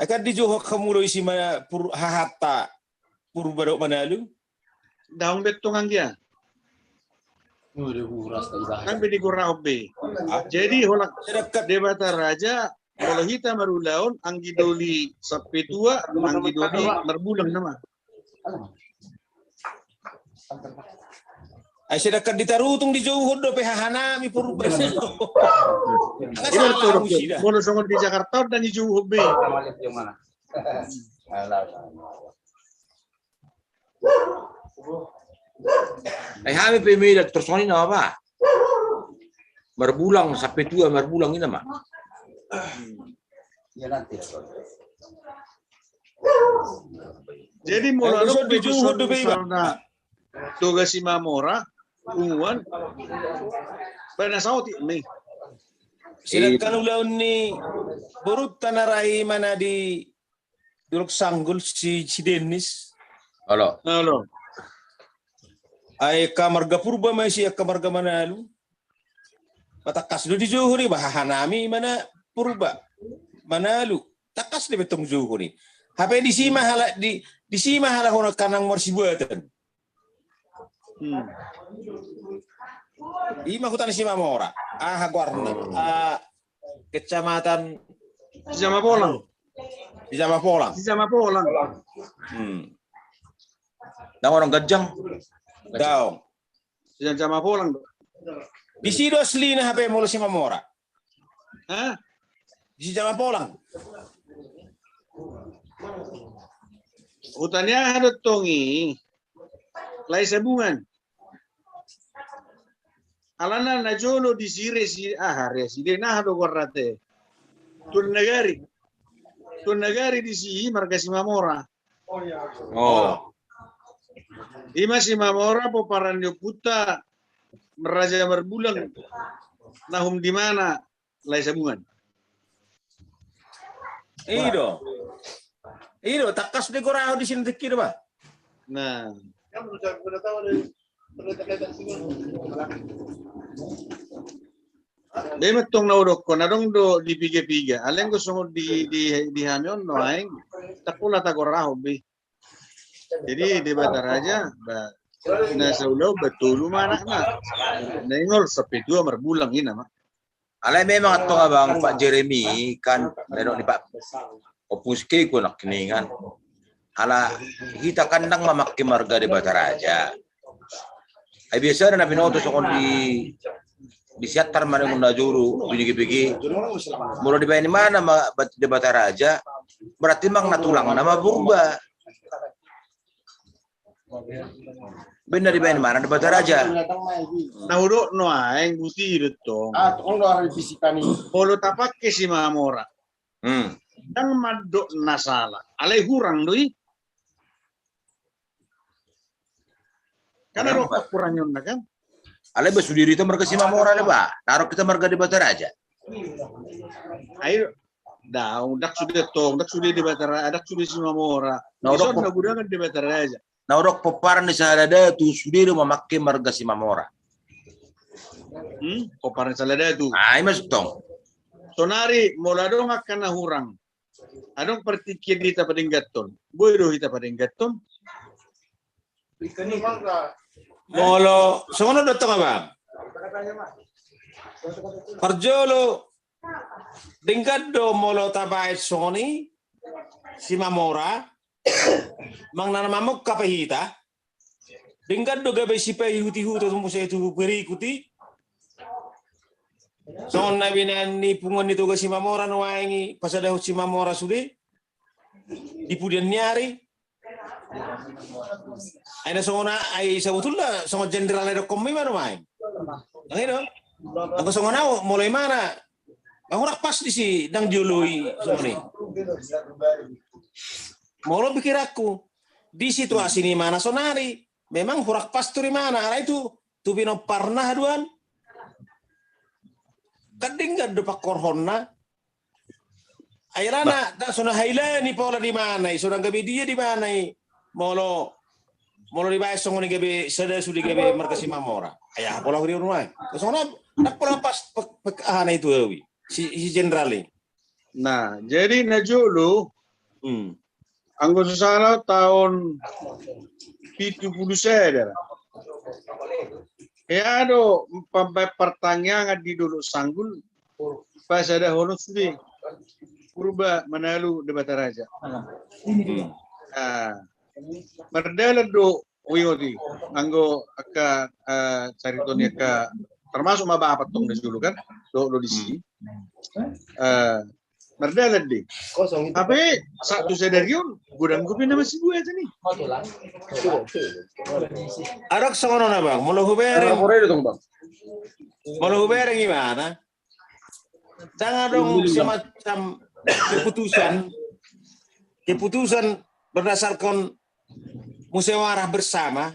Ai kan dijouhon hamu do isi ma pur hahanta Purba dohot Manalu. Daong be tong anggia. Nang be digorahon be. Jadi holan Debata Raja, molo hita marulaon, anggi doli sampe tua, anggi doli marbulang nama. Ai sedangkan di Tarutung dijouhon dope hahanami Purba. Molo songon di Jakarta on dang dijouhon be. Ai hami pe mida tor songon i nama ba. Marbulang sampe tua marbulang i nama. Jadi molo adong pe dijouhon dope iba. Toga Simamora, punguan. Pada saotik me. Sedangkan ulaon ni borunta na rahi mana di Dolok Sanggul si, si Dennis. Halo. Halo. Ai angka marga Purba ma isi angka marga Manalu. Patangkas do dijouhon i ba hahanami mana Purba. Manalu. Tangkas do be tong dijouhon i. Hape disi ma hala di, disi ma hala hona kanang marsibuatan. Hmm. Ima huta ni Simamora. Aha goarna? Ah, kecamatan Sijamapolang. Sijamapolang. Sijamapolang. Hmm. Dang orang Gajang. Daong. Sijamapolang. Disi do aslina hape molo Simamora. Hah? Di Sijamapolang. Huta ni aha do tong i? Lae Sabungan. Alana najolo disi resi aha resi de naha do goarna te. Tuan Nagari. Tuan Nagari disi marga Simamora. Oh. Ima Simamora pomparan ni ompunta Raja Marbulang. Nahum di mana Lae Sabungan. I do. I do, tangkas digorahon disi na tingki do ba. Nah. Be ma tong na hudokkon adong do di piga-piga. Alai anggo songon di, di, di hami on nuaeng, ndang pola tagorahon be. Jadi Debata Raja ba, na saulaon ba tolu ma anakna. Na ingol sampe tua marbulang i nama. Alai memang antong abang Pak Jeremy kan, na didok ni Pak Ompung Sikeku anak Kiningan. Ala hita kan ndang mamangke marga Debata Raja. Ai biasana na binoto songon di, di Siantar ma ninna jolo, di G P G. Molo dibaen imana ma Debata Raja, berarti mang na tulangna ma Purba. Baen na dibaen imana Debata Raja. Na hudok nuaeng buti do tong. Molo tapangke Simamora. Hmm. Ndang mandok na sala. Alai hurang do i. Kan adong hurangna kan. Alai ba sude do hita marga Simamora le ba. Taruh hita marga Debata Raja. Ayo. Ndang, ndang sude tong, ndang sude Debata Raja, ndang sude Simamora. Na hudok pomparan ni Sahala Datu sude do mamangke marga Simamora. Hmm? Pomparan ni Sahala Datu. Ai maksud tong. Sonari molo adong angka na hurang. Adong partingkian di hita padenggathon. Boi do hita padenggathon. Molo songon on do tong abang. Parjolo denggan do molo tabaen songon i Simamora. Mang na mamungka pe hita. Denggan do gabe sipaihut-ihut tu muse tu berikut i. Songon na binaen ni punguan ni Toga Simamora nuaeng i pasadahon Simamora sude. Di pudian ni ari. Ai na songon ai sabotulna songon jenderal na dokkon mi ma nuaeng. Anggo songon au molo imana. Ndang hurang pas disi ndang dioloi songon i. Molo pikiranku di situasi ni imana sonari memang hurang pas tu imana alai tu, tu pinomparna haduan. Kan denggan do pangkorhonna. Ai alana ndang songon hailan i pola di imana i songon gabe dia di imana i. Molo, molo dibaen songon i gabe sada sude gabe marga Simamora. Ai aha pola hurion nuaeng. Songon ndang pola pas ahana i tu au i. Si, si jenderal i. Nah, jadi na jolo Hmm. Anggo so sala taon pitu pulu sada ra. Ia do pambaen partangiangan di Dolok Sanggul, pasadahonon sude Purba Manalu Debata Raja. Hmm. Ah, mardalan do, uingot i, anggo angka, eh, carito ni angka, termasuk ma bapa tong na jolo kan, do, do disi. Hmm. Eh, mardalan do i. Kosong itu. Tapi sahat tu sadari on godang dope na masibuatan i. Adong songon on, Abang, molo hubereng. Molo hubereng ibana, ndang adong semacam keputusan, keputusan berdasarkan musyawarah bersama,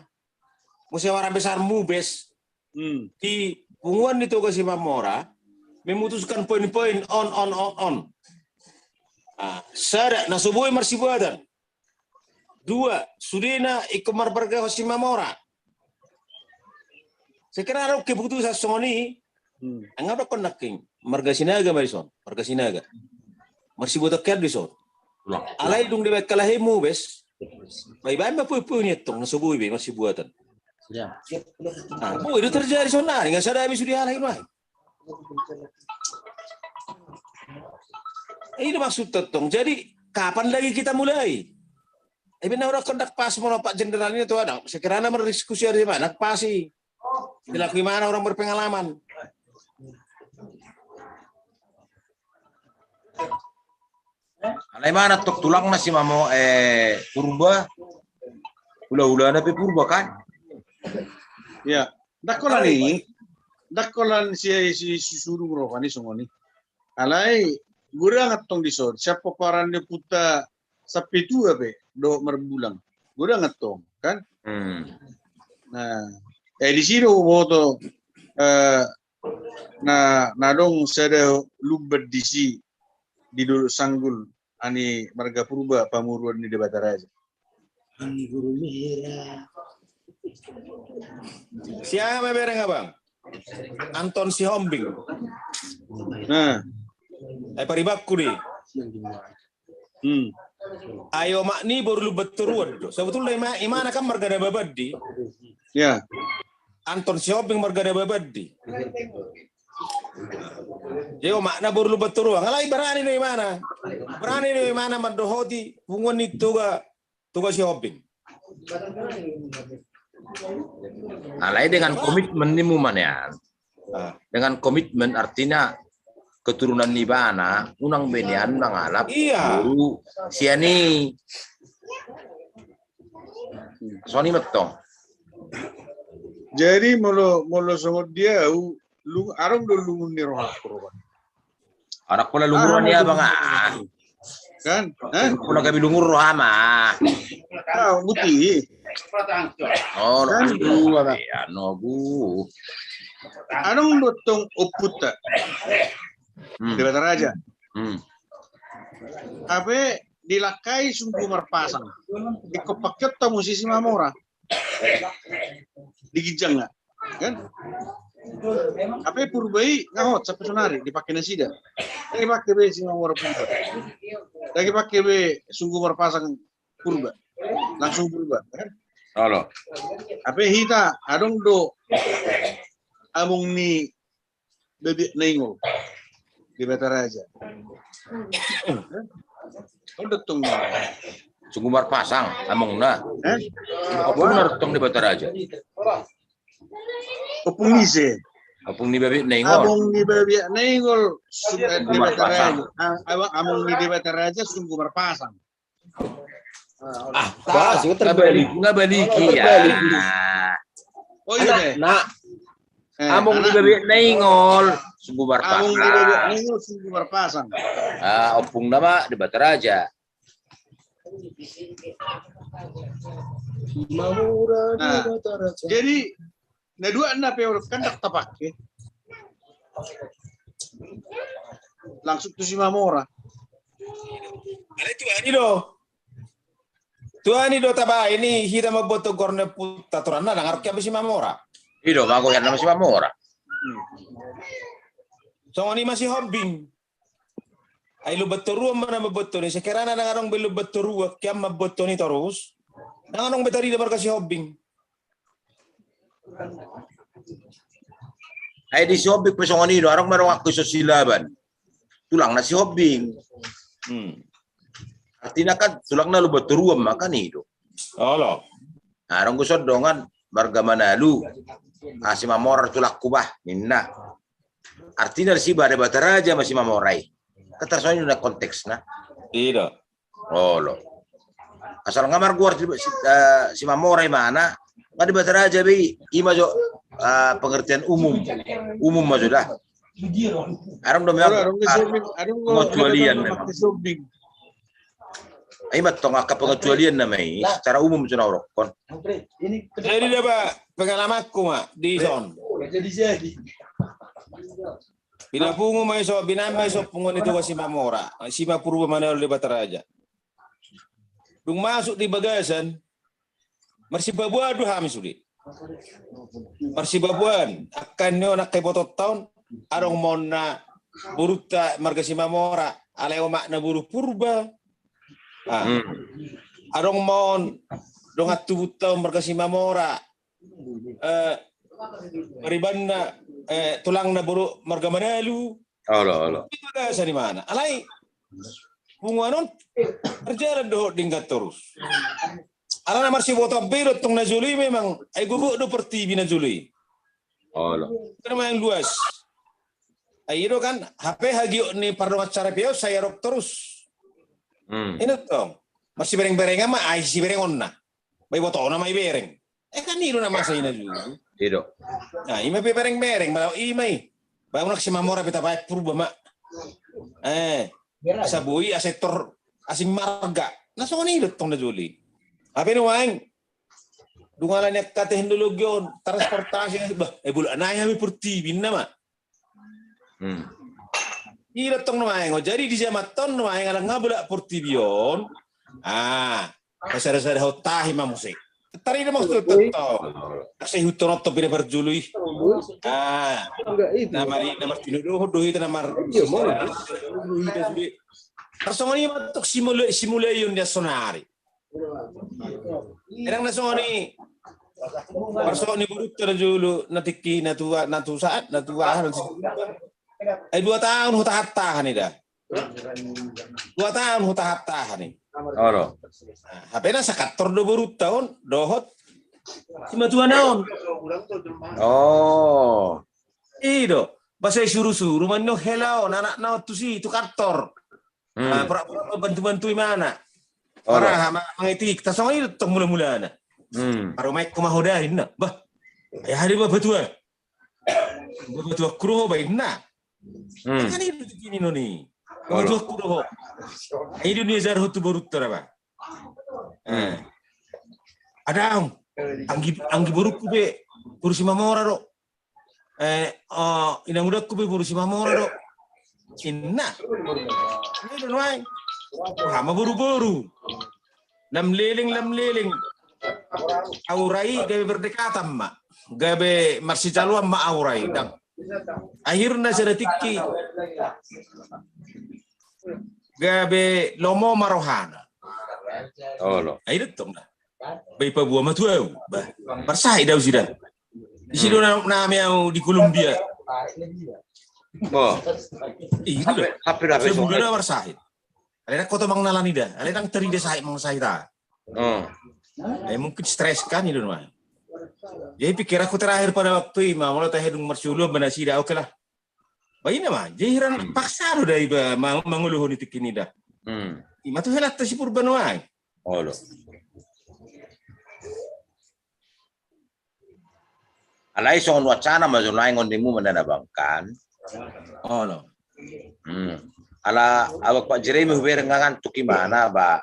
musyawarah besar Mubes, hmm, di punguan ni Toga Simamora memutuskan poin-poin on, on, on, on. Ah, sada, na so boi marsibuatan. Dua, sudena ingkon marmarga Simamora. Sekira adong keputusan songon i, hmm, ndang dohonon nangkin marga Sinaga ma dison, marga Sinaga. Marsibuatan hian dison. Alai dung dibaen halak i Mubes, baen ma poin-poin i tong, na so boi be marsibuatan. Ya. Ah, boi do terjadi saonari, nga sada be sude halak i nuaeng. I do maksudta tong. Jadi kapan lagi kita mulai? Ai pe na hudok ndang pas molo Pak Jenderal i tu anak. Sekirana mardiskusi ari ma, ndang pas i. Dilakui ma na orang berpengalaman. Alai ma na tong tulangna Simamora, eh, Purba. Hula-hulana pe Purba kan? Iya. Ndang holan i, ndang holan si, si, si sudung roha ni songon i. Alai godang antong dison, sian pomparan ni ompunta Sampetua pe dohot Marbulang. Godang antong kan? Hmm. Nah, eh, disi do huboto, eh, na, na adong sada lumban disi di Dolok Sanggul, ani marga Purba, pamoruon ni Debata Raja. Anggur merah. Sian aha ma bereng, Abang? Anton Sihombing. Nah. Eh, paribanku do i. Hmm. Ai omak ni boru Lumbantoruan do. Sebetulna ima-, imana kan marga Nababan do i. Ya. Anton Sihombing marga Nababan do i. Jadi omakna boru Lumbantoruan. Alai barani do imana. Barani do imana mandohoti punguan ni Toga, Toga Sihombing. Alai dengan komitmen ni mu ma nian. Ah. Dengan komitmen, artina keturunan ni ibana, unang be nian mangalap. Iya. Boru sian i. Songon i ma tong. Jadi molo, molo songon dia, u, lung-, adong do lungun ni roha. Anak pola lungun roha ni abang, ah. Kan? Hah? Pola gabe lungun roha ma. Ah, muti. Oh, kan? Anu, abu. Adong do tong ompunta. Hmm. Debata Raja. Hmm. Hape dilangkai Sunggu Marpasang. Ingkon pakeonta muse Simamora. Di ginjangna. Kan? Hape Purba i nga hot sampe sonari dipake nasida. Ndang dipake be Simamora Purba. Ndang dipake be Sunggu Marpasang Purba. Langsung Purba, kan? Olo. Hape hita adong do among ni Babiat Naingol. Debata Raja. Kan? On do tong. Sunggu Marpasang amongna. Eh? Ompungna do tong Debata Raja. Ompung ni ise? Ompung ni Babiat Naingol. Among ni Babiat Naingol, Sunggu Marpasang. Debata Raja. Ah, among ni Debata Raja Sunggu Marpasang. Ah, pas, nga balik, nga balik, iya. Oh, iya. Nah, among ni Babiat Naingol, Sunggu Marpasang. Among ni Babiat Naingol, Sunggu Marpasang. Ah, ompungna ma Debata Raja. Nah, jadi na dua na pe on kan ndang tapake. Langsung tu Simamora. Alai tuani do. Tuani do tabaen i hita mamboto gorna puta toranna ndang arok ia be Simamora. I do, mago ia nama Simamora. Hmm. Songon i ma Sihombing. Ai Lumban Toruan ma na mamboto ni, sekirana ndang adong be Lumban Toruan, kian mamboto ni torus. Ndang adong be tarida marga Sihombing. Ai di Sihombing pe songon i do, adong ma donganku Silaban. Tulangna Sihombing. Hmm. Artina kan tulangna Lumban Toruan ma kan i do. Olo. Nah, adong do songon dongan marga Manalu. Ah, Simamora tulangku bah, ninna. Artina disi bah Debata Raja ma Simamora i. Kan tarsongon i do na konteksna. I do. Olo. Asal nga margoar si, si, eh, Simamora imana, nga Debata Raja be i, ima jo, eh, pengertian umum. Umum ma jo da. Adong do memang, adong, adong, pengecualian memang. Ima tong angka pengecualian nama i, secara umum jo na hurokkon. Jadi dia ba pengalamanku ma di son. Jadi jadi. Binapungu ma i so, binama i so punguan ni Toga Simamora. Sima Purba Manalu Debata Raja. Dung masuk di bagasan, marsibaboan do hami sude. Marsibaboan, angka ni on angka ibotonta on, adong ma on na borunta marga Simamora, alai omakna boru Purba. Ah. Hmm. Adong ma on dongan tubunta on marga Simamora. Eh, paribanna, eh, tulangna boru marga Manalu. Olo, olo. Di bagasan imana. Alai punguan on marjalan dohot denggan torus. Alana marsibotoan be do tong na jolo i memang, ai gogok do portibi na jolo i. Olo. Kan memang luas. Ai i do kan, hape hagiot ni pardongan saripeon sai adong torus. Hmm. I do tong. Marsibereng-berengan ma, ai siberengonna. Ba ibotona ma ibereng. Eh, kan i do na masa i na jolo. I do. Nah, ima pe bereng-bereng, ba ima i. Ba unang Simamora pe tabaen Purba ma. Eh, asa boi, asa tor, asing marga. Na songon i do tong na jolo i. Hape nuaeng, dung ala ni angka teknologi on, transportasi, bah, eh, bolak nai hami portibi ninna ma. Hmm. I do tong nuaeng on. Jadi di jaman on nuaeng ala nga bolak portibi on. Ah, pasada-sadahon tahi ma muse. Tarida maksud tong. Sai huton on tong pina parjolo i. Ah, na mari, na martinodohon do hita na mar. Tarsongon i ma tong simulai, simulai on di sonari. Ndang na songon i. Parsongon ni borunta na jolo, na tingki, na tua, na tu saat, na tua, na tu. Eh, dua taon hutahan-tahan i da. Dua taon hutahan-tahan i. Olo. Nah, hape na sakantor do borunta on, dohot simatuana on. Oh. I do. Ba sai suru-suru ma ninna on hela on, anakna on tusi, tu kantor. Hmm. Ah, pura-pura bantu-bantu imana. Olo. Paraha, ma-, mangitik, tarsongon i do tong mula-mulana. Hmm. Parumaenku ma ho da ninna. Bah, ai aha do ba patua. Ba patuaku do ho ba ninna. Hmm. Kan i do tingki ni on i. Ba patuaku do ho. I do niajarhon tu borunta da ba. Hmm. Eh. Adong. Anggi, anggi borungku pe boru Simamora do. Eh, oh, inangudanku pe boru Simamora do. Ninna. Ninna do nuaeng. Aha ma boru-boru. Lam leleng, lam leleng. Ahu ra i gabe berdekatan ma. Gabe marsijaloan ma ahu ra i, ndang. Akhirna sada tingki gabe lomo ma rohana. Olo. Ai do tong da. Ba ipaboa ma tu ahu. Bah, marsahit do ahu sida. Disi do na, nami ahu di Kolombia. Bo. I do. Hape, hape, hape. Sebulan marsahit. Alai ndang ho mangalani da. Alai ndang tarida sahit, mansahit aha. Hmm. Eh, mungkin stres kan i do nuaeng. Jadi pikiranku terakhir pada waktu i ma, molo tahe dung marsioloan ba nasida, oke lah. Ba i na ma, jadi heran, hmm, paksa do da iba ma-, mangoluhon i tingki ni da. Hmm. I ma tu helanta si Purba nuaeng. Olo. Alai songon wacana ma jo nuaeng on, ninmu ma na bangkan. Olo. Hmm. Ala abang Pak Jeremy hubereng ngantuk imana ba.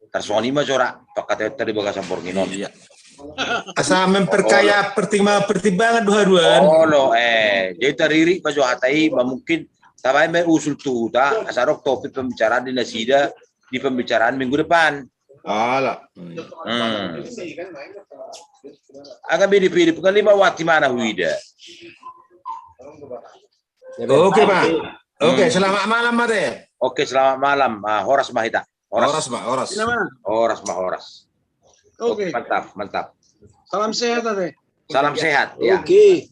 Tarsongon i ma jo ra, pangkataion ta di bagasan borngin on. Iya. Asa memperkaya pertimbangan-pertimbangan do haduan. Olo, eh, jadi taririt ma jo hata i, ma mungkin tabaen ma usul tu huta, asa adong topik pembicaraan di nasida, di pembicaraan minggu depan. Ala. Hmm. Agak beda-beda, bukan lima wati mana huida. Oke, Pak. Oke, hmm, selamat malam, Mate. Oke, selamat malam. Ah, horas ma hita. Horas. Horas ma, horas. Horas ma, horas. Oke, mantap, mantap. Salam sehat, Ate. Salam sehat, ya. Oke.